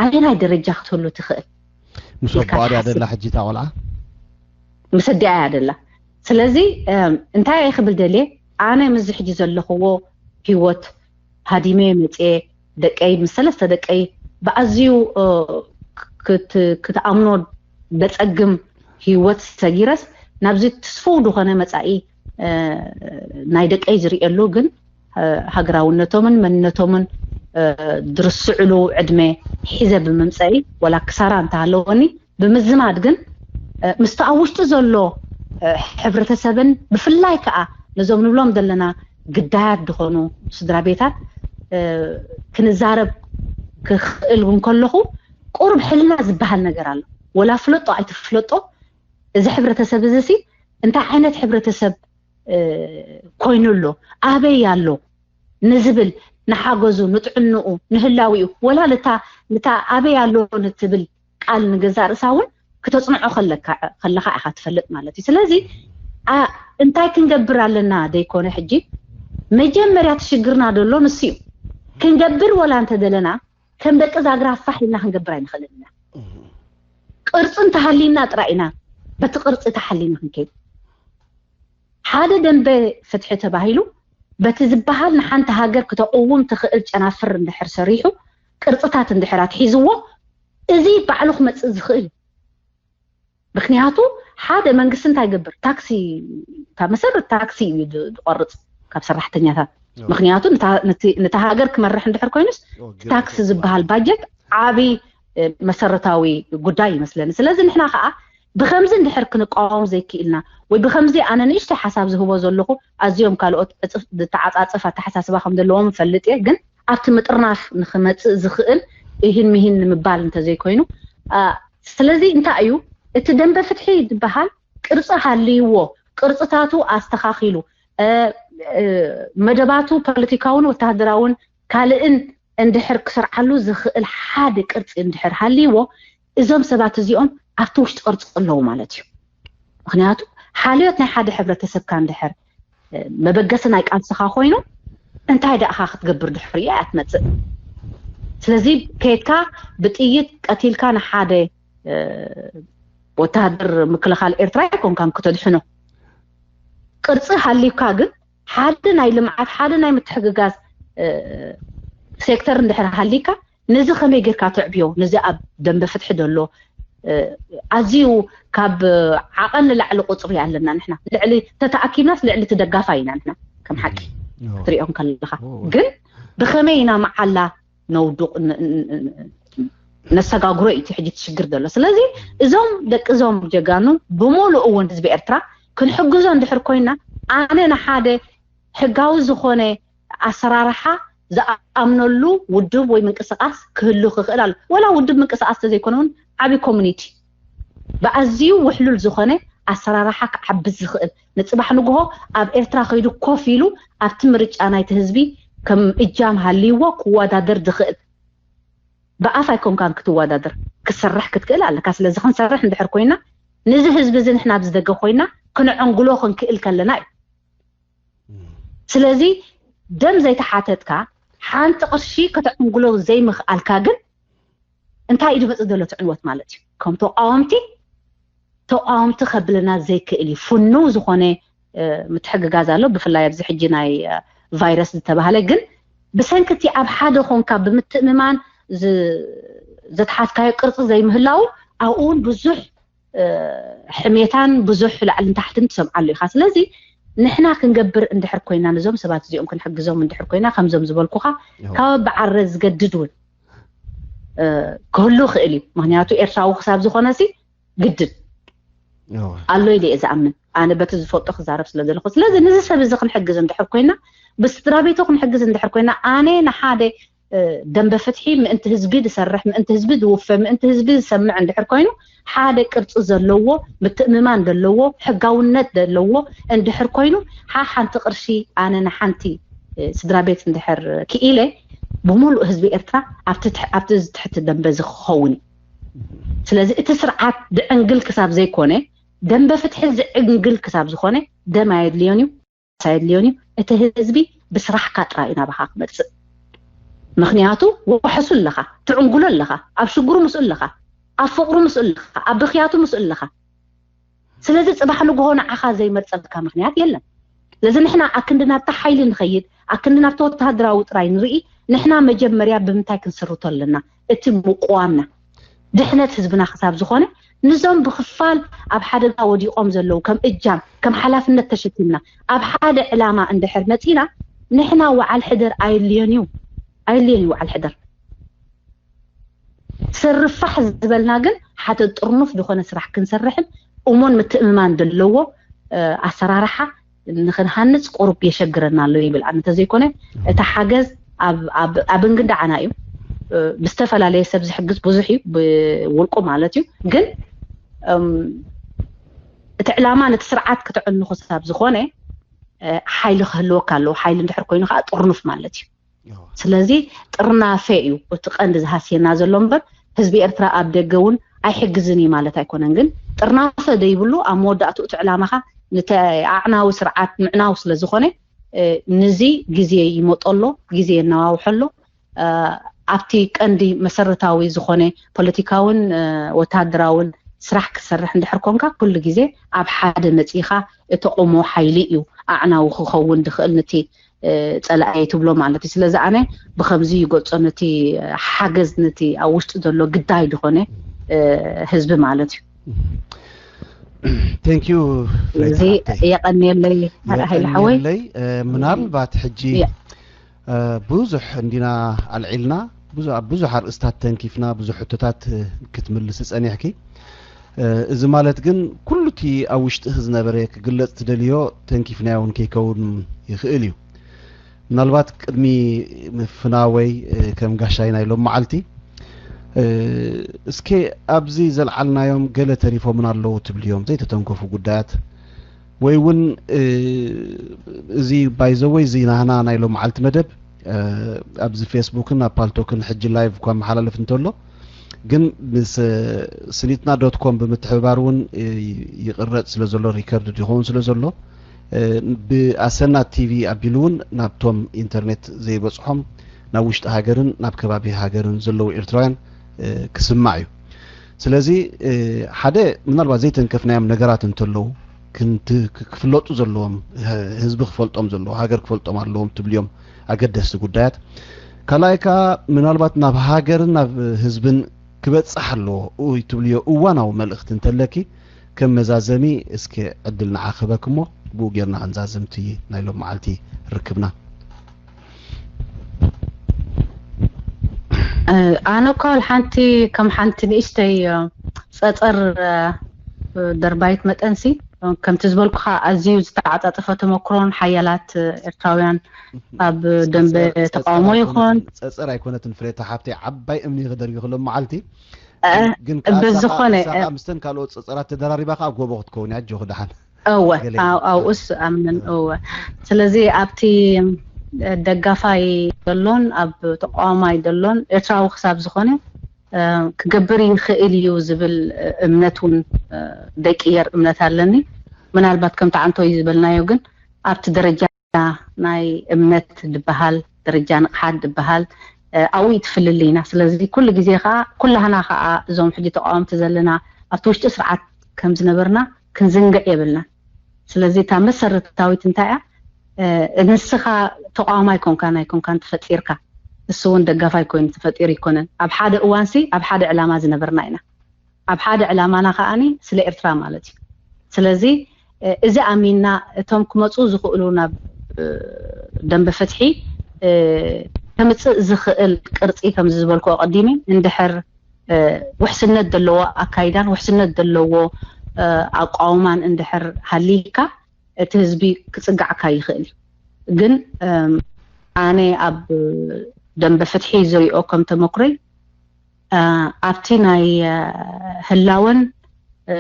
ኣየናይ ደረጃ ክትህሉ ትኽእል ምስ ኣቦኣ ድያ ደላ ሕጂ እታ ቆልዓ? ምስ ኣዲኣ እያ ደላ። ስለዚ እንታይ እየ ክብል ደልየ፣ ኣነ ምስዚ ሕጂ ዘለኽዎ ህይወት ሃዲመ መፅየ ደቀይ ምስ ሰለስተ ደቀይ ብኣዝዩ ክትኣምኖ በፀግም ህይወት ሰጊረስ ናብዚ ትስፉው ዝኾነ መፃኢ ናይ ደቀይ ዝርእየሉ ግን ሃገራውነቶምን መንነቶምን ዝርስዕሉ ዕድመ ሒዘ ብምምፀኢ ወላ ክሳራ እንተሃለወኒ ብምዝማድ ግን ምስቲ ኣብ ውሽጢ ዘሎ ሕብረተሰብን ብፍላይ ከዓ ነዞም ንብሎም ዘለና ግዳያት ዝኾኑ ስድራ ቤታት ክንዛረብ ክኽእል እውን ከለኹ ቁሩብ ሕልና ዝበሃል ነገር ኣሎ። ወላ ፍለጦ ኣይትፍለጦ እዚ ሕብረተሰብ እዚ ሲ እንታይ ዓይነት ሕብረተሰብ ኮይኑ ኣሎ፣ ኣበይ ኣሎ ንዝብል፣ ንሓገዙ፣ ንጥዕንኡ፣ ንህላዊኡ፣ ወላ ንታ ንታ ኣበይ ኣሎ ንትብል ቃል ንገዛእ ርእሳ እውን ክተፅንዖ ከለካ ከለካ ኢኻ ትፈልጥ ማለት እዩ። ስለዚ እንታይ ክንገብር ኣለና ደይኮነ ሕጂ መጀመርያ ትሽግርና ደሎ ንሱ እዩ። ክንገብር ወላ እንተደለና ከም ደቂ ዛግራ ፋሕ ኢልና ክንገብር ኣይንኽእልን ኢና። ቅርፂ እንተሃሊና ጥራይ ኢና በቲ ቅርፂ ተሓሊና ክንከይድ። ሓደ ደንበ ፍትሒ ተባሂሉ በቲ ዝበሃል ንሓንቲ ሃገር ክተቕውም ትኽእል ጨናፍር እንድሕር ሰሪሑ ቅርፅታት እንድሕር ኣትሒዝዎ እዚ ባዕሉ ክመፅእ ዝኽእል እዩ። ምክንያቱ ሓደ መንግስቲ እንታይ ይገብር? ታክሲ ካብ መሰረት ታክሲ እዩ ዝቆርፅ ካብ ሰራሕተኛታት። ምክንያቱ ነታ ሃገር ክመርሕ እንድሕር ኮይኑስ ታክሲ ዝበሃል ባጀት ዓብይ መሰረታዊ ጉዳይ ይመስለኒ። ስለዚ ንሕና ከዓ ብከምዚ እንድሕር ክንቃወም ዘይክኢልና ወይ ብከምዚ ኣነ ንእሽተይ ሓሳብ ዝህቦ ዘለኹ ኣዝዮም ካልኦት እፅፍ ዝተዓፃፀፍ ኣተሓሳስባ ከም ዘለዎም እፈልጥ እየ። ግን ኣብቲ ምጥርናፍ ንክመፅእ ዝኽእል እሂን ምሂን ንምባል እንተዘይኮይኑ ስለዚ እንታይ እዩ እቲ ደንበ ፍትሒ ዝበሃል ቅርፂ ሃልይዎ ቅርፅታቱ ኣስተኻኺሉ መደባቱ ፖለቲካውን ወታደራውን ካልእን እንድሕር ክሰርዓሉ ዝኽእል ሓደ ቅርፂ እንድሕር ሃልይዎ እዞም ሰባት እዚኦም ኣብቲ ውሽጢ ቅርፂ ኣለዉ ማለት እዩ። ምክንያቱ ሓልዮት ናይ ሓደ ሕብረተሰብካ እንድሕር መበገሲ ናይ ቃልስኻ ኮይኑ እንታይ ደኣ ክትገብር ድሕሪኡ እያ ትመፅእ። ስለዚ ከድካ ብጥይት ቀቲልካ ንሓደ ወታሃደር ምክልኻል ኤርትራ ኣይኮንካን ክተድሕኖ። ቅርፂ ሃልዩካ ግን ሓደ ናይ ልምዓት ሓደ ናይ ምትሕግጋዝ ሴክተር እንድሕር ሃልዩካ ነዚ ከመይ ጌርካ ተዕብዮ? ነዚ ኣብ ደንበ ፍትሒ ዘሎ ኣዝዩ ካብ ዓቐን ንላዕሊ ቁፅሪ ኣለና ንሕና። ልዕሊ ተተኣኪብናስ ልዕሊ እቲ ደጋፋይ ኢና ንሕና ከም ሓቂ ክትሪኦ ከለኻ። ግን ብኸመይ ኢና መዓላ ነውዱቕ ነሰጋግሮ እዩ እቲ ሕጂ ትሽግር ዘሎ። ስለዚ እዞም ደቂ እዞም ጀጋኑ ብምሉእ እውን ህዝቢ ኤርትራ ክንሕግዞ እንድሕር ኮይና ኣነ ንሓደ ሕጋዊ ዝኾነ ኣሰራርሓ ዝኣምነሉ ውድብ ወይ ምንቅስቃስ ክህሉ ክኽእል ኣሎ። ወላ ውድብ ምንቅስቃስ ተዘይኮነ እውን ዓብዪ ኮሚኒቲ ብኣዝዩ ውሕሉል ዝኾነ ኣሰራርሓ ክዓብስ ዝኽእል፣ ንፅባሕ ንግሆ ኣብ ኤርትራ ከይዱ ኮፍ ኢሉ ኣብቲ ምርጫ ናይቲ ህዝቢ ከም እጃም ሃልይዎ ክወዳደር ዝኽእል፣ ብኣፍ ኣይኮንካን ክትወዳደር፣ ክሰርሕ ክትክእል ኣለካ። ስለዚ ክንሰርሕ እንድሕር ኮይና፣ ንዚ ህዝቢ እዚ ንሕና ኣብዚ ደገ ኮይና ክንዕንግሎ ክንክእል ከለና እዩ። ስለዚ ደም ዘይተሓተትካ፣ ሓንቲ ቅርሺ ከተዕንግሎ ዘይምኽኣልካ ግን እንታይ እዩ ዝመጽእ ዘሎ እቲ ዕንወት ማለት እዩ? ከም ተቃወምቲ፣ ተቃወምቲ ከብልና ዘይክእል እዩ። ፍኑው ዝኾነ ምትሕግጋዝ ኣሎ፣ ብፍላይ ኣብዚ ሕጂ ናይ ቫይረስ ዝተባህለ። ግን ብሰንኪ እቲ ኣብ ሓደ ኮንካ ብምትእምማን ዘትሓዝካዮ ቅርፂ ዘይምህላው፣ ኣብኡ እውን ብዙሕ ሕሜታን ብዙሕ ላዕልን ታሕትን ትሰምዓሉ ኢኻ። ስለዚ ንሕና ክንገብር እንድሕር ኮይና፣ ነዞም ሰባት እዚኦም ክንሕግዞም እንድሕር ኮይና፣ ከምዞም ዝበልኩኻ ካብ በዓረ ዝገድድ እውን ክህሉ ይኽእል እዩ። ምክንያቱ ኤርትራዊ ክሳብ ዝኾነ ሲ ግድን ኣሎ ኢለ እየ ዝኣምን። ኣነ በቲ ዝፈልጦ ክዛረብ ስለ ዘለኹ። ስለዚ ነዚ ሰብ እዚ ክንሕግዝ እንድሕር ኮይና፣ ብስድራ ቤቱ ክንሕግዝ እንድሕር ኮይና፣ ኣነ ንሓደ ደንበ ፍትሒ ምእንቲ ህዝቢ ዝሰርሕ፣ ምእንቲ ህዝቢ ዝውፈ፣ ምእንቲ ህዝቢ ዝሰምዕ እንድሕር ኮይኑ፣ ሓደ ቅርፂ ዘለዎ፣ ምትእምማን ዘለዎ፣ ሕጋውነት ዘለዎ እንድሕር ኮይኑ፣ ሓ ሓንቲ ቅርሺ ኣነ ንሓንቲ ስድራ ቤት እንድሕር ክኢለ፣ ብምሉእ ህዝቢ ኤርትራ ኣብቲ ትሕ- ኣብቲ ትሕቲ ደንበ እዚ ክኸውን እዩ። ስለዚ እቲ ስርዓት ድዕንግል ክሳብ ዘይኮነ፣ ደንበ ፍትሒ ዝዕንግል ክሳብ ዝኾነ፣ ደም ኣየድልዮን እዩ፣ ኣየድልዮን እዩ። እቲ ህዝቢ ብስራሕካ ጥራይ እዩ ናባኻ ክመፅእ። ምክንያቱ ወሕሱ ኣለኻ፣ ትዕንግሎ ኣለኻ፣ ኣብ ሽግሩ ምስኡ ኣለኻ፣ ኣብ ፍቅሩ ምስኡ ኣለኻ፣ ኣብ ብክያቱ ምስኡ ኣለኻ። ስለዚ ፅባሕ ንግሆ ንዓኻ ዘይመርፀልካ ምክንያት የለን። ስለዚ ንሕና ኣክንድና ኣብታ ሓይሊ ንኸይድ፣ ኣክንድና ኣብቲ ወተሃደራዊ ጥራይ ንርኢ። ንሕና መጀመርያ ብምንታይ ክንስርቶ ኣለና? እቲ ምቁዋምና ድሕነት ህዝብና ክሳብ ዝኾነ፣ ንዞም ብክፋል ኣብ ሓደጋ ወዲቆም ዘለዉ ከም እጃም፣ ከም ሓላፍነት ተሸኪምና ኣብ ሓደ ዕላማ እንድሕር መፂና፣ ንሕና ወዓል ሕደር ኣየድልዮን እዩ፣ ኣየድልዮን እዩ ወዓል ሕደር። ስርፋሕ ዝበልና ግን ሓደ ጥርኑፍ ዝኾነ ስራሕ ክንሰርሕን እሞን ምትእምማን ዘለዎ ኣሰራርሓ ንክንሃንፅ ቁሩብ የሸግረና ኣሎ ይብል። ኣነ እንተዘይኮነ እቲ ሓገዝ ኣብ እንግዳዓና እዩ። ብዝተፈላለየ ሰብ ዝሕግዝ ብዙሕ እዩ፣ ብውልቁ ማለት እዩ። ግን እቲ ዕላማ ነቲ ስርዓት ክትዕኑ ክሳብ ዝኾነ ሓይሊ ክህልወካ ኣለዎ። ሓይሊ እንድሕር ኮይኑ ከዓ ጥርኑፍ ማለት እዩ። ስለዚ ጥርናፈ እዩ እቲ ቀንዲ ዝሃስየና ዘሎ እምበር ህዝቢ ኤርትራ ኣብ ደገ እውን ኣይሕግዝን እዩ ማለት ኣይኮነን። ግን ጥርናፈ ዘይብሉ ኣብ መወዳእትኡ እቲ ዕላማኻ ነቲ ኣዕናዊ ስርዓት ምዕናው ስለ ዝኾነ ንዚ ግዜ ይመጦ ኣሎ፣ ግዜ የነዋውሖ ኣሎ። ኣብቲ ቀንዲ መሰረታዊ ዝኾነ ፖለቲካውን ወተሃደራውን ስራሕ ክትሰርሕ እንድሕር ኮንካ ኩሉ ግዜ ኣብ ሓደ መፂኻ እተቆሞ ሓይሊ እዩ ኣዕናዊ ክኸውን ዝኽእል ነቲ ፀላኣየ ትብሎ ማለት እዩ። ስለዚ ኣነ ብከምዚ ይገልፆ፣ ነቲ ሓገዝ ነቲ ኣብ ውሽጢ ዘሎ ግዳይ ዝኾነ ህዝቢ ማለት እዩ። Thank you። እዚ የቀንየለይ ሃይለ ሓወይ። ምናልባት ሕጂ ብዙሕ እንዲና ኣልዒልና፣ ኣብ ብዙሕ ኣርእስታት ተንኪፍና፣ ብዙሕ ሕቶታት ክትምልሲ ፀኒሕኪ። እዚ ማለት ግን ኩሉ እቲ ኣብ ውሽጥኺ ዝነበረ ክግለፅ ትደልዮ ተንኪፍናዮ እውን ከይከውን ይኽእል እዩ። ምናልባት ቅድሚ ምፍናወይ ከም ጋሻይ ናይ ሎም መዓልቲ እስከ ኣብዚ ዘልዓልናዮም ገለ ተሪፎምና ኣለዉ ትብልዮም ዘይተተንከፉ ጉዳያት ወይ እውን እዚ ባይዘወይ እዚ ናህና ናይ ሎም መዓልቲ መደብ ኣብዚ ፌስቡክን ኣብ ፓልቶክን ሕጂ ላይቭ እኳ መሓላለፍ እንተሎ ግን ምስ ስኒትና ዶት ኮም ብምትሕብባር እውን ይቕረፅ ስለ ዘሎ ሪከርድ ይኸውን ስለ ዘሎ ብኣሰና ቲቪ ኣቢሉ እውን ናብቶም ኢንተርኔት ዘይበፅሖም ናብ ውሽጢ ሃገርን ናብ ከባቢ ሃገርን ዘለዉ ኤርትራውያን ክስማዕ እዩ። ስለዚ ሓደ ምናልባት ዘይተንከፍናዮም ነገራት እንተለዉ ክፍለጡ ዘለዎም ህዝቢ ክፈልጦም ዘለዎ ሃገር ክፈልጦም ኣለዎም ትብልዮም ኣገደስቲ ጉዳያት ካልኣይ ከዓ ምናልባት ናብ ሃገርን ናብ ህዝብን ክበፅሕ ኣለዎ ትብልዮ እዋናዊ መልእክቲ እንተለኪ ከም መዛዘሚ እስኪ ዕድል ንዓክበክ እሞ ብኡ ጌርና ክንዛዝም እቲ ናይ ሎም መዓልቲ ርክብና። ኣነ እኳ ሓንቲ ከም ሓንቲ ንእሽተይ ፀፀር ደርባይት መጠንሲ ከምቲ ዝበልኩኻ ኣዝዩ ዝተዓፃፀፈ ተመክሮን ሓያላት ኤርትራውያን ኣብ ደንበ ተቃውሞ ይኹን ፀፀር ኣይኮነትን ፍሬታ ሓብተይ ዓባይ እምኒ ክደርቢ ክሎም መዓልቲ እ፣ ግን ከኣ ንሳ ብዝኾነ፣ ከኣ- ንሳ እ፣ ከኣ ምስተን ካልኦት ጸጸራት ተደራሪባ ከኣ ኣብ ጎቦ ክትከውን እያ ኣጆኺ ደሓን። እወ ገለ ኣብ- ኣብኡስ ኣምን እወ። ስለዚ ኣብቲ ደጋፋይ ዘሎን ኣብ ተቃዋማይ ዘሎን ኤርትራዊ ክሳብ ዝኾነ፣ እ፣ ክገብር ይኽእል እዩ ዝብል እምነት እውን፣ እ፣ ደይቅየር እምነት ኣለኒ። ምናልባት ከምቲ ዓንቶይ ዝበልናዮ ግን ኣብቲ ደረጃ ናይ እምነት ድበሃል፣ ደረጃ ንቕሓት ድበሃል፣ እ፣ ኣብኡ እዩ ትፍልልይና። ስለዚ ኩሉ ግዜ ከዓ ኩላህና ከዓ እዞም ሕጂ ተቃወምቲ ዘለና ኣብቲ ውሽጢ ስርዓት ከም ዝነበርና ክንዝንግዕ የብልና። ስለዚ እታ መሰረታዊት እንታይ እያ? እ፣ ንስኻ ተቃዋማይ ኮንካን ኣይኮንካን ተፈጢርካ፣ እሱ እውን ደጋፋይ ኮይኑ ተፈጢሩ ይኮነን። ኣብ ሓደ እዋንሲ ኣብ ሓደ ዕላማ ዝነበርና ኢና። ኣብ ሓደ ዕላማና ከኣኒ ስለ ኤርትራ ማለት እዩ። ስለዚ እ፣ እዚ ኣሚንና እቶም ክመፁ ዝኽእሉ ናብ እ፣ ደንበ ፍትሒ እ፣ ከምፅእ ዝኽእል ቅርፂ ከም ዝበልኩ ኣቐዲመ እንድሕር እ፣ ውሕስነት ዘለዎ ኣካይዳን ውሕስነት ዘለዎ እ፣ ኣቋውማን እንድሕር ሃሊካ እቲ ህዝቢ ክፅጋዕካ ይኽእል እዩ። ግን እም፣ ኣነ ኣብ ደንበ ፍትሒ ዝሪኦ ከም ተመኩረይ እ፣ ኣብቲ ናይ እ፣ ህላወን እ፣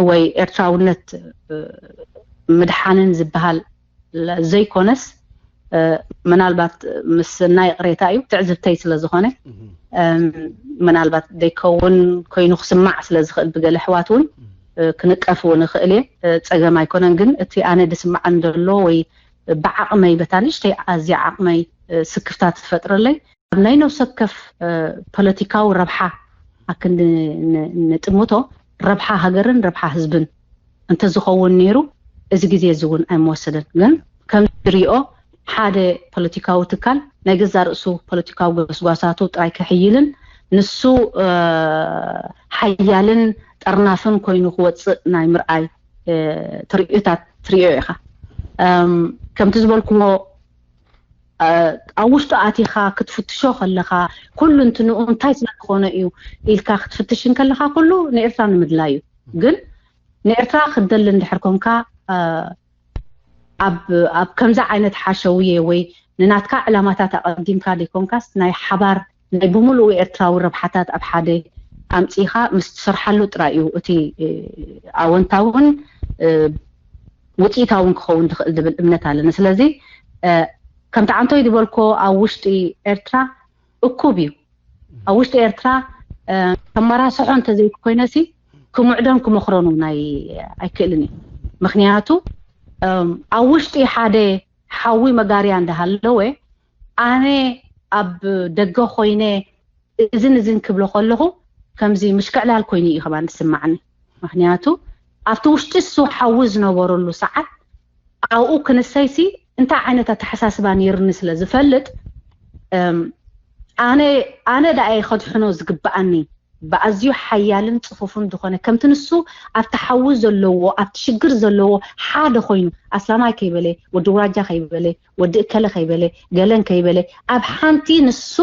ወይ ኤርትራውነት እ፣ ምድሓንን ዝበሃል ዘይኮነስ እ፣ ምናልባት ምስ ናይ ቅሬታ እዩ ትዕዝብተይ ስለ ዝኾነ እም፣ ምናልባት ዘይከውን ኮይኑ ክስማዕ ስለ ዝኽእል ብገለ ኣሕዋት እውን እ፣ ክንቀፍ እውን እኽእል እየ። እ፣ ጸገም ኣይኮነን። ግን እቲ ኣነ ድስማዓን ዘሎ ወይ ብዓቕመይ በታ ንእሽተይ ኣዝያ ዓቕመይ እ፣ ስክፍታ ትፈጥረለይ ኣብ ናይ ነፍሲ ወከፍ እ፣ ፖለቲካዊ ረብሓ ኣክንዲ ን- ንጥምቶ ረብሓ ሃገርን ረብሓ ህዝብን እንተዝኸውን ነይሩ እዚ ግዜ እዚ እውን ኣይምወሰደን። ግን ከም ዝሪኦ ሓደ ፖለቲካዊ ትካል ናይ ገዛ ርእሱ ፖለቲካዊ ጎስጓሳቱ ጥራይ ከሕይልን ንሱ እ፣ ሓያልን ጠርናፍን ኮይኑ ክወፅእ ናይ ምርኣይ እ፣ ትርእዮታት ትርእዮ ኢኻ። እም፣ ከምቲ ዝበልኩዎ እ፣ ኣብ ውሽጡ ኣቲኻ ክትፍትሾ ከለኻ ኩሉ እንትንኡ እንታይ ስለ ዝኾነ እዩ ኢልካ ክትፍትሽ እንከለኻ ኩሉ ንኤርትራ ንምድላይ እዩ። ግን ንኤርትራ ክትደሊ እንድሕር ኮንካ እ፣ ኣብ ኣብ ከምዚ ዓይነት ሓሸውየ ወይ ንናትካ ዕላማታት ኣቐዲምካ ዘይኮንካስ ናይ ሓባር ናይ ብምሉኡ ኤርትራዊ ረብሓታት ኣብ ሓደ ኣምጺኻ ምስ ትሰርሓሉ ጥራይ እዩ እቲ እ፣ ኣወንታውን እ፣ ውፅኢታውን ክኸውን ዝኽእል ዝብል እምነት ኣለኒ። ስለዚ እ፣ ከምቲ ዓንቶይ ዝበልኮ ኣብ ውሽጢ ኤርትራ እኩብ እዩ። ኣብ ውሽጢ ኤርትራ እ፣ ከመራስሖ እንተዘይኮይነሲ ክምዕዶን ክመኽሮን እውን ኣይ- ኣይክእልን እዩ። ምክንያቱ እም፣ ኣብ ውሽጢ ሓደ ሓዊ መጋርያ እንዳሃለወ ኣነ ኣብ ደገ ኮይነ እዝን እዝን ክብሎ ከለኹ ከምዚ ምሽክዕላል ኮይኑ እዩ ከማን ዝስማዓኒ። ምክንያቱ ኣብቲ ውሽጢ እሱ ሓዊ ዝነበረሉ ሰዓት ኣብኡ ክንሰይሲ እንታይ ዓይነት ኣተሓሳስባ ነይርኒ ስለ ዝፈልጥ እም፣ ኣነ ኣነ ደኣ እየ ከድሕኖ ዝግብኣኒ ብኣዝዩ ሓያልን ጽፉፍን ዝኾነ ከምቲ ንሱ ኣብቲ ሓዊ ዘለዎ ኣብቲ ሽግር ዘለዎ ሓደ ኮይኑ ኣስላማይ ከይበለ ወዲ ውራጃ ከይበለ ወዲ እከለ ከይበለ ገለን ከይበለ ኣብ ሓንቲ ንሱ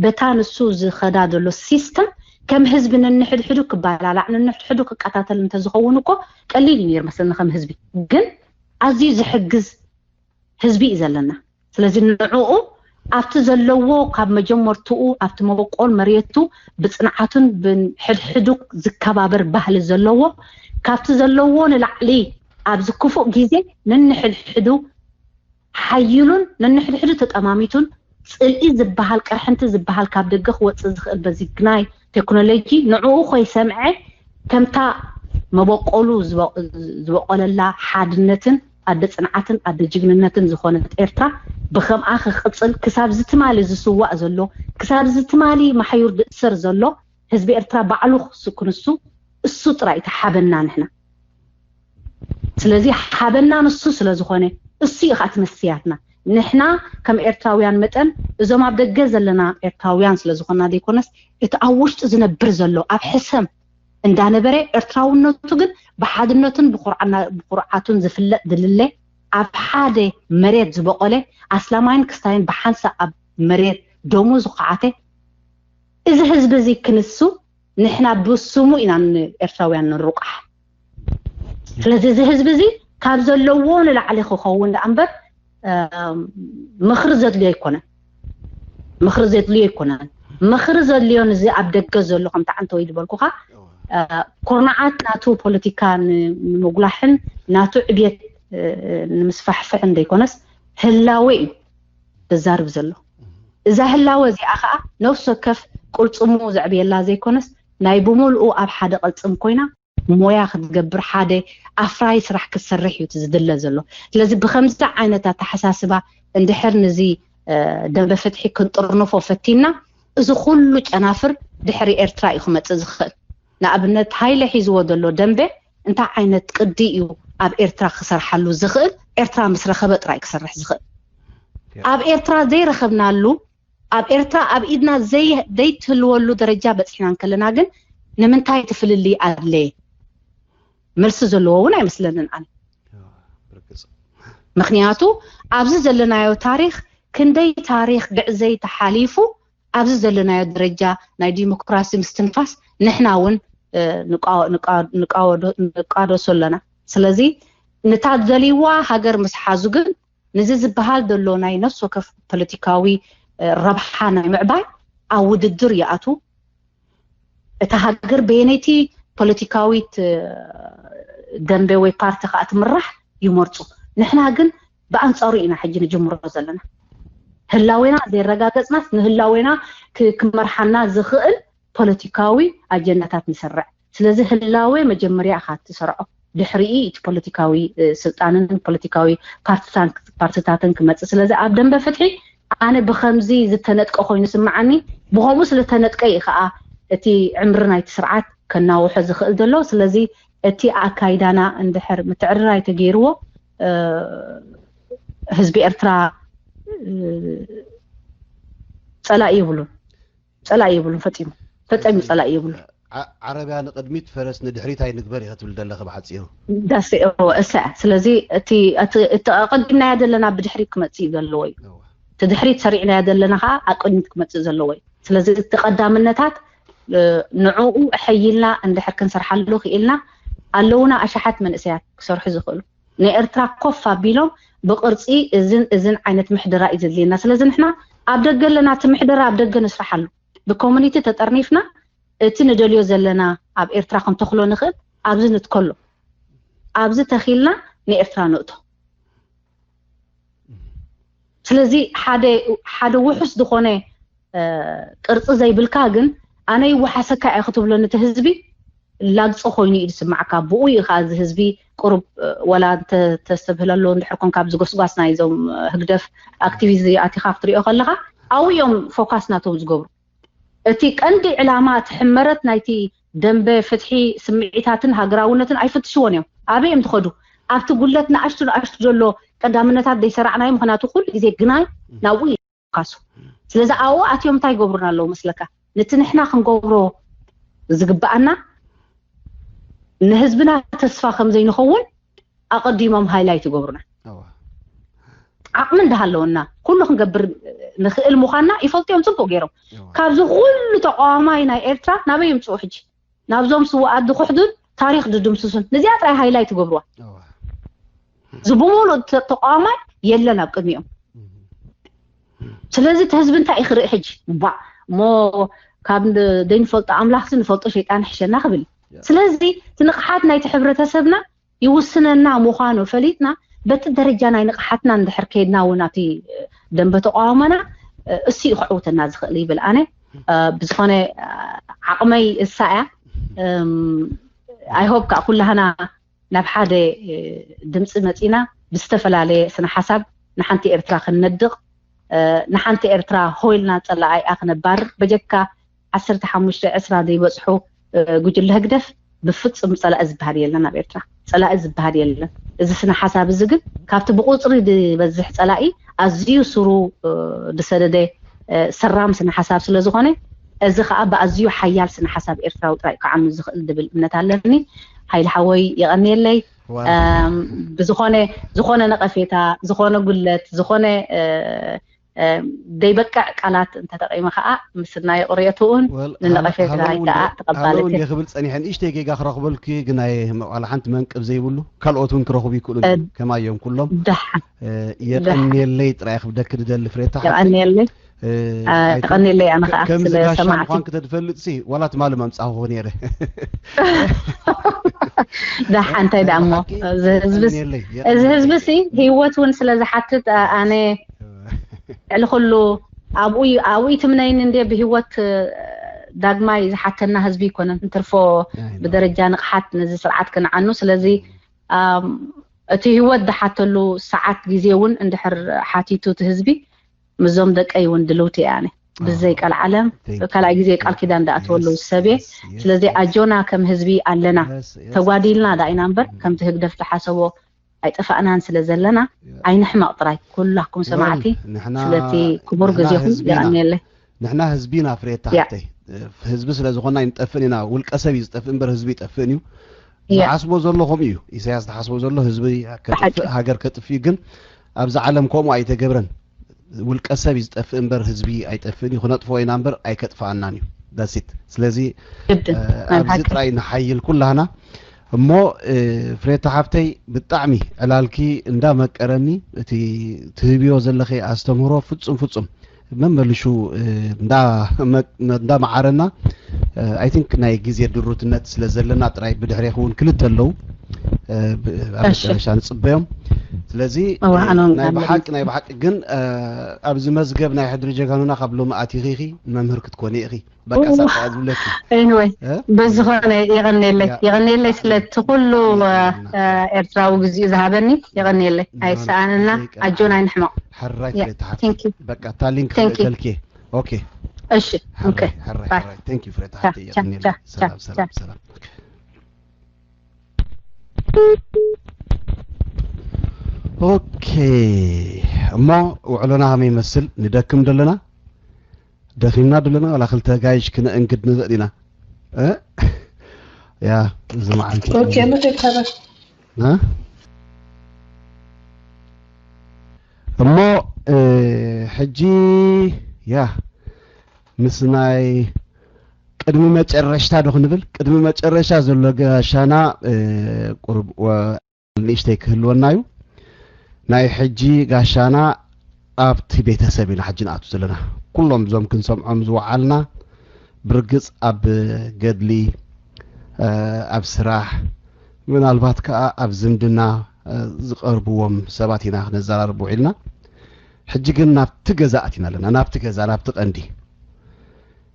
በታ ንሱ ዝኸዳ ዘሎ ሲስተም ከም ህዝቢ ነንሕድሕዱ ክባላላዕ ነንሕድሕዱ ክቀታተል እንተዝኸውን እኮ ቀሊል እዩ ነይሩ መስለኒ ከም ህዝቢ። ግን ኣዝዩ ዝሕግዝ ህዝቢ እዩ ዘለና። ስለዚ ንዕኡ ኣብቲ ዘለዎ ካብ መጀመርትኡ ኣብቲ መበቆል መሬቱ ብፅንዓቱን ብሕድሕዱ ዝከባበር ባህሊ ዘለዎ ካብቲ ዘለዎ ንላዕሊ ኣብዚ ክፉእ ግዜ ነንሕድሕዱ ሓይሉን ነንሕድሕዱ ተጠማሚቱን ፅልኢ ዝበሃል ቅርሕንቲ ዝበሃል ካብ ደገ ክወፅእ ዝኽእል በዚ ግናይ ቴክኖሎጂ ንዕኡ ኮይሰምዐ ከምታ መበቆሉ ዝበ- ዝበቆለላ ሓድነትን ኣደ ፅንዓትን ኣደ ጅግንነትን ዝኾነት ኤርትራ ብከምኣ ክቅፅል ክሳብ ዝትማሊ ዝስዋእ ዘሎ ክሳብ ዝትማሊ ማሕዩር ዝእሰር ዘሎ ህዝቢ ኤርትራ ባዕሉ ክሱ ክንሱ እሱ ጥራይ እቲ ሓበና ንሕና ስለዚ ሓበና ንሱ ስለ ዝኾነ እሱ እዩ ከዓ እቲ መስትያትና ንሕና ከም ኤርትራውያን መጠን እዞም ኣብ ደገ ዘለና ኤርትራውያን ስለ ዝኾና ዘይኮነስ እቲ ኣብ ውሽጢ ዝነብር ዘሎ ኣብ ሕሰም እንዳነበረ ኤርትራውነቱ ግን ብሓድነቱን ብኩርዓና- ብኩርዓቱን ዝፍለጥ ዝልለ ኣብ ሓደ መሬት ዝበቆለ ኣስላማይን ክስታይን ብሓንሳእ ኣብ መሬት ደሙ ዝኳዓተ እዚ ህዝቢ እዚ ክንሱ ንሕና ብስሙ ኢና ንኤርትራውያን ንሩቃሕ ስለዚ እዚ ህዝቢ እዚ ካብ ዘለዎ ንላዕሊ ክኸውን ደኣ እምበር እም፣ ምኽሪ ዘድልዮ ኣይኮነን ምኽሪ ዘድልዮ ኣይኮነን ምኽሪ ዘድልዮ ንዚ ኣብ ደገ ዘሎ ከምቲ ዓንተወይ ዝበልኩኻ ኩርናዓት ናቱ ፖለቲካ ንምጉላሕን ናቱ ዕብየት ንምስፋሕፍሕን ዘይኮነስ ህላወ እዩ ዘዛርብ ዘሎ። እዛ ህላወ እዚኣ ከዓ ነፍሲ ወከፍ ቅልፅሙ ዘዕብየላ ዘይኮነስ ናይ ብምልኡ ኣብ ሓደ ቅልፅም ኮይና ሞያ ክትገብር ሓደ ኣፍራይ ስራሕ ክትሰርሕ እዩ ዝድለ ዘሎ። ስለዚ ብከምዚ ዓይነት ኣተሓሳስባ እንድሕር ንዚ ደንበ ፍትሒ ክንጥርንፎ ፈቲና እዚ ኩሉ ጨናፍር ድሕሪ ኤርትራ እዩ ክመፅእ ዝኽእል። ንኣብነት ሃይለ ሒዝዎ ዘሎ ደንበ እንታይ ዓይነት ቅዲ እዩ ኣብ ኤርትራ ክሰርሓሉ ዝኽእል? ኤርትራ ምስ ረኸበ ጥራይ ክሰርሕ ዝኽእል። ኣብ ኤርትራ ዘይረኸብናሉ ኣብ ኤርትራ ኣብ ኢድና ዘይትህልወሉ ደረጃ በፂሕና እንከለና ግን ንምንታይ እቲ ፍልልይ ኣድለየ? መልሲ ዘለዎ እውን ኣይመስለንን ኣነ። ምክንያቱ ኣብዚ ዘለናዮ ታሪክ ክንደይ ታሪክ ግዕዘይ ተሓሊፉ ኣብዚ ዘለናዮ ደረጃ ናይ ዲሞክራሲ ምስትንፋስ ንሕና እውን ንቃደሶ ኣለና። ስለዚ ንታ ዝደልይዋ ሃገር ምስ ሓዙ ግን ንዚ ዝበሃል ዘሎ ናይ ነፍሲ ወከፍ ፖለቲካዊ ረብሓ ናይ ምዕባይ ኣብ ውድድር ይኣቱ። እታ ሃገር በየነይቲ ፖለቲካዊት ደንበ ወይ ፓርቲ ከዓ ትምራሕ ይመርፁ። ንሕና ግን ብኣንፃሩ ኢና ሕጂ ንጅምሮ ዘለና። ህላዌና ዘየረጋገፅናስ ንህላዌና ክመርሓና ዝኽእል ፖለቲካዊ ኣጀንዳታት ንሰርዕ። ስለዚ ህላዌ መጀመርያ ኢኻ ትሰርዖ፣ ድሕሪኡ እቲ ፖለቲካዊ ስልጣንን ፖለቲካዊ ፓርቲታትን ክመፅእ። ስለዚ ኣብ ደንበ ፍትሒ ኣነ ብከምዚ ዝተነጥቀ ኮይኑ ስምዓኒ፣ ብከምኡ ስለተነጥቀ እዩ ከዓ እቲ ዕምሪ ናይቲ ስርዓት ከናውሖ ዝኽእል ዘሎ። ስለዚ እቲ ኣካይዳና እንድሕር ምትዕርራይ ተገይርዎ ህዝቢ ኤርትራ ፀላኢ የብሉን። ፀላኢ የብሉን ፈፂሙ ፈፂሙ ፀላኢ የብሉን። ዓረብያ ንቅድሚት ፈረስ ንድሕሪት ኣይንግበር ኢኻ ትብል ዘለኺ ብሓፂሩ። ዳስ እወ እሰ ስለዚ እቲ እቲ ኣቀዲምናዮ ዘለና ብድሕሪት ክመፅእ እዩ ዘለዎ እዩ። እቲ ድሕሪት ሰሪዕናዮ ዘለና ከዓ ኣብ ቅድሚት ክመፅእ ዘለዎ እዩ። ስለዚ እቲ ቀዳምነታት ንዕኡ ሕይልና እንድሕር ክንሰርሓሉ ክኢልና ኣለውና ኣሽሓት መንእሰያት ክሰርሑ ዝኽእሉ ንኤርትራ ኮፍ ኣቢሎም ብቅርፂ እዝን እዝን ዓይነት ምሕደራ እዩ ዘድልየና። ስለዚ ንሕና ኣብ ደገ ኣለና፣ እቲ ምሕደራ ኣብ ደገ ንስርሓሉ። ብኮሚኒቲ ተጠርኒፍና እቲ ንደልዮ ዘለና ኣብ ኤርትራ ክንተኽሎ ንኽእል ኣብዚ ንትከሎ። ኣብዚ ተኺልና ንኤርትራ ንእቶ። ስለዚ ሓደ ሓደ ውሑስ ዝኾነ ቅርፂ ዘይብልካ ግን ኣነ ይወሓሰካ እየ ክትብሎ ነቲ ህዝቢ ላግፂ ኮይኑ እዩ ዝስማዕካ። ብኡ እዩ ከዓ እዚ ህዝቢ ቅሩብ ወላ እንተተስተብህለሉ እንድሕር ኮንካ ኣብዚ ጎስጓስ ናይዞም ህግደፍ ኣክቲቪስት ኣቲኻ ክትሪኦ ከለካ ኣብኡ እዮም ፎካስ ናቶም ዝገብሩ። እቲ ቀንዲ ዕላማ እቲ ሕመረት ናይቲ ደንበ ፍትሒ ስምዒታትን ሃገራውነትን ኣይፍትሽዎን እዮም። ኣበይ እዮም ትኸዱ? ኣብቲ ጉለት ንኣሽቱ ንኣሽቱ ዘሎ ቀዳምነታት ዘይሰራዕናዮ ምክንያቱ ኩሉ ግዜ ግናይ ናብኡ እዩ ካሱ። ስለዚ ኣብኡ ኣትዮም እንታይ ይገብሩና ኣለዉ መስለካ? ነቲ ንሕና ክንገብሮ ዝግብኣና ንህዝብና ተስፋ ከም ዘይንኸውን ኣቐዲሞም ሃይላይት ይገብሩና። ዓቕሚ እንዳሃለወና ኩሉ ክንገብር ንኽእል ምዃንና ይፈልጡ እዮም ፅቡቅ ገይሮም። ካብዚ ኩሉ ተቃዋማይ ናይ ኤርትራ ናበይ ይምፅኡ ሕጂ? ናብዞም ስውኣት ዝኩሕዱን ታሪክ ዝድምስሱን ነዚኣ ጥራይ ሃይላይት ይገብርዋ። እዚ ብምሉእ ተቃዋማይ የለን ኣብ ቅድሚኦም። ስለዚ እቲ ህዝቢ እንታይ እዩ ክርኢ ሕጂ? ባዕ እሞ ካብ ዘይንፈልጦ ኣምላኽሲ ንፈልጦ ሸይጣን ይሕሸና ክብል እዩ። ስለዚ እቲ ንቕሓት ናይቲ ሕብረተሰብና ይውስነና ምዃኑ ፈሊጥና በቲ ደረጃ ናይ ንቕሓትና እንድሕር ከይድና እውን ኣብቲ ደንበ ተቃውሞና እሱ እዩ ክዕውተና ዝኽእል ይብል ኣነ። ብዝኾነ ዓቕመይ እሳ እያ። I hope ከዓ ኩላህና ናብ ሓደ ድምፂ መፂና ብዝተፈላለየ ስነ ሓሳብ ንሓንቲ ኤርትራ ክንነድቕ ንሓንቲ ኤርትራ ሆይልና ፀላኣይኣ ክነባርር በጀካ ዓሰርተ ሓሙሽተ ዕስራ ዘይበፅሑ ጉጅለ ህግደፍ ብፍፁም ፀላኢ ዝበሃል የለን ኣብ ኤርትራ። ፀላኢ ዝበሃል የለን። እዚ ስነ ሓሳብ እዚ ግን ካብቲ ብቁፅሪ ዝበዝሕ ፀላኢ ኣዝዩ ስሩ ዝሰደደ ሰራም ስነ ሓሳብ ስለ ዝኾነ እዚ ከዓ ብኣዝዩ ሓያል ስነ ሓሳብ ኤርትራዊ ጥራይ ክዓኑ ዝኽእል ዝብል እምነት ኣለኒ። ሃይለ ሓወይ የቐንየለይ። ብዝኾነ ዝኾነ ነቐፌታ ዝኾነ ጉለት ዝኾነ ዘይበቅዕ ቃላት እንተተጠቂመ ከዓ ምስናይ ቁርየትኡን ንነቐፌታ ከዓ ተቐባልቲ ክብል ፀኒሐ ንእሽተይ ጌጋ ክረኽበልኪ ግናይ ዋላ ሓንቲ መንቅብ ዘይብሉ ካልኦት እውን ክረኽቡ ይክእሉ ከማዮም ኩሎም። የቀንየለይ ጥራይ ክብደክ ድደሊ ፍሬታ። የቀንየለይ። እ፣ ኣይ፣ ኣይተ-፣ ቀኒለይ ኣነ ከ-፣ ከዓ ከምዚ ስለ ጋሻ ሰማዕኪ። ምዃንኪ ተትፈልጥሲ፣ ዋላ ትማሊ መምጻእኹ ነይረ። ዳሓ እንታይ ደኣ እሞ፣ ብሓቂ እዚ ህዝብስ፣ ቀኒለይ፣ እዚ ህዝብሲ የቐኒለይ። ህይወት እውን ስለ ዝሓትት፣ ኣ-፣ ኣነ ልዕሊ ኩሉ ኣብኡ ዩ-፣ ኣብኡ ይትምነይኒ እንዴ ብህይወት፣ እ፣ ዳግማይ ዝሓተና ህዝቢ ይኮነን። እንትርፎ ኣይ፣ ኖ። ብደረጃ ንቕሓት ነዚ ስርዓት ክንዓኑ። ስለዚ፣ ኣም፣ እቲ ህይወት ዝሓተሉ ሰዓት ግዜ እውን እንድሕር ሓቲቱ እቲ ህዝቢ፣ ምስዞም ደቀይ እውን ድልውቲ እየ ኣነ። ብዘይ ኣዎ። ቃል ዓለም፣ Thank you. ካልኣይ ግዜ ቃል ኪዳን Yes, ዝኣትወሉ yes, ሰብ እየ። Yes, ስለዚ yes. ኣጆና ከም ህዝቢ ኣለና። Yes, yes. ተጓዲልና ዳ ኢና እምበር፣ Mm. ከምቲ ህግደፍ ዝሓሰቦ ኣይጠፋእናን ስለ ዘለና፣ Yeah. ኣይንሕመቕ ጥራይ። ኩላኩም Well፣ ሰማዕቲ፣ ንሕና፣ ስለቲ ክቡር ንሕና ግዜኹም ህዝቢ ኢና። የቐንየለይ። ንሕና ህዝቢ ኢና፣ ፍሬታ ያ። ሓፍተይ። ህዝቢ ስለ ዝኾና ኣይንጠፍእን ኢና። ውልቀ ሰብ እዩ ዝጠፍእ እምበር ህዝቢ ይጠፍእን እዩ። ያ። ዝሓስቦ ዘሎ ከምኡ እዩ። ኢሳያስ ዝሓስቦ ዘሎ ህዝቢ ከጥፍእ፣ ብሓቂ። ሃገር ከጥፍእ እዩ። ግን ኣብዚ ዓለም ከምኡ ኣይተገብረን። ውልቀ ሰብ እዩ ዝጠፍእ እምበር ህዝቢ ኣይጠፍእን እዩ። ክነጥፍኦ ኢና እምበር ኣይከጥፍኣናን እዩ። That's it። ስለዚ፣ ግድን። እ፣ ናይ ኣብዚ ብሓቂ። ጥራይ ንሓይል ኩላህና። እሞ፣ እ፣ ፍሬታ ሓፍተይ፣ ብጣዕሚ ዕላልኪ እንዳመቀረኒ፣ እቲ ትህብዮ ዘለኺ ኣስተምህሮ ፍጹም፣ ፍጹም መመልሹ፣ እ፣ እንዳ መ-፣ እንዳመዓረና፣ እ፣ I think ናይ ግዜ ድሩትነት ስለ ዘለና ጥራይ ብድሕሬኺ እውን ክልተ ኣለዉ፣ እ፣ ብ-፣ ኣብ እሺ። መጨረሻ ንጽበዮም። ስለዚ፣ እዋ፣ እ፣ ኣነ እውን ናይ ኣለኒ። ብሓቂ፣ ናይ ብሓቂ ግን፣ እ፣ ኣብዚ መዝገብ ናይ ሕድሪ ጀጋኑና ካብ ሎሚ ኣቲኺ ኢኺ መምህር ክትኮኒ ኢኺ። በቃ ኡ። ሳባ ዝብለኪ። Anyway፣ እ? ብዝኾነ የቐንየለይ፣ ያ። የቐንየለይ ስለቲ ኩሉ፣ ያ፣ እ፣ ያ። እ፣ ኤርትራዊ ግዚኡ ዝሃበኒ፣ የቐንየለይ። ኖ፣ ኖ፣ ኣይሰኣንና፣ ዘይቀር። ኣጆና ኣይንሕመቕ። ሕራይ ያ፣ ፍሬታ ሓፍተይ። Thank you። በቃ፣ እታ ሊንክ Thank you። ልእከልኪ። ኦኬ። እሺ፣ ሕራይ፣ ኦኬ። ሕራይ፣ ባይ። ሕራይ። Thank you ፍሬታ ቻ፣ ሓፍተይ፣ ቻ፣ የቐንየለይ። ቻ፣ ሰላም፣ ቻ፣ ሰላም፣ ቻ። ሰላም። ኦኬ። እሞ ውዕሎና ከመይ ይመስል? ንደክም ዶ ኣለና? ደኺምና ዶ ኣለና? ዋላ ክልተ ጋይሽ ክነእንግድ ንኽእል ኢና። እ? ያ፣ እዚ መዓልቲ ኦኬ፣ ምትእትታባት። እ? እሞ፣ እ፣ ሕጂ፣ ያ፣ ምስ ናይ ቅድሚ መጨረሽታ ዶ ክንብል? ቅድሚ መጨረሻ ዘሎ ጋሻና፣ እ፣ ቁርብ ወ-፣ ንእሽተይ ክህልወና እዩ። ናይ ሕጂ ጋሻና ኣብቲ ቤተሰብ ኢና ሕጂ ንኣቱ ዘለና። ኩሎም እዞም ክንሰምዖም ዝወዓልና ብርግጽ ኣብ ገድሊ፣ እ፣ ኣብ ስራሕ፣ ምናልባት ከኣ ኣብ ዝምድና፣ እ፣ ዝቐርብዎም ሰባት ኢና ክነዘራርብ ውዒልና። ሕጂ ግን ናብቲ ገዛ ኣቲና ኣለና፣ ናብቲ ገዛ፣ ናብቲ ቀንዲ።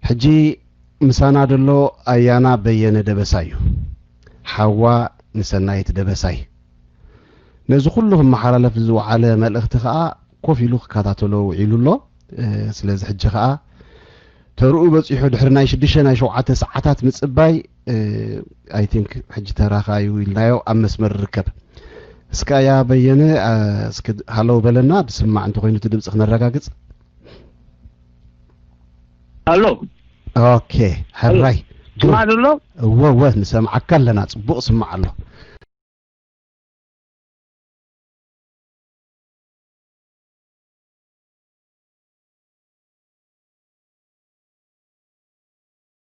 ሕጂ ምሳና ዘሎ ኣያና በየነ ደበሳይ እዩ። ሓዋ ንሰናይት ደበሳይ። ነዚ ኩሉ ክመሓላለፍ ዝወዓለ መልእኽቲ ከኣ ኮፍ ኢሉ ክከታተሎ ውዒሉ ኣሎ። እ፣ ስለዚ ሕጂ ከኣ ተርኡ በጺሑ ድሕሪ ናይ ሽዱሽተ ናይ ሸውዓተ ሰዓታት ምጽባይ፣ እ፣ I think ሕጂ ተራኻ እዩ ኢልናዮ ኣብ መስመር ይርከብ። እስከ ኣያ በየነ፣ እ፣ እስኪ ሃለው በለና፣ ዝስማዕ እንተኾይኑ እቲ ድምጺ ክነረጋግጽ። ኣሎ። ኦኬ፣ ሕራይ። ስማዕ ዘሎ? እወ፣ እወ፣ ንሰምዓካ ኣለና፣ ጽቡቕ ስማዕ ኣሎ።